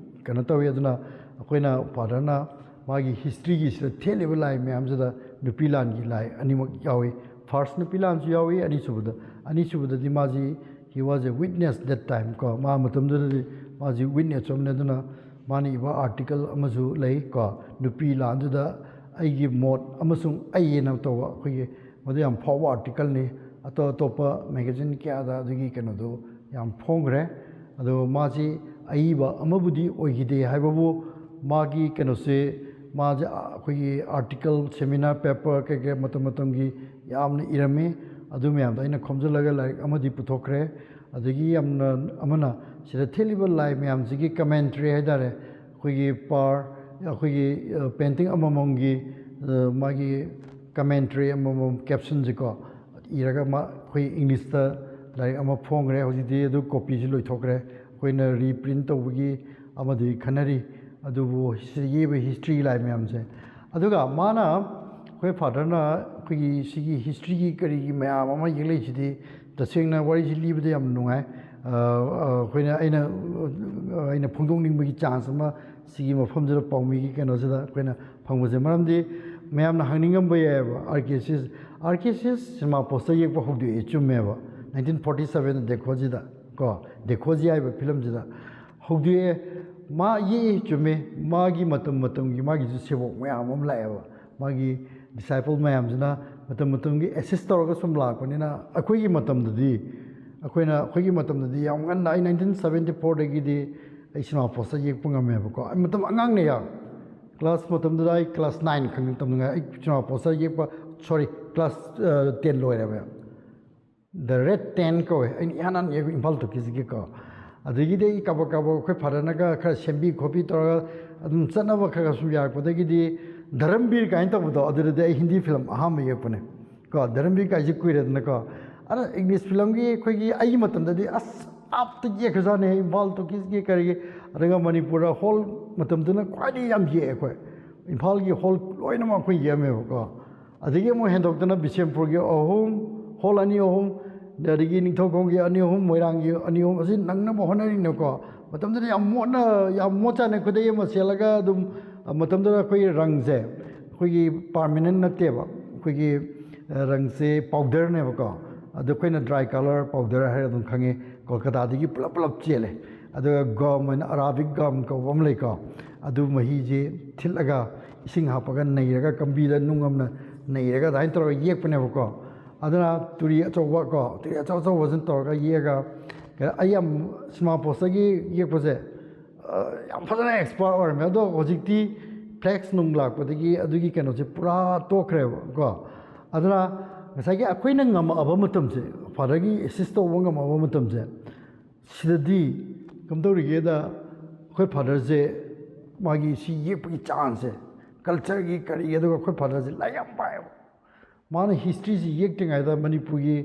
ꯀꯩꯅꯣ ꯇꯧꯋꯤ꯫ ꯑꯗꯨꯅ ꯑꯩꯈꯣꯏꯅ ꯐꯥꯗꯔꯅ ꯃꯥꯒꯤ ꯍꯤꯁꯇ꯭ꯔꯤꯒꯤꯁꯤꯗ ꯊꯦꯠꯂꯤꯕ ꯂꯥꯏ ꯃꯌꯥꯝꯁꯤꯗ ꯅꯨꯄꯤ ꯂꯥꯟꯒꯤ ꯂꯥꯏ ꯑꯅꯤꯃꯛ ꯌꯥꯎꯏ꯫ ꯐꯥꯔꯁ ꯅꯨꯄꯤ ꯂꯥꯟꯁꯨ ꯌꯥꯎꯏ, ꯑꯅꯤꯁꯨꯕꯗ, ꯑꯅꯤꯁꯨꯕꯗꯗꯤ ꯃꯥꯁꯤ he was a witness that time ꯀꯣ, ꯃꯥ ꯃꯇꯝꯗꯨꯗꯗꯤ ꯃꯥꯁꯤ ꯋꯤꯠꯅꯦꯁ ꯑꯃꯅꯤ꯫ ꯑꯗꯨꯅ ꯃꯥꯅ ꯏꯕ ꯑꯥꯔꯇꯤꯀꯜ ꯑꯃꯁꯨ ꯂꯩ ꯀꯣ, ꯅꯨꯄꯤ ꯂꯥꯟꯗꯨꯗ ꯑꯩꯒꯤ ꯃꯣꯠ ꯑꯃꯁꯨꯡ ꯑꯩ ꯍꯥꯏꯅ ꯇꯧꯕ ꯑꯩꯈꯣꯏꯒꯤ, ꯃꯗꯨ ꯌꯥꯝ ꯐꯥꯎꯕ ꯑꯥꯔꯇꯤꯀꯜꯅꯤ꯫ ꯑꯇꯣꯞ ꯑꯇꯣꯞꯄ ꯃꯦꯒꯥꯖꯤꯟ ꯀꯌꯥꯗ ꯑꯗꯨꯒꯤ ꯀꯩꯅꯣꯗꯨ ꯌꯥꯝ ꯐꯣꯡꯈ꯭ꯔꯦ꯫ ꯑꯗꯣ ꯃꯥꯁꯤ ꯑꯏꯕ ꯑꯃꯕꯨꯗꯤ ꯑꯣꯏꯈꯤꯗꯦ ꯍꯥꯏꯕꯕꯨ ꯃꯥꯒꯤ ꯀꯩꯅꯣꯁꯦ, ꯃꯥꯁꯦ ꯑꯩꯈꯣꯏꯒꯤ ꯑꯥꯔꯇꯤꯀꯜ, ꯁꯦꯃꯤꯅꯥꯔ ꯄꯦꯄꯔ ꯀꯩ ꯀꯩ ꯃꯇꯝ ꯃꯇꯝꯒꯤ ꯌꯥꯝꯅ ꯏꯔꯝꯃꯤ꯫ ꯑꯗꯨ ꯃꯌꯥꯝꯗꯣ ꯑꯩꯅ ꯈꯣꯝꯖꯤꯜꯂꯒ ꯂꯥꯏꯔꯤꯛ ꯑꯃꯗꯤ ꯄꯨꯊꯣꯛꯈ꯭ꯔꯦ꯫ ꯑꯗꯒꯤ ꯌꯥꯝꯅ ꯑꯃꯅ ꯁꯤꯗ ꯊꯦꯠꯂꯤꯕ ꯂꯥꯏ ꯃꯌꯥꯝꯁꯤꯒꯤ ꯀꯃꯦꯟꯇ꯭ꯔꯤ ꯍꯥꯏꯇꯥꯔꯦ, ꯑꯩꯈꯣꯏꯒꯤ ꯄꯥꯔ, ꯑꯩꯈꯣꯏꯒꯤ, ꯑ, ꯄꯦꯟꯇꯤꯡ ꯑꯃꯃꯝꯒꯤ ꯃꯥꯒꯤ ꯀꯃꯦꯟꯇ꯭ꯔꯤ ꯑꯃꯃꯝ ꯀꯦꯞꯁꯟꯁꯦꯀꯣ ꯏꯔꯒ ꯃꯥ ꯑꯩꯈꯣꯏ ꯏꯪꯂꯤꯁꯇ ꯂꯥꯏꯔꯤꯛ ꯑꯃ ꯐꯣꯡꯈ꯭ꯔꯦ꯫ ꯍꯧꯖꯤꯛꯇꯤ ꯑꯗꯨ ꯀꯣꯄꯤꯁꯤ ꯂꯣꯏꯊꯣꯛꯈ꯭ꯔꯦ꯫ ꯑꯩꯈꯣꯏꯅ ꯔꯤꯄ꯭ꯔꯤꯟ ꯇꯧꯕꯒꯤ ꯑꯃꯗꯤ ꯈꯟꯅꯔꯤ꯫ ꯑꯗꯨꯕꯨ ꯁꯤ ꯌꯦꯛꯏꯕ ꯍꯤꯁꯇ꯭ꯔꯤꯒꯤ ꯂꯥꯏ ꯃꯌꯥꯝꯁꯦ, ꯑꯗꯨꯒ ꯃꯥꯅ ꯑꯩꯈꯣꯏ ꯐꯥꯗꯔꯅ ꯑꯩꯈꯣꯏꯒꯤ ꯁꯤꯒꯤ ꯍꯤꯁꯇ꯭ꯔꯤꯒꯤ ꯀꯔꯤꯒꯤ ꯃꯌꯥꯝ ꯑꯃ ꯌꯦꯛꯂꯛꯏꯁꯤꯗꯤ ꯇꯁꯦꯡꯅ ꯋꯥꯔꯤꯁꯤ ꯂꯤꯕꯗ ꯌꯥꯝ ꯅꯨꯡꯉꯥꯏ꯫ ꯑꯩꯈꯣꯏꯅ ꯑꯩꯅ ꯑꯩꯅ ꯐꯣꯡꯗꯣꯛꯅꯤꯡꯕꯒꯤ ꯆꯥꯟꯁ ꯑꯃ ꯁꯤꯒꯤ ꯃꯐꯝꯁꯤꯗ ꯄꯥꯎꯃꯤꯒꯤ ꯀꯩꯅꯣꯁꯤꯗ ꯑꯩꯈꯣꯏꯅ ꯐꯪꯕꯁꯦ꯫ ꯃꯔꯝꯗꯤ ꯃꯌꯥꯝꯅ ꯍꯪꯅꯤꯡꯉꯝꯕ ꯌꯥꯏꯑꯕ, ꯑꯥꯔ ꯀꯦ ꯁꯤꯁ ꯑꯥꯔ ꯀꯦ ꯁꯤꯁ ꯁꯤꯅꯦꯃꯥ ꯄꯣꯁꯇꯔ ꯌꯦꯛꯄ ꯍꯧꯗꯣꯛꯑꯦ, ꯆꯨꯝꯃꯦꯕ꯫ ꯅꯥꯏꯟꯇꯤꯟ ꯐꯣꯔꯇꯤ ꯁꯕꯦꯟꯗ ꯗꯦꯈꯣꯖꯤꯗ ꯀꯣ, ꯗꯦꯈꯣꯖꯤ ꯍꯥꯏꯕ ꯐꯤꯂꯝꯁꯤꯗ ꯍꯧꯗꯣꯛꯑꯦ꯫ ꯃꯥ ꯌꯦꯛꯑꯦ, ꯆꯨꯝꯃꯦ꯫ ꯃꯥꯒꯤ ꯃꯇꯝ ꯃꯇꯝꯒꯤ ꯃꯥꯒꯤꯁꯨ ꯁꯦꯕꯣꯛ ꯃꯌꯥꯝ ꯑꯃ ꯂꯥꯛꯑꯦꯕ꯫ ꯃꯥꯒꯤ ꯗꯤꯁꯥꯏꯄꯜ ꯃꯌꯥꯝꯁꯤꯅ ꯃꯇꯝ ꯃꯇꯝꯒꯤ ꯑꯦꯁꯤꯁ ꯇꯧꯔꯒ ꯁꯨꯝ ꯂꯥꯛꯄꯅꯤꯅ ꯑꯩꯈꯣꯏꯒꯤ ꯃꯇꯝꯗꯗꯤ ꯑꯩꯈꯣꯏꯅ ꯑꯩꯈꯣꯏꯒꯤ ꯃꯇꯝꯗꯗꯤ ꯌꯥꯝ ꯉꯟꯅ, ꯑꯩ ꯅꯥꯏꯟꯇꯤꯟ ꯁꯕꯦꯟꯇꯤ ꯐꯣꯔꯗꯒꯤꯗꯤ ꯑꯩ ꯁꯤꯅꯦꯃꯥ ꯄꯣꯁꯇꯔ ꯌꯦꯛꯄ ꯉꯝꯃꯦꯕꯀꯣ꯫ ꯑꯩ ꯃꯇꯝ ꯑꯉꯥꯡꯅ ꯌꯥꯝ ꯀ꯭ꯂꯥꯁ ꯃꯇꯝꯗꯨꯗ ꯑꯩ ꯀ꯭ꯂꯥꯁ ꯅꯥꯏꯟ ꯈꯛ ꯇꯝꯗꯉꯥꯏ꯫ ꯑꯩ ꯁꯤꯅꯦꯃꯥ ꯄꯣꯁꯇꯔ ꯌꯦꯛꯄ, ꯁꯣꯔꯤ, ꯀ꯭ꯂꯥꯁ ꯇꯦꯟ ꯂꯣꯏꯔꯦꯕ꯫ ꯗ ꯔꯦꯠ ꯇꯦꯟ ꯀꯧꯋꯦ ꯑꯩꯅ ꯏꯍꯥꯟ ꯍꯥꯟꯅ ꯌꯦꯛꯄ ꯏꯝꯐꯥꯜ ꯇꯣꯀꯤꯁꯀꯤꯀꯣ꯫ ꯑꯗꯒꯤꯗꯤ ꯑꯩ ꯀꯥꯕꯛ ꯀꯥꯕꯛ ꯑꯩꯈꯣꯏ ꯐꯥꯗꯔꯅꯒ ꯈꯔ ꯁꯦꯝꯕꯤ ꯈꯣꯠꯄꯤ ꯇꯧꯔꯒ ꯑꯗꯨꯝ ꯆꯠꯅꯕ ꯈꯔ ꯈꯔ ꯁꯨꯝ ꯌꯥꯔꯛꯄꯗꯒꯤꯗꯤ ꯙꯔꯝꯕꯤꯔ ꯀꯥꯏꯅ ꯇꯧꯕꯗꯣ, ꯑꯗꯨꯗꯗꯤ ꯑꯩ ꯍꯤꯟꯗꯤ ꯐꯤꯂꯝ ꯑꯍꯥꯟꯕ ꯌꯦꯛꯄꯅꯦ ꯀꯣ꯫ ꯙꯔꯝꯕꯤꯔ ꯀꯥꯏꯁꯦ ꯀꯨꯏꯔꯦꯗꯅꯀꯣ꯫ ꯑꯗ ꯏꯪꯂꯤꯁ ꯐꯤꯂꯝꯒꯤ ꯑꯩꯈꯣꯏꯒꯤ ꯑꯩꯒꯤ ꯃꯇꯝꯗꯗꯤ ꯑꯁ ꯑꯥꯞꯇ ꯌꯦꯛꯈ꯭ꯔꯖꯥꯠꯅꯦ, ꯏꯝꯐꯥꯜ ꯇꯣꯀꯤꯁꯀꯤ ꯀꯔꯤꯒꯤ꯫ ꯑꯗꯨꯒ ꯃꯅꯤꯄꯨꯔꯗ ꯍꯣꯜ ꯃꯇꯝꯗꯨꯅ ꯈ꯭ꯋꯥꯏꯗꯒꯤ ꯌꯥꯝ ꯌꯦꯛꯑꯦ ꯑꯩꯈꯣꯏ꯫ ꯏꯝꯐꯥꯜꯒꯤ ꯍꯣꯜ ꯂꯣꯏꯅꯃꯛ ꯑꯩꯈꯣꯏ ꯌꯦꯛꯑꯝꯃꯦꯕꯀꯣ꯫ ꯑꯗꯒꯤ ꯑꯃꯨꯛ ꯍꯦꯟꯗꯣꯛꯇꯅ ꯕꯤꯁꯦꯝꯄꯨꯔꯒꯤ ꯑꯍꯨꯝ, ꯍꯣꯜ ꯑꯅꯤ ꯑꯍꯨꯝ, ꯑꯗꯒꯤ ꯅꯤꯡꯊꯧꯈꯣꯡꯒꯤ ꯑꯅꯤ ꯑꯍꯨꯝ, ꯃꯣꯏꯔꯥꯡꯒꯤ ꯑꯅꯤ ꯑꯍꯨꯝ, ꯑꯁꯤ ꯅꯪꯅꯕ ꯍꯣꯠꯅꯔꯤꯅꯦꯀꯣ꯫ ꯃꯇꯝꯗꯨꯗ ꯌꯥꯝ ꯃꯣꯠꯅ, ꯌꯥꯝ ꯃꯣꯠ ꯆꯥꯅ ꯈꯨꯗꯩ ꯑꯃ ꯁꯦꯠꯂꯒ ꯑꯗꯨꯝ, ꯃꯇꯝꯗꯨꯗ ꯑꯩꯈꯣꯏꯒꯤ ꯔꯪꯁꯦ ꯑꯩꯈꯣꯏꯒꯤ ꯄꯥꯔꯃꯤꯅꯦꯟ ꯅꯠꯇꯦꯕ, ꯑꯩꯈꯣꯏꯒꯤ ꯔꯪꯁꯦ ꯄꯥꯎꯗꯔꯅꯦꯕꯀꯣ꯫ ꯑꯗꯨ ꯑꯩꯈꯣꯏꯅ ꯗ꯭ꯔꯥꯏ ꯀꯂꯔ ꯄꯥꯎꯗꯔ ꯍꯥꯏꯔꯒ ꯑꯗꯨꯝ ꯈꯪꯉꯤ꯫ ꯀꯣꯜꯀꯇꯥꯗꯒꯤ ꯄꯨꯂꯞ ꯄꯨꯂꯞ ꯆꯦꯜꯂꯦ꯫ ꯑꯗꯨꯒ ꯒꯝ ꯑꯣꯏꯅ ꯑꯔꯥꯕꯤꯛ ꯒꯝ ꯀꯧꯕ ꯑꯃ ꯂꯩꯀꯣ, ꯑꯗꯨ ꯃꯍꯤꯁꯦ ꯊꯤꯠꯂꯒ ꯏꯁꯤꯡ ꯍꯥꯞꯄꯒ ꯅꯩꯔꯒ ꯀꯝꯕꯤꯗ ꯅꯨꯡ ꯑꯃꯅ ꯅꯩꯔꯒ ꯑꯗꯨꯃꯥꯏꯅ ꯇꯧꯔꯒ ꯌꯦꯛꯄꯅꯦꯕꯀꯣ꯫ ꯑꯗꯨꯅ ꯇꯨꯔꯤ ꯑꯆꯧꯕ ꯀꯣ, ꯇꯨꯔꯤ ꯑꯆꯧ ꯑꯆꯧꯕꯁꯤꯅ ꯇꯧꯔꯒ ꯌꯦꯛꯑꯒ ꯑꯩ ꯌꯥꯝ ꯁꯤꯅꯦꯃꯥ ꯄꯣꯁꯇꯒꯤ ꯌꯦꯛꯄꯁꯦ ꯌꯥꯝ ꯐꯖꯅ ꯑꯦꯛꯁꯄꯥꯔꯠ ꯑꯣꯏꯔꯝꯃꯦ꯫ ꯑꯗꯣ ꯍꯧꯖꯤꯛꯇꯤ ꯐ꯭ꯂꯦꯛꯁ ꯅꯨꯡ ꯂꯥꯛꯄꯗꯒꯤ ꯑꯗꯨꯒꯤ ꯀꯩꯅꯣꯁꯦ ꯄꯨꯔꯥ ꯇꯣꯛꯈ꯭ꯔꯦꯕ ꯀꯣ꯫ ꯑꯗꯨꯅ ꯉꯁꯥꯏꯒꯤ ꯑꯩꯈꯣꯏꯅ ꯉꯝꯃꯛꯑꯕ ꯃꯇꯝꯁꯦ, ꯐꯥꯗꯔꯒꯤ ꯑꯦꯁꯤꯁ ꯇꯧꯕ ꯉꯝꯃꯛꯑꯕ ꯃꯇꯝꯁꯦ, ꯁꯤꯗꯗꯤ ꯀꯝꯗꯧꯔꯤꯒꯦꯗ ꯑꯩꯈꯣꯏ ꯐꯥꯗꯔꯁꯦ ꯃꯥꯒꯤ ꯁꯤ ꯌꯦꯛꯄꯒꯤ ꯆꯥꯟꯁꯁꯦ ꯀꯜꯆꯔꯒꯤ ꯀꯔꯤ, ꯑꯗꯨꯒ ꯑꯩꯈꯣꯏ ꯐꯥꯗꯔꯁꯦ ꯂꯥꯏꯔꯤꯛ ꯌꯥꯝ ꯄꯥꯏꯌꯦꯕ꯫ ꯃꯥꯅ ꯍꯤꯁꯇ꯭ꯔꯤꯁꯤ ꯌꯦꯛꯇ꯭ꯔꯤꯉꯩꯗ ꯃꯅꯤꯄꯨꯔꯒꯤ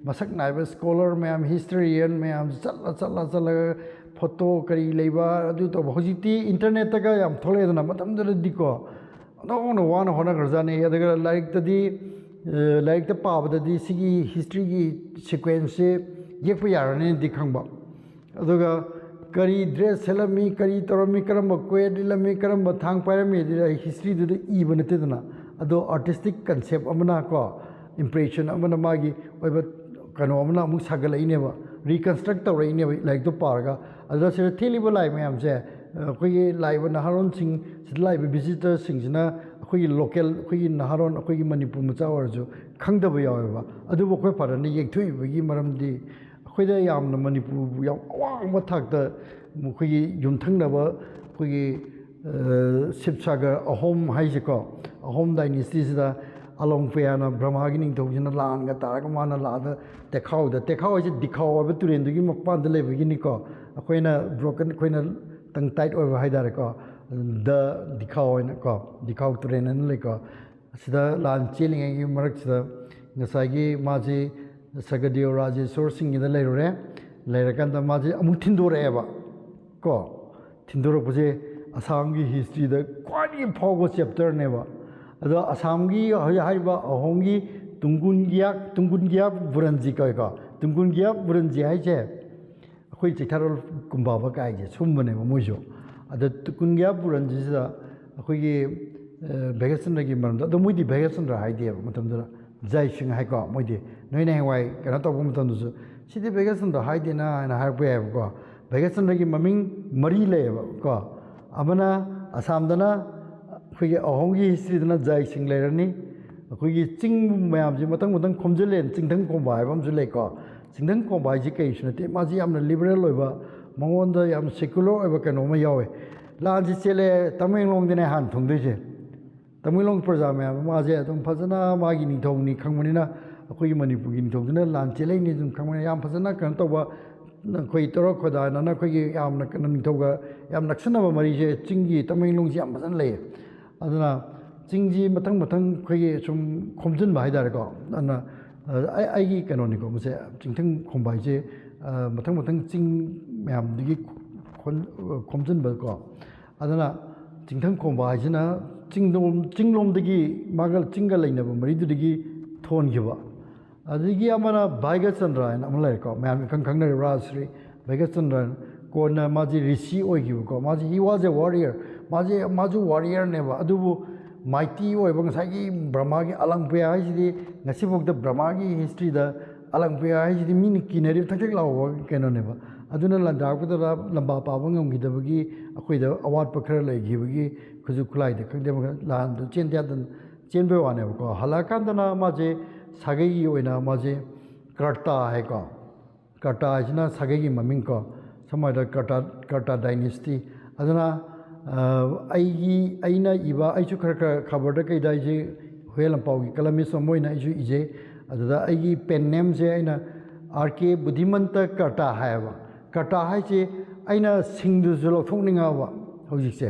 ꯃꯁꯛ ꯅꯥꯏꯕ ꯁ꯭ꯀꯣꯂꯔ ꯃꯌꯥꯝ, ꯍꯤꯁꯇꯣꯔꯤꯌꯟ ꯃꯌꯥꯝ ꯆꯠꯂ ꯆꯠꯂ ꯆꯠꯂꯒ ꯐꯣꯇꯣ ꯀꯔꯤ ꯂꯩꯕ ꯑꯗꯨ ꯇꯧꯕ꯫ ꯍꯧꯖꯤꯛꯇꯤ ꯏꯟꯇꯔꯅꯦꯠꯇꯒ ꯌꯥꯝ ꯊꯣꯛꯂꯛꯑꯦꯗꯅ, ꯃꯇꯝꯗꯨꯗꯗꯤꯀꯣ ꯑꯣꯟꯊꯣꯛꯅ ꯋꯥꯅ ꯍꯣꯠꯅꯈ꯭ꯔꯖꯥꯠꯅꯤ꯫ ꯑꯗꯨꯒ ꯂꯥꯏꯔꯤꯛꯇꯗꯤ, ꯑ, ꯂꯥꯏꯔꯤꯛꯇ ꯄꯥꯕꯗꯗꯤ ꯁꯤꯒꯤ ꯍꯤꯁꯇ꯭ꯔꯤꯒꯤ ꯁꯤꯀ꯭ꯋꯦꯟꯁꯁꯦ ꯌꯦꯛꯄ ꯌꯥꯔꯅꯤꯅꯗꯤ ꯈꯪꯕ꯫ ꯑꯗꯨꯒ ꯀꯔꯤ ꯗ꯭ꯔꯦꯁ ꯁꯦꯠꯂꯝꯃꯤ, ꯀꯔꯤ ꯇꯧꯔꯝꯃꯤ, ꯀꯔꯝꯕ ꯀꯣꯌꯦꯠ ꯂꯤꯠꯂꯝꯃꯤ, ꯀꯔꯝꯕ ꯊꯥꯡ ꯄꯥꯏꯔꯝꯃꯤ, ꯑꯗꯨꯗꯤ ꯑꯩ ꯍꯤꯁꯇ꯭ꯔꯤꯗꯨꯗ ꯏꯕ ꯅꯠꯇꯦꯗꯅ꯫ ꯑꯗꯣ ꯑꯥꯔꯇꯤꯁꯇꯤꯛ ꯀꯟꯁꯦꯞ ꯑꯃꯅ ꯀꯣ, ꯏꯝꯄ꯭ꯔꯦꯁꯟ ꯑꯃꯅ, ꯃꯥꯒꯤ ꯑꯣꯏꯕ ꯀꯩꯅꯣ ꯑꯃꯅ ꯑꯃꯨꯛ ꯁꯥꯒꯠꯂꯛꯏꯅꯦꯕ, ꯔꯤꯀꯟꯁꯇ꯭ꯔꯛ ꯇꯧꯔꯛꯏꯅꯦꯕ ꯂꯥꯏꯔꯤꯛꯇꯣ ꯄꯥꯔꯒ꯫ ꯑꯗꯨꯗ ꯁꯤꯗ ꯊꯦꯠꯂꯤꯕ ꯂꯥꯏ ꯃꯌꯥꯝꯁꯦ, ꯑꯩꯈꯣꯏꯒꯤ ꯂꯥꯛꯏꯕ ꯅꯍꯥꯔꯣꯟꯁꯤꯡ, ꯁꯤꯗ ꯂꯥꯛꯏꯕ ꯚꯤꯖꯤꯇꯔꯁꯤꯡꯁꯤꯅ ꯑꯩꯈꯣꯏꯒꯤ ꯂꯣꯀꯦꯜ, ꯑꯩꯈꯣꯏꯒꯤ ꯅꯍꯥꯔꯣꯟ, ꯑꯩꯈꯣꯏꯒꯤ ꯃꯅꯤꯄꯨꯔ ꯃꯆꯥ ꯑꯣꯏꯔꯁꯨ ꯈꯪꯗꯕ ꯌꯥꯎꯋꯦꯕ꯫ ꯑꯗꯨꯕꯨ ꯑꯩꯈꯣꯏ ꯐꯥꯗꯔꯅ ꯌꯦꯛꯊꯣꯛꯏꯕꯒꯤ ꯃꯔꯝꯗꯤ ꯑꯩꯈꯣꯏꯗ ꯌꯥꯝꯅ ꯃꯅꯤꯄꯨꯔꯕꯨ ꯌꯥꯝ ꯑꯋꯥꯡꯕ ꯊꯥꯛꯇ ꯑꯩꯈꯣꯏꯒꯤ ꯌꯨꯝꯊꯪꯅꯕ ꯑꯩꯈꯣꯏꯒꯤ, ꯑ, ꯁꯤꯕꯁꯥꯒꯔ ꯑꯍꯣꯝ ꯍꯥꯏꯁꯦꯀꯣ, ꯑꯍꯣꯝ ꯗꯥꯏꯅꯦꯁꯇꯤꯁꯤꯗ ꯑꯂꯣꯡꯄꯌꯥꯅ, ꯕ꯭ꯔꯍꯃꯥꯒꯤ ꯅꯤꯡꯊꯧꯁꯤꯅ ꯂꯥꯟꯒ ꯇꯥꯔꯒ ꯃꯥꯅ ꯂꯥꯛꯑꯗ ꯇꯦꯈꯥꯎꯗ, ꯇꯦꯈꯥꯎ ꯍꯥꯏꯁꯦ ꯗꯤꯈꯥꯎ ꯍꯥꯏꯕ ꯇꯨꯔꯦꯟꯗꯨꯒꯤ ꯃꯄꯥꯟꯗ ꯂꯩꯕꯒꯤꯅꯤꯀꯣ꯫ ꯑꯩꯈꯣꯏꯅ ꯕ꯭ꯔꯣꯀꯟ, ꯑꯩꯈꯣꯏꯅ ꯇꯪ ꯇꯥꯏꯠ ꯑꯣꯏꯕ ꯍꯥꯏꯇꯥꯔꯦꯀꯣ, ꯗ ꯗꯤꯈꯥꯎ ꯍꯥꯏꯅꯀꯣ, ꯗꯤꯈꯥꯎ ꯇꯨꯔꯦꯟ ꯍꯥꯏꯅ ꯂꯩꯀꯣ꯫ ꯑꯁꯤꯗ ꯂꯥꯟ ꯆꯦꯜꯂꯤꯉꯩꯒꯤ ꯃꯔꯛꯁꯤꯗ ꯉꯁꯥꯏꯒꯤ ꯃꯥꯁꯤ ꯁꯒꯗꯤꯌꯣ ꯔꯥꯖꯦꯁꯣꯔ ꯁꯤꯡꯒꯤꯗ ꯂꯩꯔꯨꯔꯦ꯫ ꯂꯩꯔꯀꯥꯟꯗ ꯃꯥꯁꯦ ꯑꯃꯨꯛ ꯊꯤꯟꯗꯣꯔꯛꯑꯦꯕ ꯀꯣ꯫ ꯊꯤꯟꯗꯣꯔꯛꯄꯁꯦ ꯑꯁꯥꯝꯒꯤ ꯍꯤꯁꯇ꯭ꯔꯤꯗ ꯈ꯭ꯋꯥꯏꯗꯒꯤ ꯐꯥꯎꯕ ꯆꯦꯞꯇꯔꯅꯦꯕ꯫ ꯑꯗꯣ ꯑꯁꯥꯝꯒꯤ ꯍꯧꯖꯤꯛ ꯍꯥꯏꯔꯤꯕ ꯑꯍꯣꯝꯒꯤ ꯇꯨꯡꯒꯨꯟꯒꯤꯌꯥꯛ, ꯇꯨꯡꯒꯨꯟꯒꯤꯌꯥꯞ ꯕꯨꯔꯟꯖꯤ ꯀꯧꯏꯀꯣ꯫ ꯇꯨꯡꯒꯨꯟꯒꯤꯌꯥꯞ ꯕꯨꯔꯟꯖꯤ ꯍꯥꯏꯁꯦ ꯑꯩꯈꯣꯏ ꯆꯩꯊꯥꯔꯣꯜ ꯀꯨꯝꯕꯥꯕ ꯀꯥꯏꯁꯦ ꯁꯨꯝꯕꯅꯦꯕ ꯃꯣꯏꯁꯨ꯫ ꯑꯗ ꯇꯨꯡꯒꯨꯟꯒꯤꯌꯥꯞ ꯕꯨꯔꯟꯖꯤꯁꯤꯗ ꯑꯩꯈꯣꯏꯒꯤ, ꯑ, ꯚꯩꯒ꯭ꯌꯥꯆꯟꯗ꯭ꯔꯒꯤ ꯃꯔꯝꯗ, ꯑꯗꯣ ꯃꯣꯏꯗꯤ ꯚꯩꯒ꯭ꯌꯥꯆꯟꯗ꯭ꯔ ꯍꯥꯏꯗꯦꯕ ꯃꯇꯝꯗꯨꯗ, ꯖꯥꯏ ꯁꯤꯡ ꯍꯥꯏꯀꯣ꯫ ꯃꯣꯏꯗꯤ ꯅꯣꯏꯅ ꯍꯌꯦꯡꯋꯥꯏ ꯀꯩꯅꯣ ꯇꯧꯕ ꯃꯇꯝꯗꯁꯨ ꯁꯤꯗꯤ ꯚꯩꯒ꯭ꯌꯥꯆꯟꯗ꯭ꯔ ꯍꯥꯏꯗꯦꯅ ꯍꯥꯏꯅ ꯍꯥꯏꯔꯛꯄ ꯌꯥꯏꯑꯕꯀꯣ꯫ ꯚꯩꯒ꯭ꯌꯥꯆꯟꯗ꯭ꯔꯒꯤ ꯃꯃꯤꯡ ꯃꯔꯤ ꯂꯩꯌꯦꯕ ꯀꯣ꯫ ꯑꯃꯅ ꯑꯁꯥꯝꯗꯅ ꯑꯩꯈꯣꯏꯒꯤ ꯑꯍꯣꯝꯒꯤ ꯍꯤꯁꯇ꯭ꯔꯤꯗꯅ ꯖꯥꯏ ꯁꯤꯡ ꯂꯩꯔꯅꯤ꯫ ꯑꯩꯈꯣꯏꯒꯤ ꯆꯤꯡ ꯃꯌꯥꯝꯁꯦ ꯃꯊꯪ ꯃꯊꯪ ꯈꯣꯝꯖꯤꯜꯂꯦ, ꯆꯤꯡꯊꯪ ꯈꯣꯝꯕ ꯍꯥꯏꯕ ꯑꯃꯁꯨ ꯂꯩꯀꯣ꯫ ꯆꯤꯡꯊꯪ ꯈꯣꯝꯕ ꯍꯥꯏꯁꯦ ꯀꯩꯁꯨ ꯅꯠꯇꯦ, ꯃꯥꯁꯤ ꯌꯥꯝꯅ ꯂꯤꯕꯔꯦꯜ ꯑꯣꯏꯕ, ꯃꯉꯣꯟꯗ ꯌꯥꯝ ꯁꯦꯀꯨꯂꯔ ꯑꯣꯏꯕ ꯀꯩꯅꯣ ꯑꯃ ꯌꯥꯎꯋꯦ꯫ ꯂꯥꯟꯁꯤ ꯆꯦꯜꯂꯦ, ꯇꯃꯦꯡꯂꯣꯡꯗꯅꯦ ꯍꯥꯟꯅ ꯊꯨꯡꯗꯣꯏꯁꯦ꯫ ꯇꯃꯦꯡꯂꯣꯡ ꯄ꯭ꯔꯖꯥ ꯃꯌꯥꯝ, ꯃꯥꯁꯦ ꯑꯗꯨꯝ ꯐꯖꯅ ꯃꯥꯒꯤ ꯅꯤꯡꯊꯧꯅꯤ ꯈꯪꯕꯅꯤꯅ, ꯑꯩꯈꯣꯏꯒꯤ ꯃꯅꯤꯄꯨꯔꯒꯤ ꯅꯤꯡꯊꯧꯗꯨꯅ ꯂꯥꯟ ꯆꯦꯜꯂꯛꯏꯅꯤ ꯑꯗꯨꯝ ꯈꯪꯕꯅꯤꯅ, ꯌꯥꯝ ꯐꯖꯅ ꯀꯩꯅꯣ ꯇꯧꯕ, ꯑꯩꯈꯣꯏ ꯇꯣꯔꯣꯛ ꯈꯣꯏꯗꯥꯅꯅ ꯑꯩꯈꯣꯏꯒꯤ ꯌꯥꯝꯅ ꯀꯩꯅꯣ ꯅꯤꯡꯊꯧꯒ ꯌꯥꯝ ꯅꯛꯁꯤꯟꯅꯕ ꯃꯔꯤꯁꯦ ꯆꯤꯡꯒꯤ ꯇꯃꯦꯡꯂꯣꯡꯁꯦ ꯌꯥꯝ ꯐꯖꯅ ꯂꯩꯌꯦ꯫ ꯑꯗꯨꯅ ꯆꯤꯡꯁꯤ ꯃꯊꯪ ꯃꯊꯪ ꯑꯩꯈꯣꯏꯒꯤ ꯁꯨꯝ ꯈꯣꯝꯖꯤꯟꯕ ꯍꯥꯏꯇꯥꯔꯦꯀꯣ꯫ ꯑꯗꯨꯅ ꯑꯩ ꯑꯩꯒꯤ ꯀꯩꯅꯣꯅꯤꯀꯣ, ꯃꯁꯦ ꯆꯤꯡꯊꯪ ꯈꯣꯝꯕ ꯍꯥꯏꯁꯦ꯫ ꯃꯊꯪ ꯃꯊꯪ ꯆꯤꯡ ꯃꯌꯥꯝꯗꯒꯤ ꯈꯣꯝꯖꯤꯟꯕꯀꯣ꯫ ꯑꯗꯨꯅ ꯆꯤꯡꯊꯪ ꯈꯣꯝꯕ ꯍꯥꯏꯁꯤꯅ ꯆꯤꯡꯂꯣꯝ ꯆꯤꯡꯂꯣꯝꯗꯒꯤ, ꯃꯥꯒ ꯆꯤꯡꯒ ꯂꯩꯅꯕ ꯃꯔꯤꯗꯨꯗꯒꯤ ꯊꯣꯟꯈꯤꯕ꯫ ꯑꯗꯒꯤ ꯑꯃꯅ ꯚꯥꯏꯒꯆꯟꯗ꯭ꯔ ꯍꯥꯏꯅ ꯑꯃ ꯂꯩꯔꯦꯀꯣ, ꯃꯌꯥꯝ ꯏꯈꯪ ꯈꯪꯅꯔꯤꯕ ꯔꯥꯖꯁ꯭ꯔꯤ ꯚꯥꯏꯒꯆꯟꯗ꯭ꯔ꯫ ꯀꯣꯟꯅ ꯃꯥꯁꯤ ꯔꯤꯁꯤ ꯑꯣꯏꯈꯤꯕꯀꯣ꯫ ꯃꯥꯁꯤ, he was a warrior, ꯃꯥꯁꯦ, ꯃꯥꯁꯨ ꯋꯥꯔꯤꯌꯔꯅꯦꯕ꯫ ꯑꯗꯨꯕꯨ ꯃꯥꯏꯇꯤ ꯑꯣꯏꯕ, ꯉꯁꯥꯏꯒꯤ ꯕ꯭ꯔꯍꯃꯥꯒꯤ ꯑꯂꯪꯄ꯭ꯔꯤꯌꯥ ꯍꯥꯏꯁꯤꯗꯤ ꯉꯁꯤꯐꯥꯎꯗ ꯕ꯭ꯔꯍꯃꯥꯒꯤ ꯍꯤꯁꯇ꯭ꯔꯤꯗ ꯑꯂꯪꯄ꯭ꯔꯤꯌꯥ ꯍꯥꯏꯁꯤꯗꯤ ꯃꯤꯅ ꯀꯤꯅꯔꯤꯕ ꯊꯛ ꯊꯛ ꯂꯥꯎꯕ ꯀꯩꯅꯣꯅꯦꯕ꯫ ꯑꯗꯨꯅ ꯂꯥꯟꯗꯥꯔꯛꯄꯗ ꯂꯝꯕꯥ ꯄꯥꯕ ꯉꯝꯈꯤꯗꯕꯒꯤ, ꯑꯩꯈꯣꯏꯗ ꯑꯋꯥꯠꯄ ꯈꯔ ꯂꯩꯈꯤꯕꯒꯤ, ꯈꯨꯠꯁꯨ ꯈꯨꯠꯂꯥꯏꯗ ꯈꯪꯗꯦ, ꯂꯥꯟꯗꯨ ꯆꯦꯟꯗ ꯌꯥꯗꯅ ꯆꯦꯟꯕꯩ ꯋꯥꯅꯦꯕꯀꯣ꯫ ꯍꯜꯂꯛꯑꯀꯥꯟꯗꯅ ꯃꯥꯁꯦ ꯁꯥꯒꯩꯒꯤ ꯑꯣꯏꯅ ꯃꯥꯁꯦ ꯀꯔꯇꯥ ꯍꯥꯏꯀꯣ꯫ ꯀꯔꯇꯥ ꯍꯥꯏꯁꯤꯅ ꯁꯥꯒꯩꯒꯤ ꯃꯃꯤꯡ ꯀꯣ꯫ ꯁꯝꯅ ꯍꯥꯏꯔꯕꯗ ꯀꯔꯇꯥ, ꯀꯔꯇꯥ ꯗꯥꯏꯅꯦꯁꯇꯤ꯫ ꯑꯗꯨꯅ ꯑꯩꯒꯤ, ꯑꯩꯅ ꯏꯕ, ꯑꯩꯁꯨ ꯈꯔ ꯈꯔ ꯈꯕꯔꯗ ꯀꯩꯗ ꯑꯩꯁꯦ ꯍꯨꯏꯌꯦꯟ ꯂꯥꯟꯄꯥꯎꯒꯤ ꯀꯂꯃꯤꯁ ꯑꯃ ꯑꯣꯏꯅ ꯑꯩꯁꯨ ꯏꯖꯩ꯫ ꯑꯗꯨꯗ ꯑꯩꯒꯤ ꯄꯦꯟ ꯅꯦꯝꯁꯦ ꯑꯩꯅ ꯑꯥꯔ ꯀꯦ ꯕꯨꯙꯤꯃꯟꯇ ꯀꯔꯇꯥ ꯍꯥꯏꯌꯦꯕ꯫ ꯀꯔꯇꯥ ꯍꯥꯏꯁꯦ ꯑꯩꯅ ꯁꯤꯡꯗꯨꯁꯨ ꯂꯧꯊꯣꯛꯅꯤꯡꯉꯛꯑꯕ ꯍꯧꯖꯤꯛꯁꯦ꯫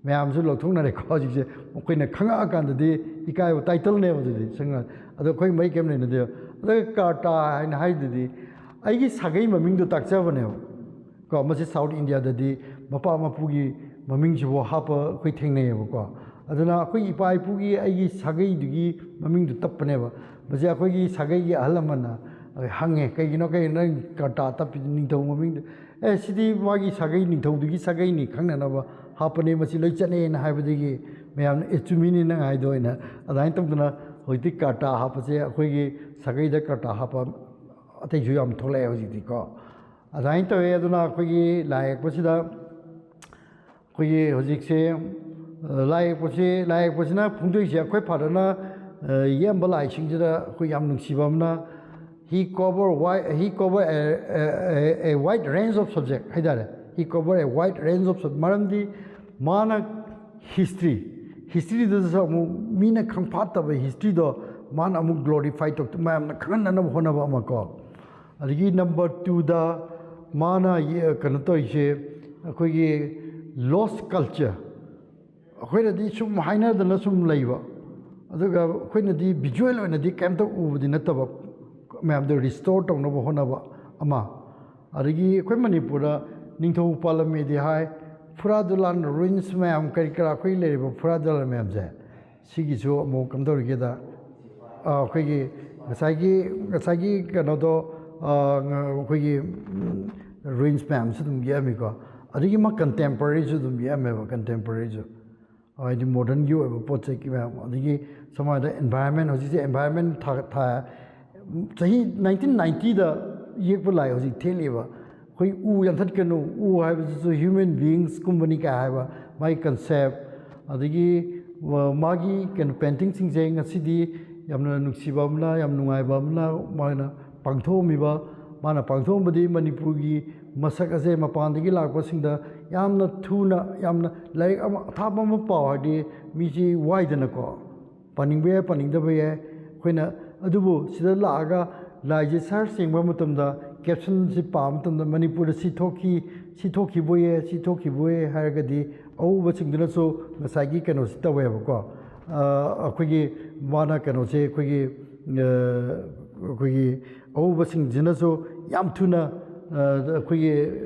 ꯃꯌꯥꯝꯁꯨ ꯂꯧꯊꯣꯛꯅꯔꯦꯀꯣ ꯍꯧꯖꯤꯛꯁꯦ꯫ ꯑꯩꯈꯣꯏꯅ ꯈꯪꯉꯛꯑꯀꯥꯟꯗꯗꯤ ꯏꯀꯥꯏꯕ ꯇꯥꯏꯇꯜꯅꯦꯕ ꯑꯗꯨꯗꯤ꯫ ꯁꯦꯡꯅ ꯑꯗꯣ ꯑꯩꯈꯣꯏ ꯃꯔꯤ ꯀꯩꯝ ꯂꯩꯅꯗꯦꯕ꯫ ꯑꯗꯨꯒ ꯀꯔꯇꯥ ꯍꯥꯏꯅ ꯍꯥꯏꯗꯨꯗꯤ ꯑꯩꯒꯤ ꯁꯥꯒꯩ ꯃꯃꯤꯡꯗꯣ ꯇꯥꯛꯆꯕꯅꯦꯕ ꯀꯣ꯫ ꯃꯁꯤ ꯁꯥꯎꯠ ꯏꯟꯗꯤꯌꯥꯗꯗꯤ ꯃꯄꯥ ꯃꯄꯨꯒꯤ ꯃꯃꯤꯡꯁꯤꯕꯨ ꯍꯥꯞꯄ ꯑꯩꯈꯣꯏ ꯊꯦꯡꯅꯩꯌꯦꯕꯀꯣ꯫ ꯑꯗꯨꯅ ꯑꯩꯈꯣꯏ ꯏꯄꯥ ꯏꯄꯨꯒꯤ, ꯑꯩꯒꯤ ꯁꯥꯒꯩꯗꯨꯒꯤ ꯃꯃꯤꯡꯗꯨ ꯇꯞꯄꯅꯦꯕ꯫ ꯃꯁꯤ ꯑꯩꯈꯣꯏꯒꯤ ꯁꯥꯒꯩꯒꯤ ꯑꯍꯜ ꯂꯃꯟꯅ ꯍꯪꯉꯦ, "ꯀꯩꯒꯤꯅꯣ, ꯀꯩꯒꯤꯅꯣ ꯅꯪ ꯀꯔꯇꯥ ꯇꯞꯄꯤꯗꯨ ꯅꯤꯡꯊꯧ ꯃꯃꯤꯡꯗꯨ?" "ꯑꯦ, ꯁꯤꯗꯤ ꯃꯥꯒꯤ ꯁꯥꯒꯩ, ꯅꯤꯡꯊꯧꯗꯨꯒꯤ ꯁꯥꯒꯩꯅꯤ, ꯈꯪꯅꯅꯕ ꯍꯥꯞꯄꯅꯦ, ꯃꯁꯤ ꯂꯣꯏ ꯆꯠꯅꯩꯅ" ꯍꯥꯏꯕꯗꯒꯤ ꯃꯌꯥꯝꯅ, "ꯑꯦ, ꯆꯨꯝꯃꯤꯅꯤ ꯅꯪ ꯍꯥꯏꯗꯣ" ꯍꯥꯏꯅ꯫ ꯑꯗꯨꯃꯥꯏꯅ ꯇꯧꯗꯅ ꯍꯧꯖꯤꯛꯇꯤ ꯀꯔꯇꯥ ꯍꯥꯞꯄꯁꯦ ꯑꯩꯈꯣꯏꯒꯤ ꯁꯥꯒꯩꯗ ꯀꯔꯇꯥ ꯍꯥꯞꯄ ꯑꯇꯩꯁꯨ ꯌꯥꯝ ꯊꯣꯛꯂꯛꯑꯦ ꯍꯧꯖꯤꯛꯇꯤꯀꯣ꯫ ꯑꯗꯨꯃꯥꯏꯅ ꯇꯧꯋꯦ꯫ ꯑꯗꯨꯅ ꯑꯩꯈꯣꯏꯒꯤ ꯂꯥꯏ ꯌꯦꯛꯄꯁꯤꯗ ꯑꯩꯈꯣꯏꯒꯤ ꯍꯧꯖꯤꯛꯁꯦ, ꯑ, ꯂꯥꯏ ꯌꯦꯛꯄꯁꯦ, ꯂꯥꯏ ꯌꯦꯛꯄꯁꯤꯅ ꯐꯣꯡꯗꯣꯛꯏꯁꯦ ꯑꯩꯈꯣꯏ ꯐꯥꯗꯔꯅ, ꯑ, ꯌꯦꯛꯑꯝꯕ ꯂꯥꯏꯁꯤꯡꯁꯤꯗ ꯑꯩꯈꯣꯏ ꯌꯥꯝ ꯅꯨꯡꯁꯤꯕ ꯑꯃꯅ, he cover wide, he cover a, a, a, a wide range of subject ꯍꯥꯏꯇꯥꯔꯦ꯫ He cover a wide range of subject꯫ ꯃꯔꯝꯗꯤ ꯃꯥꯅ ꯍꯤꯁꯇ꯭ꯔꯤ, ꯍꯤꯁꯇ꯭ꯔꯤꯗꯨꯗꯁꯨ ꯑꯃꯨꯛ ꯃꯤꯅ ꯈꯪꯐꯥꯠꯇꯕ ꯍꯤꯁꯇ꯭ꯔꯤꯗꯣ ꯃꯥꯅ ꯑꯃꯨꯛ ꯒ꯭ꯂꯣꯔꯤꯐꯥꯏ ꯇꯧ, ꯃꯌꯥꯝꯅ ꯈꯪꯍꯟꯅꯅꯕ ꯍꯣꯠꯅꯕ ꯑꯃ ꯀꯣ꯫ ꯑꯗꯒꯤ ꯅꯝꯕꯔ ꯇꯨꯗ ꯃꯥꯅ ꯌꯦ-, ꯀꯩꯅꯣ ꯇꯧꯔꯤꯁꯦ, ꯑꯩꯈꯣꯏꯒꯤ ꯂꯣꯁ ꯀꯜꯆꯔ, ꯑꯩꯈꯣꯏꯅꯗꯤ ꯁꯨꯝ ꯍꯥꯏꯅꯗꯅ ꯁꯨꯝ ꯂꯩꯕ, ꯑꯗꯨꯒ ꯑꯩꯈꯣꯏꯅꯗꯤ ꯚꯤꯖꯨꯋꯦꯜ ꯑꯣꯏꯅꯗꯤ ꯀꯩꯝꯇ ꯎꯕꯗꯤ ꯅꯠꯇꯕ, ꯃꯌꯥꯝꯗꯣ ꯔꯤꯁꯇꯣꯔ ꯇꯧꯅꯕ ꯍꯣꯠꯅꯕ ꯑꯃ, ꯑꯗꯒꯤ ꯑꯩꯈꯣꯏ ꯃꯅꯤꯄꯨꯔꯗ ꯅꯤꯡꯊꯧ ꯄꯥꯜꯂꯝꯃꯦꯗꯤ ꯍꯥꯏ, ꯐꯨꯔꯥ ꯗꯨꯂꯥꯟ ꯔꯨꯏꯟꯁ ꯃꯌꯥꯝ ꯀꯔꯤ ꯀꯔꯥ ꯑꯩꯈꯣꯏ ꯂꯩꯔꯤꯕ ꯐꯨꯔꯥ ꯗꯨꯂꯥꯟ ꯃꯌꯥꯝꯁꯦ, ꯁꯤꯒꯤꯁꯨ ꯑꯃꯨꯛ ꯀꯝꯗꯧꯔꯤꯒꯦꯗ, ꯑ, ꯑꯩꯈꯣꯏꯒꯤ ꯉꯁꯥꯏꯒꯤ, ꯉꯁꯥꯏꯒꯤ ꯀꯩꯅꯣꯗꯣ, ꯑ, ꯉ-, ꯑꯩꯈꯣꯏꯒꯤ, ꯎꯝ, ꯔꯨꯏꯟꯁ ꯃꯌꯥꯝꯁꯨ ꯑꯗꯨꯝ ꯌꯦꯛꯑꯝꯃꯤꯀꯣ꯫ ꯑꯗꯒꯤ ꯃꯥ ꯀꯟꯇꯦꯝꯄꯔꯔꯤꯁꯨ ꯑꯗꯨꯝ ꯌꯦꯛꯑꯝꯃꯦꯕ, ꯀꯟꯇꯦꯝꯄꯔꯔꯤꯁꯨ꯫ ꯍꯥꯏꯗꯤ ꯃꯣꯗꯔꯟꯒꯤ ꯑꯣꯏꯕ ꯄꯣꯠ ꯆꯩ ꯃꯌꯥꯝ, ꯑꯗꯒꯤ ꯁꯝꯅ ꯍꯥꯏꯔꯕꯗ ꯑꯦꯟꯚꯥꯏꯔꯟꯃꯦꯟ, ꯍꯧꯖꯤꯛꯁꯦ ꯑꯦꯟꯚꯥꯏꯔꯟꯃꯦꯟ ꯊꯥ-, ꯊꯥ-, ꯆꯍꯤ ꯅꯥꯏꯟꯇꯤꯟ ꯅꯥꯏꯟꯇꯤꯗ ꯌꯦꯛꯄ ꯂꯥꯏ ꯍꯧꯖꯤꯛ ꯊꯦꯠꯂꯤꯕ, ꯑꯩꯈꯣꯏ ꯎ ꯌꯥꯟꯊꯠꯀꯅꯨ, ꯎ ꯍꯥꯏꯕꯁꯤꯁꯨ ꯍ꯭ꯌꯨꯃꯦꯟ ꯕꯤꯌꯤꯡꯁꯀꯨꯝꯕꯅꯤ ꯀꯥꯏ ꯍꯥꯏꯕ ꯃꯥꯒꯤ ꯀꯟꯁꯦꯞ, ꯑꯗꯒꯤ, ꯑ, ꯃꯥꯒꯤ ꯀꯩꯅꯣ ꯄꯦꯟꯇꯤꯡꯁꯤꯡꯁꯦ ꯉꯁꯤꯗꯤ ꯌꯥꯝꯅ ꯅꯨꯡꯁꯤꯕ ꯑꯃꯅ, ꯌꯥꯝ ꯅꯨꯡꯉꯥꯏꯕ ꯑꯃꯅ ꯃꯥꯅ ꯄꯥꯡꯊꯣꯛꯑꯝꯃꯤꯕ, ꯃꯥꯅ ꯄꯥꯡꯊꯣꯛꯑꯝꯕꯗꯤ ꯃꯅꯤꯄꯨꯔꯒꯤ ꯃꯁꯛ ꯑꯁꯦ ꯃꯄꯥꯟꯗꯒꯤ ꯂꯥꯛꯄꯁꯤꯡꯗ ꯌꯥꯝꯅ ꯊꯨꯅ, ꯌꯥꯝꯅ ꯂꯥꯏꯔꯤꯛ ꯑꯃ ꯑꯊꯥꯕ ꯑꯃ ꯄꯥꯎ ꯍꯥꯏꯔꯗꯤ ꯃꯤꯁꯤ ꯋꯥꯏꯗꯅꯀꯣ, ꯄꯥꯅꯤꯡꯕ ꯌꯥꯏ, ꯄꯥꯅꯤꯡꯗꯕ ꯌꯥꯏ꯫ ꯑꯩꯈꯣꯏꯅ ꯑꯗꯨꯕꯨ ꯁꯤꯗ ꯂꯥꯛꯑꯒ ꯂꯥꯏꯁꯦ ꯁꯔꯆ ꯌꯦꯡꯕ ꯃꯇꯝꯗ, ꯀꯦꯞꯁꯟꯁꯤ ꯄꯥꯕ ꯃꯇꯝꯗ ꯃꯅꯤꯄꯨꯔꯗ ꯁꯤ ꯊꯣꯛꯈꯤ, ꯁꯤ ꯊꯣꯛꯈꯤꯕꯣꯏꯌꯦ, ꯁꯤ ꯊꯣꯛꯈꯤꯕꯣꯏꯌꯦ ꯍꯥꯏꯔꯒꯗꯤ ꯑꯎꯕꯁꯤꯡꯗꯨꯅꯁꯨ ꯉꯁꯥꯏꯒꯤ ꯀꯩꯅꯣꯁꯤ ꯇꯧꯋꯦꯕꯀꯣ꯫ ꯑ, ꯑꯩꯈꯣꯏꯒꯤ ꯃꯥꯅ ꯀꯩꯅꯣꯁꯦ ꯑꯩꯈꯣꯏꯒꯤ, ꯑ, ꯑꯩꯈꯣꯏꯒꯤ ꯑꯎꯕꯁꯤꯡꯁꯤꯅꯁꯨ ꯌꯥꯝ ꯊꯨꯅ, ꯑ, ꯑꯩꯈꯣꯏꯒꯤ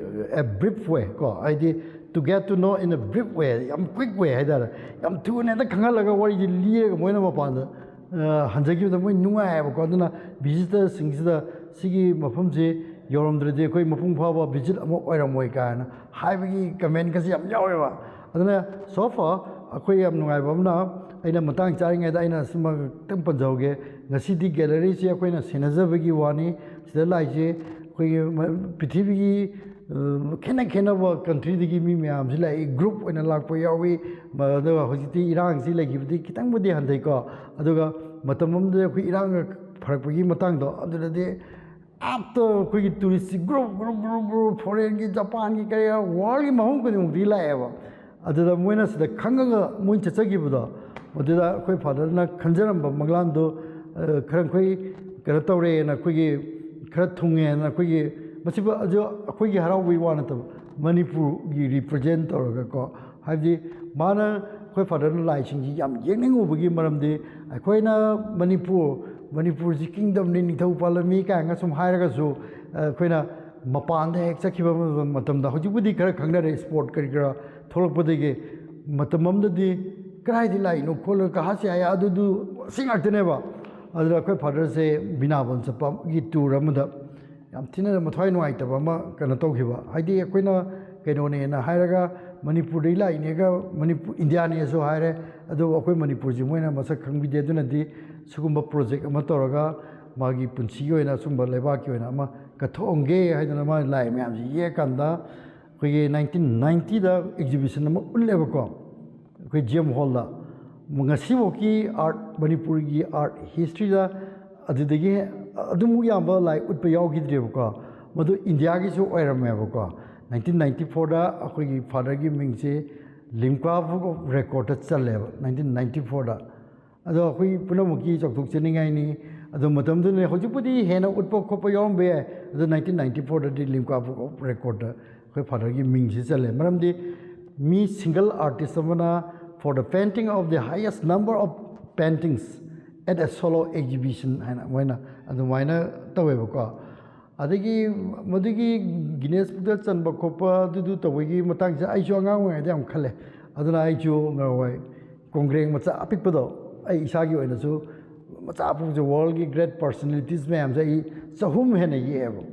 a brief way ꯀꯣ, ꯍꯥꯏꯗꯤ to get to know in a brief way, ꯌꯥꯝ quick way ꯍꯥꯏꯇꯥꯔꯦ, ꯌꯥꯝ ꯊꯨꯅ ꯍꯦꯛꯇ ꯈꯪꯍꯜꯂꯒ ꯋꯥꯔꯤꯁꯤ ꯂꯤꯔꯒ ꯃꯣꯏꯅ ꯃꯄꯥꯟꯗ, ꯑ, ꯍꯟꯖꯈꯤꯕꯗ ꯃꯣꯏ ꯅꯨꯡꯉꯥꯏꯌꯦꯕꯀꯣ꯫ ꯑꯗꯨꯅ ꯚꯤꯖꯤꯇꯔꯁꯤꯡꯁꯤꯗ ꯁꯤꯒꯤ ꯃꯐꯝꯁꯤ ꯌꯧꯔꯝꯗ꯭ꯔꯗꯤ ꯑꯩꯈꯣꯏ ꯃꯄꯨꯡ ꯐꯥꯕ ꯚꯤꯖꯤꯠ ꯑꯃ ꯑꯣꯏꯔꯝꯃꯣꯏ ꯀꯥꯏꯅ ꯍꯥꯏꯕꯒꯤ ꯀꯃꯦꯟꯒꯁꯤ ꯌꯥꯝ ꯌꯥꯎꯋꯦꯕ꯫ ꯑꯗꯨꯅ so far ꯑꯩꯈꯣꯏ ꯌꯥꯝ ꯅꯨꯡꯉꯥꯏꯕ ꯑꯃꯅ, ꯑꯩꯅ ꯃꯇꯥꯡ ꯆꯥꯔꯤꯉꯩꯗ ꯑꯩꯅ ꯁꯤꯃ ꯈꯛꯇꯪ ꯄꯟꯖꯍꯧꯒꯦ, ꯉꯁꯤꯗꯤ ꯒꯦꯂꯔꯤꯁꯤ ꯑꯩꯈꯣꯏꯅ ꯁꯦꯟꯅꯖꯕꯒꯤ ꯋꯥꯅꯤ꯫ ꯁꯤꯗ ꯂꯥꯛꯏꯁꯦ ꯑꯩꯈꯣꯏꯒꯤ ꯃ-, ꯄ꯭ꯔꯤꯊꯤꯕꯤꯒꯤ, ꯑ, ꯈꯦꯠꯅ ꯈꯦꯠꯅꯕ ꯀꯟꯇ꯭ꯔꯤꯗꯒꯤ ꯃꯤ ꯃꯌꯥꯝꯁꯤ ꯂꯥꯛꯏ, ꯒ꯭ꯔꯨꯞ ꯑꯣꯏꯅ ꯂꯥꯛꯄ ꯌꯥꯎꯏ, ꯃ-, ꯑꯗꯨꯒ ꯍꯧꯖꯤꯛꯇꯤ ꯏꯔꯥꯡꯁꯤ ꯂꯩꯈꯤꯕꯗꯤ ꯈꯤꯇꯪꯕꯨꯗꯤ ꯍꯟꯊꯩꯀꯣ꯫ ꯑꯗꯨꯒ ꯃꯇꯝ ꯑꯃꯗ ꯑꯩꯈꯣꯏ ꯏꯔꯥꯡꯒ ꯐꯔꯛꯄꯒꯤ ꯃꯇꯥꯡꯗꯣ, ꯑꯗꯨꯗꯗꯤ ꯑꯦꯞꯇ ꯑꯩꯈꯣꯏꯒꯤ ꯇꯨꯔꯤꯁꯁꯤ ꯒ꯭ꯔꯨꯞ, ꯒ꯭ꯔꯨꯞ, ꯒ꯭ꯔꯨꯞ, ꯒ꯭ꯔꯨꯞ, ꯐꯣꯔꯦꯟꯒꯤ, ꯖꯄꯥꯟꯒꯤ, ꯀꯔꯤ ꯀꯔꯥ, ꯋꯥꯔꯜꯒꯤ ꯃꯐꯝ ꯈꯨꯗꯤꯡꯃꯛꯇꯒꯤ ꯂꯥꯛꯑꯦꯕ꯫ ꯑꯗꯨꯗ ꯃꯣꯏꯅ ꯁꯤꯗ ꯈꯪꯉꯒ ꯃꯣꯏ ꯆꯠꯆꯈꯤꯕꯗꯣ, ꯃꯗꯨꯗ ꯑꯩꯈꯣꯏ ꯐꯥꯗꯔꯅ ꯈꯟꯖꯔꯝꯕ ꯃꯪꯂꯥꯟꯗꯨ, ꯑ, ꯈꯔ ꯑꯩꯈꯣꯏ ꯀꯩꯅꯣ ꯇꯧꯔꯦꯅ, ꯑꯩꯈꯣꯏꯒꯤ ꯈꯔ ꯊꯨꯡꯉꯦꯅ, ꯑꯩꯈꯣꯏꯒꯤ ꯃꯁꯤꯕꯨ ꯑꯗꯨ ꯑꯩꯈꯣꯏꯒꯤ ꯍꯔꯥꯎꯕꯒꯤ ꯋꯥ ꯅꯠꯇꯕ, ꯃꯅꯤꯄꯨꯔꯒꯤ ꯔꯤꯄ꯭ꯔꯖꯦꯟ ꯇꯧꯔꯒꯀꯣ, ꯍꯥꯏꯕꯗꯤ ꯃꯥꯅ ꯑꯩꯈꯣꯏ ꯐꯥꯗꯔꯅ ꯂꯥꯏꯁꯤꯡꯁꯤ ꯌꯥꯝ ꯌꯦꯡꯅꯤꯡꯉꯨꯕꯒꯤ ꯃꯔꯝꯗꯤ, ꯑꯩꯈꯣꯏꯅ ꯃꯅꯤꯄꯨꯔ, ꯃꯅꯤꯄꯨꯔꯁꯤ ꯀꯤꯡꯗꯝꯅꯤ, ꯅꯤꯡꯊꯧ ꯄꯥꯜꯂꯝꯃꯤ ꯀꯥꯏꯅ ꯁꯨꯝ ꯍꯥꯏꯔꯒꯁꯨ, ꯑꯩꯈꯣꯏꯅ ꯃꯄꯥꯟꯗ ꯍꯦꯛ ꯆꯠꯈꯤꯕ ꯃꯇꯝꯗ, ꯍꯧꯖꯤꯛꯄꯨꯗꯤ ꯈꯔ ꯈꯪꯅꯔꯦ, ꯏꯁꯄꯣꯔꯠ ꯀꯔꯤ ꯀꯔꯥ ꯊꯣꯛꯂꯛꯄꯗꯒꯤ, ꯃꯇꯝ ꯑꯃꯗꯗꯤ ꯀꯗꯥꯏꯗ ꯂꯥꯛꯏꯅꯣ ꯈꯣꯠꯂꯣ, ꯀꯍꯥ ꯁꯦ ꯑꯥꯌꯥ, ꯑꯗꯨꯗꯨ ꯁꯤ ꯉꯥꯛꯇꯅꯦꯕ꯫ ꯑꯗꯨꯗ ꯑꯩꯈꯣꯏ ꯐꯥꯗꯔꯁꯦ ꯕꯤꯅꯥꯕꯟ ꯆꯠꯄꯒꯤ ꯇꯨꯔ ꯑꯃꯗ ꯌꯥꯝ ꯊꯤꯅ ꯃꯊ꯭ꯋꯥꯏ ꯅꯨꯡꯉꯥꯏꯇꯕ ꯑꯃ ꯀꯩꯅꯣ ꯇꯧꯈꯤꯕ, ꯍꯥꯏꯗꯤ ꯑꯩꯈꯣꯏꯅ ꯀꯩꯅꯣꯅꯦꯅ ꯍꯥꯏꯔꯒ, ꯃꯅꯤꯄꯨꯔꯗꯒꯤ ꯂꯥꯛꯏꯅꯦꯒ, ꯃꯅꯤꯄꯨꯔ, ꯏꯟꯗꯤꯌꯥꯅꯦꯁꯨ ꯍꯥꯏꯔꯦ, ꯑꯗꯨꯕꯨ ꯑꯩꯈꯣꯏ ꯃꯅꯤꯄꯨꯔꯁꯤ ꯃꯣꯏꯅ ꯃꯁꯛ ꯈꯪꯕꯤꯗꯦ꯫ ꯑꯗꯨꯅꯗꯤ ꯁꯤꯒꯨꯝꯕ ꯄ꯭ꯔꯣꯖꯦꯛ ꯑꯃ ꯇꯧꯔꯒ ꯃꯥꯒꯤ ꯄꯨꯟꯁꯤꯒꯤ ꯑꯣꯏꯅ ꯁꯨꯝꯕ ꯂꯩꯕꯥꯛꯀꯤ ꯑꯣꯏꯅ ꯑꯃ ꯀꯠꯊꯣꯛꯑꯝꯒꯦ ꯍꯥꯏꯗꯅ ꯃꯥ ꯂꯥꯏ ꯃꯌꯥꯝꯁꯤ ꯌꯦꯛꯑꯀꯥꯟꯗ, ꯑꯩꯈꯣꯏꯒꯤ ꯅꯥꯏꯟꯇꯤꯟ ꯅꯥꯏꯟꯇꯤꯗ ꯑꯦꯛꯖꯤꯕꯤꯁꯟ ꯑꯃ ꯎꯠꯂꯦꯕꯀꯣ, ꯑꯩꯈꯣꯏ ꯖꯤ ꯑꯦꯝ ꯍꯣꯜꯗ꯫ ꯉꯁꯤꯐꯥꯎꯀꯤ ꯑꯥꯔꯠ, ꯃꯅꯤꯄꯨꯔꯒꯤ ꯑꯥꯔꯠ ꯍꯤꯁꯇ꯭ꯔꯤꯗ ꯑꯗꯨꯗꯒꯤ ꯑꯗꯨꯃꯨꯛ ꯌꯥꯝꯕ ꯂꯥꯏ ꯎꯠꯄ ꯌꯥꯎꯈꯤꯗ꯭ꯔꯦꯕꯀꯣ꯫ ꯃꯗꯨ ꯏꯟꯗꯤꯌꯥꯒꯤꯁꯨ ꯑꯣꯏꯔꯝꯃꯦꯕꯀꯣ꯫ ꯅꯥꯏꯟꯇꯤꯟ ꯅꯥꯏꯟꯇꯤ ꯐꯣꯔꯗ ꯑꯩꯈꯣꯏꯒꯤ ꯐꯥꯗꯔꯒꯤ ꯃꯤꯡꯁꯦ ꯂꯤꯝꯀꯥ ꯕꯨꯛ ꯑꯣꯐ ꯔꯦꯀꯣꯔꯗꯇ ꯆꯜꯂꯦꯕ, ꯅꯥꯏꯟꯇꯤꯟ ꯅꯥꯏꯟꯇꯤ ꯐꯣꯔꯗ꯫ ꯑꯗꯣ ꯑꯩꯈꯣꯏ ꯄꯨꯝꯅꯃꯛꯀꯤ ꯆꯥꯎꯊꯣꯛꯆꯅꯤꯡꯉꯥꯏꯅꯤ꯫ ꯑꯗꯣ ꯃꯇꯝꯗꯨꯅ, ꯍꯧꯖꯤꯛꯄꯨꯗꯤ ꯍꯦꯟꯅ ꯎꯠꯄ ꯈꯣꯠꯄ ꯌꯥꯎꯔꯝꯕ ꯌꯥꯏ, ꯑꯗꯣ ꯅꯥꯏꯟꯇꯤꯟ ꯅꯥꯏꯟꯇꯤ ꯐꯣꯔꯗꯗꯤ ꯂꯤꯝꯀꯥ ꯕꯨꯛ ꯑꯣꯐ ꯔꯦꯀꯣꯔꯗꯇ ꯑꯩꯈꯣꯏ ꯐꯥꯗꯔꯒꯤ ꯃꯤꯡꯁꯤ ꯆꯜꯂꯦ꯫ ꯃꯔꯝꯗꯤ ꯃꯤ ꯁꯤꯡꯒꯜ ꯑꯥꯔꯇꯤꯁ ꯑꯃꯅ for the painting of the highest number of paintings at a solo exhibition ꯍꯥꯏꯅ ꯃꯣꯏꯅ ꯑꯗꯨꯃꯥꯏꯅ ꯇꯧꯋꯦꯕꯀꯣ꯫ ꯑꯗꯒꯤ ꯃꯗꯨꯒꯤ ꯒꯤꯅꯦꯁ ꯕꯨꯛꯇ ꯆꯟꯕ ꯈꯣꯠꯄ ꯑꯗꯨꯗꯨ ꯇꯧꯕꯒꯤ ꯃꯇꯥꯡꯁꯦ ꯑꯩꯁꯨ ꯑꯉꯥꯡ ꯑꯣꯏꯔꯤꯉꯩꯗ ꯌꯥꯝ ꯈꯜꯂꯦ꯫ ꯑꯗꯨꯅ ꯑꯩꯁꯨ ꯉꯍꯥꯟꯋꯥꯏ ꯀꯣꯡꯒ꯭ꯔꯦꯡ ꯃꯆꯥ ꯑꯄꯤꯛꯄꯗꯣ, ꯑꯩ ꯏꯁꯥꯒꯤ ꯑꯣꯏꯅꯁꯨ ꯃꯆꯥ ꯑꯄꯤꯛꯄꯁꯦ, ꯋꯥꯔꯜꯒꯤ ꯒ꯭ꯔꯦꯠ ꯄꯔꯁꯅꯦꯂꯤꯇꯤꯁ ꯃꯌꯥꯝꯁꯦ ꯑꯩ ꯆꯍꯨꯝ ꯍꯦꯟꯅ ꯌꯦꯛꯑꯦꯕ꯫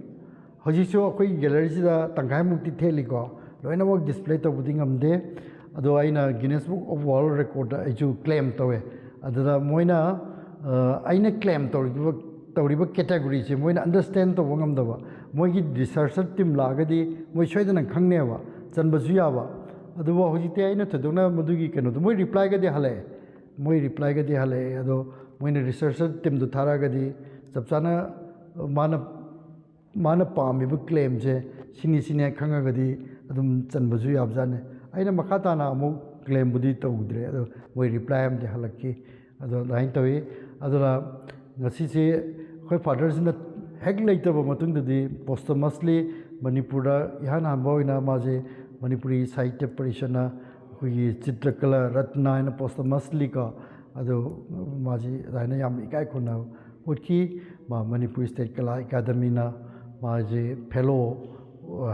ꯍꯧꯖꯤꯛꯁꯨ ꯑꯩꯈꯣꯏꯒꯤ ꯒꯦꯂꯔꯤꯁꯤꯗ ꯇꯪꯈꯥꯏꯃꯨꯛꯇꯤ ꯊꯦꯠꯂꯤꯀꯣ, ꯂꯣꯏꯅꯃꯛ ꯗꯤꯁꯄ꯭ꯂꯦ ꯇꯧꯕꯗꯤ ꯉꯝꯗꯦ꯫ ꯑꯗꯣ ꯑꯩꯅ ꯒꯤꯅꯦꯁ ꯕꯨꯛ ꯑꯣꯐ ꯋꯥꯔꯜ ꯔꯦꯀꯣꯔꯗꯇ ꯑꯩꯁꯨ ꯀ꯭ꯂꯦꯝ ꯇꯧꯋꯦ꯫ ꯑꯗꯨꯗ ꯃꯣꯏꯅ, ꯑ, ꯑꯩꯅ ꯀ꯭ꯂꯦꯝ ꯇꯧꯔꯤꯕ, ꯇꯧꯔꯤꯕ ꯀꯦꯇꯦꯒꯣꯔꯤꯁꯦ ꯃꯣꯏꯅ ꯑꯟꯗꯔꯁ꯭ꯇꯦꯟ ꯇꯧꯕ ꯉꯝꯗꯕ꯫ ꯃꯣꯏꯒꯤ ꯔꯤꯁꯔꯆꯔ ꯇꯤꯝ ꯂꯥꯛꯑꯒꯗꯤ ꯃꯣꯏ ꯁꯣꯏꯗꯅ ꯈꯪꯅꯦꯕ, ꯆꯟꯕꯁꯨ ꯌꯥꯕ꯫ ꯑꯗꯨꯕꯨ ꯍꯧꯖꯤꯛꯇꯤ ꯑꯩꯅ ꯊꯣꯏꯗꯣꯛꯅ ꯃꯗꯨꯒꯤ ꯀꯩꯅꯣꯗꯣ, ꯃꯣꯏ ꯔꯤꯄ꯭ꯂꯥꯏꯒꯗꯤ ꯍꯜꯂꯛꯑꯦ, ꯃꯣꯏ ꯔꯤꯄ꯭ꯂꯥꯏꯒꯗꯤ ꯍꯜꯂꯛꯑꯦ꯫ ꯑꯗꯣ ꯃꯣꯏꯅ ꯔꯤꯁꯔꯆꯔ ꯇꯤꯝꯗꯣ ꯊꯥꯔꯛꯑꯒꯗꯤ ꯆꯞ ꯆꯥꯅ ꯃꯥꯅ ꯃꯥꯅ ꯄꯥꯝꯃꯤꯕ ꯀ꯭ꯂꯦꯝꯁꯦ ꯁꯤꯅꯤ ꯁꯤꯅꯤ ꯈꯪꯉꯒꯗꯤ ꯑꯗꯨꯝ ꯆꯟꯕꯁꯨ ꯌꯥꯕꯖꯥꯠꯅꯤ꯫ ꯑꯩꯅ ꯃꯈꯥ ꯇꯥꯅ ꯑꯃꯨꯛ ꯀ꯭ꯂꯦꯝꯕꯨꯗꯤ ꯇꯧꯗ꯭ꯔꯦ, ꯑꯗꯣ ꯃꯣꯏ ꯔꯤꯄ꯭ꯂꯥꯏ ꯑꯃꯗꯤ ꯍꯜꯂꯛꯈꯤ꯫ ꯑꯗꯣ ꯑꯗꯨꯃꯥꯏꯅ ꯇꯧꯋꯤ꯫ ꯑꯗꯨꯅ ꯉꯁꯤꯁꯦ ꯑꯩꯈꯣꯏ ꯐꯥꯗꯔꯁꯤꯅ ꯍꯦꯛ ꯂꯩꯇꯕ ꯃꯇꯨꯡꯗꯗꯤ, ꯄꯣꯁꯇꯃꯁꯂꯤ ꯃꯅꯤꯄꯨꯔꯗ ꯏꯍꯥꯟ ꯍꯥꯟꯕ ꯑꯣꯏꯅ ꯃꯥꯁꯦ ꯃꯅꯤꯄꯨꯔꯤ ꯁꯥꯍꯤꯇ꯭ꯌ ꯄꯔꯤꯁꯠꯅ ꯑꯩꯈꯣꯏꯒꯤ ꯆꯤꯇ꯭ꯔꯀꯂꯥ ꯔꯠꯅ ꯍꯥꯏꯅ posthumous ꯂꯤꯀꯣ, ꯑꯗꯨ ꯃꯥꯁꯤ ꯑꯗꯨꯃꯥꯏꯅ ꯌꯥꯝ ꯏꯀꯥꯏ ꯈꯨꯝꯅꯕ ꯎꯠꯈꯤ꯫ ꯃꯥ ꯃꯅꯤꯄꯨꯔ ꯁ꯭ꯇꯦꯠ ꯀꯂꯥ ꯑꯦꯀꯥꯗꯃꯤꯅ ꯃꯥꯁꯦ ꯐꯦꯂꯣ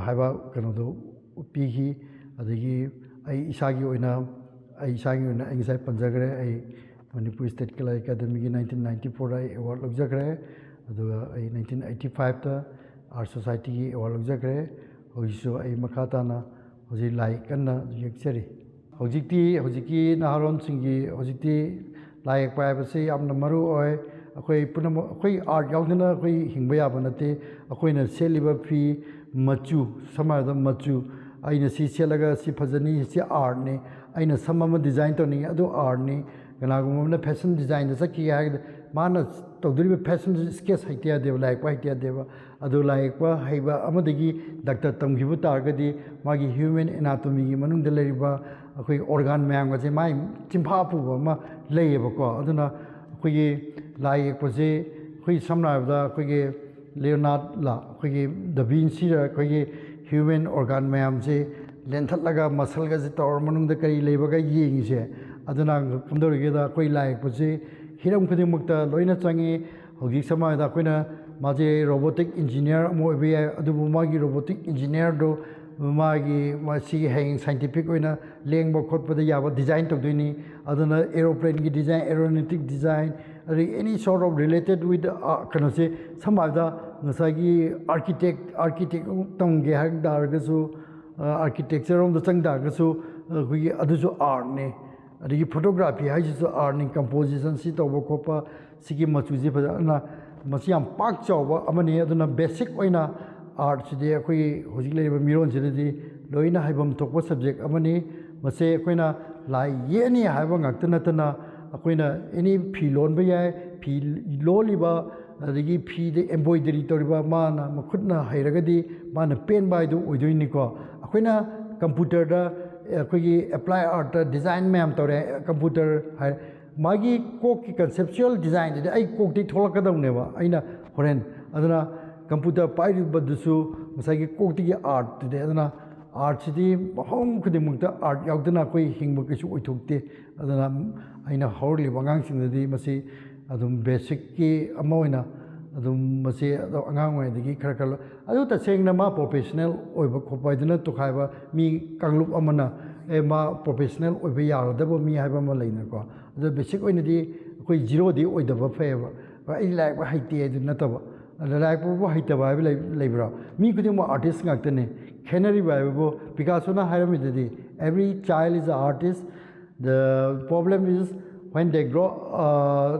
ꯍꯥꯏꯕ ꯀꯩꯅꯣꯗꯣ ꯄꯤꯈꯤ꯫ ꯑꯗꯒꯤ ꯑꯩ ꯏꯁꯥꯒꯤ ꯑꯣꯏꯅ ꯑꯩ ꯏꯁꯥꯒꯤ ꯑꯣꯏꯅ ꯑꯩ ꯉꯁꯥꯏ ꯄꯟꯖꯈ꯭ꯔꯦ, ꯑꯩ ꯃꯅꯤꯄꯨꯔ ꯁ꯭ꯇꯦꯠ ꯀꯂꯥ ꯑꯦꯀꯥꯗꯃꯤꯒꯤ nineteen ninety fourꯗ ꯑꯩ ꯑꯦꯋꯥꯔꯗ ꯂꯧꯖꯈ꯭ꯔꯦ꯫ ꯑꯗꯨꯒ ꯑꯩ nineteen eighty fiveꯇ ꯑꯥꯔꯠ ꯁꯣꯁꯥꯏꯇꯤꯒꯤ ꯑꯦꯋꯥꯔꯗ ꯂꯧꯖꯈ꯭ꯔꯦ꯫ ꯍꯧꯖꯤꯛꯁꯨ ꯑꯩ ꯃꯈꯥ ꯇꯥꯅ ꯍꯧꯖꯤꯛ ꯂꯥꯏ ꯀꯟꯅ ꯌꯦꯛꯆꯔꯤ꯫ ꯍꯧꯖꯤꯛꯇꯤ ꯍꯧꯖꯤꯛꯀꯤ ꯅꯍꯥꯔꯣꯜꯁꯤꯡꯒꯤ ꯍꯧꯖꯤꯛꯇꯤ ꯂꯥꯏ ꯌꯦꯛꯄ ꯍꯥꯏꯕꯁꯤ ꯌꯥꯝꯅ ꯃꯔꯨ ꯑꯣꯏ꯫ ꯑꯩꯈꯣꯏ ꯄꯨꯝꯅꯃꯛ, ꯑꯩꯈꯣꯏ ꯑꯥꯔꯠ ꯌꯥꯎꯗꯅ ꯑꯩꯈꯣꯏ ꯍꯤꯡꯕ ꯌꯥꯕ ꯅꯠꯇꯦ꯫ ꯑꯩꯈꯣꯏꯅ ꯁꯦꯠꯂꯤꯕ ꯐꯤ, ꯃꯆꯨ, ꯁꯝꯅ ꯍꯥꯏꯔꯕꯗ ꯃꯆꯨ, ꯑꯩꯅ ꯁꯤ ꯁꯦꯠꯂꯒ ꯁꯤ ꯐꯖꯅꯤ, ꯁꯤ ꯑꯥꯔꯠꯅꯤ, ꯑꯩꯅ ꯁꯝ ꯑꯃ ꯗꯤꯖꯥꯏꯟ ꯇꯧꯅꯤꯡꯉꯤ, ꯑꯗꯨ ꯑꯥꯔꯠꯅꯤ꯫ ꯀꯅꯥꯒꯨꯝꯕ ꯑꯃꯅ ꯐꯦꯁꯟ ꯗꯤꯖꯥꯏꯟꯗ ꯆꯠꯈꯤꯒꯦ ꯍꯥꯏꯔꯒꯗꯤ ꯃꯥꯅ ꯇꯧꯗꯣꯔꯤꯕ ꯐꯦꯁꯟꯁꯤ ꯁ꯭ꯀꯦꯠꯁ ꯍꯩꯇ ꯌꯥꯗꯦꯕ, ꯂꯥꯏ ꯌꯦꯛꯄ ꯍꯩꯇ ꯌꯥꯗꯦꯕ꯫ ꯑꯗꯨ ꯂꯥꯏ ꯌꯦꯛꯄ ꯍꯩꯕ ꯑꯃꯗꯒꯤ ꯗꯥꯛꯇꯔ ꯇꯝꯈꯤꯕ ꯇꯥꯔꯒꯗꯤ ꯃꯥꯒꯤ ꯍ꯭ꯌꯨꯃꯦꯟ ꯑꯦꯅꯥꯇꯣꯃꯤꯒꯤ ꯃꯅꯨꯡꯗ ꯂꯩꯔꯤꯕ ꯑꯩꯈꯣꯏꯒꯤ ꯑꯣꯔꯒꯥꯟ ꯃꯌꯥꯝꯒꯁꯦ ꯃꯥꯏ ꯆꯤꯟꯐꯥ ꯄꯨꯕ ꯑꯃ ꯂꯩꯌꯦꯕꯀꯣ꯫ ꯑꯗꯨꯅ ꯑꯩꯈꯣꯏꯒꯤ ꯂꯥꯏ ꯌꯦꯛꯄꯁꯦ ꯑꯩꯈꯣꯏ ꯁꯝꯅ ꯍꯥꯏꯔꯕꯗ ꯑꯩꯈꯣꯏꯒꯤ ꯂꯤꯑꯣꯅꯥꯔꯗ, ꯑꯩꯈꯣꯏꯒꯤ ꯗ ꯚꯤꯟꯁꯤꯗ ꯑꯩꯈꯣꯏꯒꯤ ꯍ꯭ꯌꯨꯃꯦꯟ ꯑꯣꯔꯒꯥꯟ ꯃꯌꯥꯝꯁꯦ ꯂꯦꯟꯊꯠꯂꯒ ꯃꯁꯜꯒꯁꯦ ꯇꯧꯔ ꯃꯅꯨꯡꯗ ꯀꯔꯤ ꯂꯩꯕꯒ ꯌꯦꯡꯉꯤꯁꯦ꯫ ꯑꯗꯨꯅ ꯀꯝꯗꯧꯔꯤꯒꯦꯗ ꯑꯩꯈꯣꯏ ꯂꯥꯏ ꯌꯦꯛꯄꯁꯦ ꯍꯤꯔꯝ ꯈꯨꯗꯤꯡꯃꯛꯇ ꯂꯣꯏꯅ ꯆꯪꯉꯤ꯫ ꯍꯧꯖꯤꯛ ꯁꯝꯅ ꯍꯥꯏꯔꯕꯗ ꯑꯩꯈꯣꯏꯅ ꯃꯥꯁꯦ ꯔꯣꯕꯣꯇꯤꯛ ꯏꯟꯖꯤꯅꯤꯌꯥꯔ ꯑꯃ ꯑꯣꯏꯕ ꯌꯥꯏ, ꯑꯗꯨꯕꯨ ꯃꯥꯒꯤ ꯔꯣꯕꯣꯇꯤꯛ ꯏꯟꯖꯤꯅꯤꯌꯥꯔꯗꯣ ꯃꯥꯒꯤ, ꯃꯁꯤꯒꯤ ꯍꯌꯦꯡ ꯁꯥꯏꯟꯇꯤꯐꯤꯛ ꯑꯣꯏꯅ ꯂꯦꯡꯕ ꯈꯣꯠꯄꯗ ꯌꯥꯕ ꯗꯤꯖꯥꯏꯟ ꯇꯧꯗꯣꯏꯅꯤ꯫ ꯑꯗꯨꯅ ꯑꯦꯔꯣꯄ꯭ꯂꯦꯟꯒꯤ ꯗꯤꯖꯥꯏꯟ, aeronautic design, ꯑꯗꯒꯤ any sort of related with, ꯑ, ꯀꯩꯅꯣꯁꯦ, ꯁꯝꯅ ꯍꯥꯏꯔꯕꯗ ꯉꯁꯥꯏꯒꯤ ꯑꯥꯔꯀꯤꯇꯦꯛ, ꯑꯥꯔꯀꯤꯇꯦꯛ ꯇꯝꯒꯦ ꯍꯥꯏ ꯇꯥꯔꯒꯁꯨ, ꯑ, ꯑꯥꯔꯀꯤꯇꯦꯛꯆꯔ ꯔꯣꯝꯗ ꯆꯪ ꯇꯥꯔꯒꯁꯨ, ꯑ, ꯑꯩꯈꯣꯏꯒꯤ ꯑꯗꯨꯁꯨ ꯑꯥꯔꯠꯅꯤ꯫ ꯑꯗꯒꯤ ꯐꯣꯇꯣꯒ꯭ꯔꯥꯐꯤ ꯍꯥꯏꯁꯤꯁꯨ ꯑꯥꯔꯠꯅꯤ, ꯀꯝꯄꯣꯖꯤꯁꯟ ꯁꯤ ꯇꯧꯕ ꯈꯣꯠꯄ, ꯁꯤꯒꯤ ꯃꯆꯨꯁꯤ ꯐꯖꯅ, ꯃꯁꯤ ꯌꯥꯝ ꯄꯥꯛ ꯆꯥꯎꯕ ꯑꯃꯅꯤ꯫ ꯑꯗꯨꯅ ꯕꯦꯁꯤꯛ ꯑꯣꯏꯅ ꯑꯥꯔꯠꯁꯤꯗꯤ ꯑꯩꯈꯣꯏꯒꯤ ꯍꯧꯖꯤꯛ ꯂꯩꯔꯤꯕ ꯃꯤꯔꯣꯟꯁꯤꯗꯗꯤ ꯂꯣꯏꯅ ꯍꯩꯐꯝ ꯊꯣꯛꯄ ꯁꯕꯖꯦꯛ ꯑꯃꯅꯤ꯫ ꯃꯁꯦ ꯑꯩꯈꯣꯏꯅ ꯂꯥꯏ ꯌꯦꯛꯑꯅꯤ ꯍꯥꯏꯕ ꯉꯥꯛꯇ ꯅꯠꯇꯅ ꯑꯩꯈꯣꯏꯅ ꯑꯦꯅꯤ ꯐꯤ ꯂꯣꯟꯕ ꯌꯥꯏ, ꯐꯤ ꯂꯣꯜꯂꯤꯕ, ꯑꯗꯒꯤ ꯐꯤꯗ ꯑꯦꯝꯕ꯭ꯔꯣꯏꯗꯔꯤ ꯇꯧꯔꯤꯕ ꯃꯥꯅ ꯃꯈꯨꯠꯅ ꯍꯩꯔꯒꯗꯤ ꯃꯥꯅ ꯄꯦꯟꯕ ꯍꯥꯏꯗꯨ ꯑꯣꯏꯗꯣꯏꯅꯤꯀꯣ꯫ ꯑꯩꯈꯣꯏꯅ ꯀꯝꯄ꯭ꯌꯨꯇꯔꯗ ꯑꯩꯈꯣꯏꯒꯤ ꯑꯦꯄ꯭ꯂꯥꯏ ꯑꯥꯔꯠꯇ ꯗꯤꯖꯥꯏꯟ ꯃꯌꯥꯝ ꯇꯧꯔꯦ, ꯀꯝꯄ꯭ꯌꯨꯇꯔ ꯍꯥꯏ, ꯃꯥꯒꯤ ꯀꯣꯛꯀꯤ conceptual ꯗꯤꯖꯥꯏꯟꯗꯨꯗꯤ ꯑꯩ ꯀꯣꯛꯇꯒꯤ ꯊꯣꯛꯂꯛꯀꯗꯧꯅꯦꯕ ꯑꯩꯅ ꯍꯣꯔꯦꯟ꯫ ꯑꯗꯨꯅ ꯀꯝꯄ꯭ꯌꯨꯇꯔ ꯄꯥꯏꯔꯤꯕꯗꯨꯁꯨ ꯉꯁꯥꯏꯒꯤ ꯀꯣꯛꯇꯒꯤ ꯑꯥꯔꯠꯇꯨꯗꯤ꯫ ꯑꯗꯨꯅ ꯑꯥꯔꯠꯁꯤꯗꯤ ꯃꯐꯝ ꯈꯨꯗꯤꯡꯃꯛꯇ ꯑꯥꯔꯠ ꯌꯥꯎꯗꯅ ꯑꯩꯈꯣꯏ ꯍꯤꯡꯕ ꯀꯩꯁꯨ ꯑꯣꯏꯊꯣꯛꯇꯦ꯫ ꯑꯗꯨꯅ ꯑꯩꯅ ꯍꯧꯔꯛꯂꯤꯕ ꯑꯉꯥꯡꯁꯤꯡꯗꯗꯤ ꯃꯁꯤ ꯑꯗꯨꯝ ꯕꯦꯁꯤꯛꯀꯤ ꯑꯃ ꯑꯣꯏꯅ ꯑꯗꯨꯝ ꯃꯁꯤ ꯑꯗꯣ ꯑꯉꯥꯡ ꯑꯣꯏꯔꯤꯉꯩꯗꯒꯤ ꯈꯔ ꯈꯔ ꯂꯣ-, ꯑꯗꯨ ꯇꯁꯦꯡꯅ ꯃꯥ ꯄ꯭ꯔꯣꯐꯦꯁꯅꯦꯜ ꯑꯣꯏꯕ ꯈꯣꯠꯄ ꯍꯥꯏꯗꯨꯅ ꯇꯣꯈꯥꯏꯕ ꯃꯤ ꯀꯥꯡꯂꯨꯞ ꯑꯃꯅ ꯑꯦ ꯃꯥ ꯄ꯭ꯔꯣꯐꯦꯁꯅꯦꯜ ꯑꯣꯏꯕ ꯌꯥꯔꯗꯕ ꯃꯤ ꯍꯥꯏꯕ ꯑꯃ ꯂꯩꯅꯀꯣ꯫ ꯑꯗꯣ ꯕꯦꯁꯤꯛ ꯑꯣꯏꯅꯗꯤ ꯑꯩꯈꯣꯏ ꯖꯤꯔꯣꯗꯤ ꯑꯣꯏꯗꯕ ꯐꯩꯌꯦꯕ꯫ ꯑꯩ ꯂꯥꯏꯔꯤꯛ ꯍꯩꯇꯦ ꯑꯗꯨ ꯅꯠꯇꯕ꯫ ꯑꯗ ꯂꯥꯏꯔꯤꯛ ꯄꯥꯕ ꯍꯩꯇꯕ ꯍꯥꯏꯕ ꯂꯩ-, ꯂꯩꯕ꯭ꯔꯣ? ꯃꯤ ꯈꯨꯗꯤꯡꯃꯛ ꯑꯥꯔꯇꯤꯁ ꯉꯥꯛꯇꯅꯦ꯫ ꯈꯦꯠꯅꯔꯤꯕ ꯍꯥꯏꯕꯕꯨ ꯄꯤꯀꯥꯁꯣꯅ ꯍꯥꯏꯔꯝꯃꯤꯗꯨꯗꯤ, "Every child is an artist, the problem is when they grow, uh,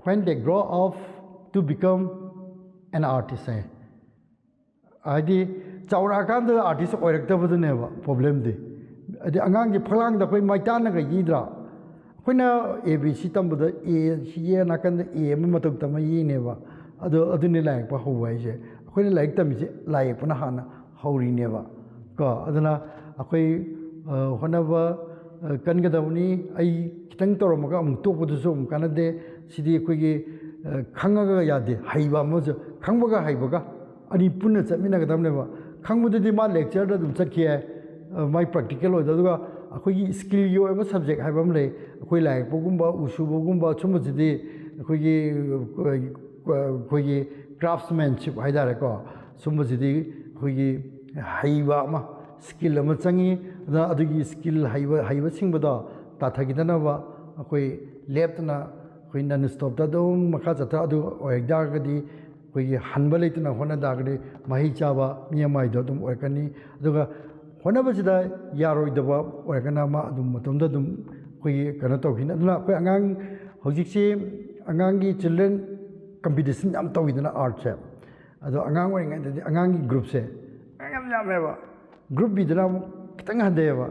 when they grow up to become an artist" ꯍꯥꯏ꯫ ꯍꯥꯏꯗꯤ ꯆꯥꯎꯔꯛꯑꯀꯥꯟꯗ ꯑꯥꯔꯇꯤꯁ ꯑꯣꯏꯔꯛꯇꯕꯗꯨꯅꯦꯕ ꯄ꯭ꯔꯣꯕ꯭ꯂꯦꯝꯗꯤ꯫ ꯍꯥꯏꯗꯤ ꯑꯉꯥꯡꯁꯦ ꯐꯛꯂꯥꯡꯗ ꯑꯩꯈꯣꯏ ꯃꯩꯇꯥꯟꯅꯒ ꯌꯦꯛꯏꯗ꯭ꯔꯥ? ꯑꯩꯈꯣꯏꯅ ꯑꯦ ꯕꯤ ꯁꯤ ꯇꯝꯕꯗ ꯑꯦ ꯁꯤ ꯌꯦꯛꯑ ꯅꯥꯀꯟꯗ ꯑꯦ ꯑꯃ ꯃꯇꯧ ꯇꯝꯃ ꯌꯦꯛꯏꯅꯦꯕ꯫ ꯑꯗꯣ ꯑꯗꯨꯅꯤ ꯂꯥꯏ ꯌꯦꯛꯄ ꯍꯧꯕ ꯍꯥꯏꯁꯦ꯫ ꯑꯩꯈꯣꯏꯅ ꯂꯥꯏꯔꯤꯛ ꯇꯝꯃꯤꯁꯦ ꯂꯥꯏ ꯌꯦꯛꯄꯅ ꯍꯥꯟꯅ ꯍꯧꯔꯤꯅꯦꯕ꯫ ꯀꯣ ꯑꯗꯨꯅ ꯑꯩꯈꯣꯏ ꯑ, ꯍꯣꯠꯅꯕ ꯑ, ꯀꯟꯒꯗꯕꯅꯤ꯫ ꯑꯩ ꯈꯤꯇꯪ ꯇꯧꯔꯝꯃꯒ ꯑꯃꯨꯛ ꯇꯣꯛꯄꯗꯨꯁꯨ ꯑꯃꯨꯛ ꯀꯥꯟꯅꯗꯦ꯫ ꯁꯤꯗꯤ ꯑꯩꯈꯣꯏꯒꯤ ꯑ, ꯈꯪꯉꯒ ꯌꯥꯗꯦ꯫ ꯍꯩꯕ ꯑꯃꯁꯨ, ꯈꯪꯕꯒ ꯍꯩꯕꯒ ꯑꯅꯤ ꯄꯨꯟꯅ ꯆꯠꯃꯤꯟꯅꯒꯗꯕꯅꯦꯕ꯫ ꯈꯪꯕꯗꯨꯗꯤ ꯃꯥ ꯂꯦꯛꯆꯔꯗ ꯑꯗꯨꯝ ꯆꯠꯈꯤ ꯌꯥꯏ, ꯑ, ꯃꯥꯏ ꯄ꯭ꯔꯦꯛꯇꯤꯀꯦꯜ ꯑꯣꯏꯗ꯫ ꯑꯗꯨꯒ ꯑꯩꯈꯣꯏꯒꯤ ꯁ꯭ꯀꯤꯜꯒꯤ ꯑꯣꯏꯕ ꯁꯕꯖꯦꯛ ꯍꯥꯏꯕ ꯑꯃ ꯂꯩ꯫ ꯑꯩꯈꯣꯏ ꯂꯥꯏ ꯌꯦꯛꯄꯒꯨꯝꯕ, ꯎ ꯁꯨꯕꯒꯨꯝꯕ ꯁꯨꯝꯕꯁꯤꯗꯤ ꯑꯩꯈꯣꯏꯒꯤ ꯑ, ꯑꯩꯈꯣꯏꯒꯤ ꯀ꯭ꯔꯥꯐꯁꯃꯦꯟꯁꯤꯞ ꯍꯥꯏ ꯇꯥꯔꯦꯀꯣ꯫ ꯁꯨꯝꯕꯁꯤꯗꯤ ꯑꯩꯈꯣꯏꯒꯤ ꯍꯩꯕ ꯑꯃ, ꯁ꯭ꯀꯤꯜ ꯑꯃ ꯆꯪꯉꯤ꯫ ꯑꯗꯨꯅ ꯑꯗꯨꯒꯤ ꯁ꯭ꯀꯤꯜ ꯍꯩꯕ, ꯍꯩꯕꯁꯤꯡꯕꯗꯣ ꯇꯥꯊꯈꯤꯗꯅꯕ ꯑꯩꯈꯣꯏ ꯂꯦꯞꯇꯅ ꯑꯩꯈꯣꯏ ꯅꯟ ꯁ꯭ꯇꯣꯞꯇ ꯑꯗꯨꯝ ꯃꯈꯥ ꯆꯠꯊ-, ꯑꯗꯨ ꯑꯣꯏꯔꯛ ꯇꯥꯔꯒꯗꯤ ꯑꯩꯈꯣꯏꯒꯤ ꯍꯟꯕ ꯂꯩꯇꯅ ꯍꯣꯠꯅ ꯇꯥꯔꯒꯗꯤ ꯃꯍꯩ ꯆꯥꯕ ꯃꯤ ꯑꯃ ꯍꯥꯏꯗꯣ ꯑꯗꯨꯝ ꯑꯣꯏꯔꯛꯀꯅꯤ꯫ ꯑꯗꯨꯒ ꯍꯣꯠꯅꯕꯁꯤꯗ ꯌꯥꯔꯣꯏꯗꯕ ꯑꯣꯏꯔꯒꯅ ꯃꯥ ꯑꯗꯨꯝ ꯃꯇꯣꯝꯇ ꯑꯗꯨꯝ ꯑꯩꯈꯣꯏꯒꯤ ꯀꯩꯅꯣ ꯇꯧꯈꯤꯅꯤ꯫ ꯑꯗꯨꯅ ꯑꯩꯈꯣꯏ ꯑꯉꯥꯡ ꯍꯧꯖꯤꯛꯁꯤ ꯑꯉꯥꯡꯒꯤ ꯆꯤꯜꯗ꯭ꯔꯦꯟ ꯀꯝꯄꯤꯇꯤꯁꯟ ꯌꯥꯝ ꯇꯧꯋꯤꯗꯅ ꯑꯥꯔꯠꯁꯦ꯫ ꯑꯗꯣ ꯑꯉꯥꯡ ꯑꯣꯏꯔꯤꯉꯩꯗꯗꯤ ꯑꯉꯥꯡꯒꯤ ꯒ꯭ꯔꯨꯞꯁꯦ ꯌꯥꯝ ꯌꯥꯝꯃꯦꯕ꯫ ꯒ꯭ꯔꯨꯞ ꯕꯤꯗꯅ ꯑꯃꯨꯛ ꯈꯤꯇꯪ ꯍꯟꯊꯩꯑꯕ꯫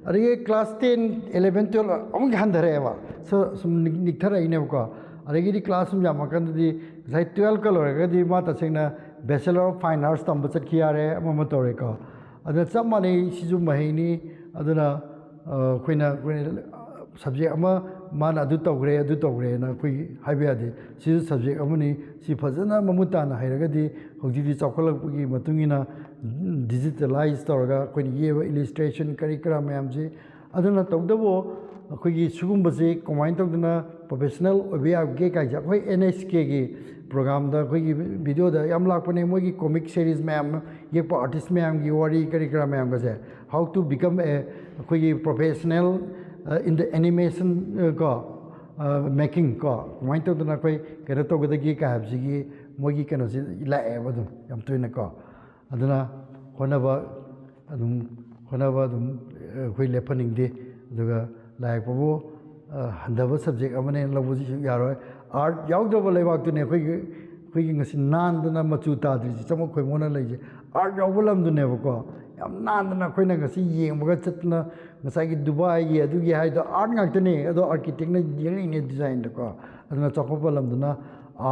ꯑꯗꯒꯤ ꯀ꯭ꯂꯥꯁ ꯇꯦꯟ, ꯏꯂꯦꯚꯦꯟ, ꯇꯨꯌꯦꯜꯞ ꯑꯃꯨꯛ ꯍꯟꯊꯔꯛꯑꯦꯕ꯫ ꯁꯨ-, ꯁꯨꯝ ꯅꯤꯛ-, ꯅꯤꯛꯊꯔꯛꯏꯅꯦꯕꯀꯣ꯫ ꯑꯗꯒꯤꯗꯤ ꯀ꯭ꯂꯥꯁ ꯁꯨꯝ ꯌꯥꯝꯃꯀꯥꯟꯗꯗꯤ ꯉꯁꯥꯏ ꯇꯨꯌꯦꯜꯞꯀ ꯂꯣꯏꯔꯒꯗꯤ ꯃꯥ ꯇꯁꯦꯡꯅ Bachelor of Fine Arts ꯇꯝꯕ ꯆꯠꯈꯤ ꯌꯥꯔꯦ, ꯑꯃ ꯑꯃ ꯇꯧꯔꯦꯀꯣ꯫ ꯑꯗꯨꯅ ꯆꯞ ꯃꯥꯟꯅꯩ, ꯁꯤꯁꯨ ꯃꯍꯩꯅꯤ꯫ ꯑꯗꯨꯅ, ꯑ, ꯑꯩꯈꯣꯏꯅ, ꯑꯩꯈꯣꯏꯅ ꯁꯕꯖꯦꯛ ꯑꯃ ꯃꯥꯅ ꯑꯗꯨ ꯇꯧꯈ꯭ꯔꯦ, ꯑꯗꯨ ꯇꯧꯈ꯭ꯔꯦꯅ ꯑꯩꯈꯣꯏ ꯍꯥꯏꯕ ꯌꯥꯗꯦ꯫ ꯁꯤꯁꯨ subject ꯑꯃꯅꯤ꯫ ꯁꯤ ꯐꯖꯅ ꯃꯃꯨꯠ ꯇꯥꯅ ꯍꯩꯔꯒꯗꯤ ꯍꯧꯖꯤꯛꯇꯤ ꯆꯥꯎꯈꯠꯂꯛꯄꯒꯤ ꯃꯇꯨꯡ ꯏꯟꯅ digitalize ꯇꯧꯔꯒ ꯑꯩꯈꯣꯏꯅ ꯌꯦꯛꯄ illustration ꯀꯔꯤ ꯀꯔꯥ ꯃꯌꯥꯝꯁꯤ꯫ ꯑꯗꯨꯅ ꯇꯧꯕꯇꯕꯨ ꯑꯩꯈꯣꯏꯒꯤ ꯁꯤꯒꯨꯝꯕꯁꯤ ꯀꯃꯥꯏꯅ ꯇꯧꯗꯅ professional ꯑꯣꯏꯕ ꯌꯥꯒꯦ ꯀꯥꯏꯁꯦ ꯑꯩꯈꯣꯏ NHKꯒꯤ programꯗ ꯑꯩꯈꯣꯏꯒꯤ videoꯗ ꯌꯥꯝ ꯂꯥꯛꯄꯅꯦ, ꯃꯣꯏꯒꯤ comic series ꯃꯌꯥꯝ ꯌꯦꯛꯄ artist ꯃꯌꯥꯝꯒꯤ ꯋꯥꯔꯤ ꯀꯔꯤ ꯀꯔꯥ ꯃꯌꯥꯝꯒꯁꯦ, how to become a ꯑꯩꯈꯣꯏꯒꯤ professional in the animation ꯀꯣ making ꯀꯣ, ꯀꯃꯥꯏꯅ ꯇꯧꯗꯅ ꯑꯩꯈꯣꯏ ꯀꯩꯅꯣ ꯇꯧꯒꯗꯒꯦ ꯀꯥꯏ ꯍꯥꯏꯕꯁꯤꯒꯤ ꯃꯣꯏꯒꯤ ꯀꯩꯅꯣꯁꯤ ꯂꯥꯛꯑꯦꯕ ꯑꯗꯨꯝ ꯌꯥꯝ ꯇꯣꯏꯅꯀꯣ꯫ ꯑꯗꯨꯅ ꯍꯣꯠꯅꯕ ꯑꯗꯨꯝ ꯍꯣꯠꯅꯕ ꯑꯗꯨꯝ ꯑꯩꯈꯣꯏ ꯂꯦꯞꯍꯟꯅꯤꯡꯗꯦ꯫ ꯑꯗꯨꯒ ꯂꯥꯏ ꯌꯦꯛꯄꯕꯨ ꯍꯟꯊꯕ subject ꯑꯃꯅꯦꯅ ꯂꯧꯕꯁꯤꯁꯨ ꯌꯥꯔꯣꯏ꯫ Art ꯌꯥꯎꯗ꯭ꯔꯕ ꯂꯩꯕꯥꯛꯇꯨꯅꯦ ꯑꯩꯈꯣꯏꯒꯤ ꯑꯩꯈꯣꯏꯒꯤ ꯉꯁꯤ ꯅꯥꯟꯗꯅ ꯃꯆꯨ ꯇꯥꯗ꯭ꯔꯤꯁꯤ ꯆꯃꯝ ꯈꯣꯏꯃꯣꯠꯅ ꯂꯩꯁꯦ꯫ Art ꯌꯥꯎꯕ ꯂꯝꯗꯨꯅꯦꯕꯀꯣ꯫ ꯌꯥꯝ ꯅꯥꯟꯗꯅ ꯑꯩꯈꯣꯏꯅ ꯉꯁꯤ ꯌꯦꯡꯕꯒ ꯆꯠꯇꯅ ꯉꯁꯥꯏꯒꯤ ꯗꯨꯕꯥꯏꯒꯤ ꯑꯗꯨꯒꯤ ꯍꯥꯏꯗꯣ art ꯉꯥꯛꯇꯅꯦ꯫ ꯑꯗꯣ architectꯅ ꯌꯦꯛꯂꯛꯏꯅꯦ designꯗꯀꯣ꯫ ꯑꯗꯨꯅ ꯆꯥꯎꯈꯠꯄ ꯂꯝꯗꯨꯅ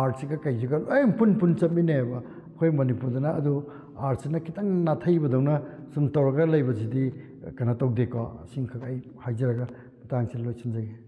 artꯁꯤꯒ ꯀꯩꯁꯤꯒ ꯂꯣꯏ ꯄꯨꯟ ꯄꯨꯟ ꯆꯠꯃꯤꯟꯅꯩꯑꯕ꯫ ꯑꯩꯈꯣꯏ ꯃꯅꯤꯄꯨꯔꯗꯅ ꯑꯗꯨ artꯁꯤꯅ ꯈꯤꯇꯪ ꯅꯥꯊꯩꯕꯗꯧꯅ ꯁꯨꯝ ꯇꯧꯔꯒ ꯂꯩꯕꯁꯤꯗꯤ ꯀꯩꯅꯣ ꯇꯧꯗꯦꯀꯣ꯫ ꯑꯁꯤꯈꯛ ꯑꯩ ꯍꯥꯏꯖꯔꯒ ꯃꯇꯥꯡꯁꯤ ꯂꯣꯏꯁꯤꯟꯖꯒꯦ꯫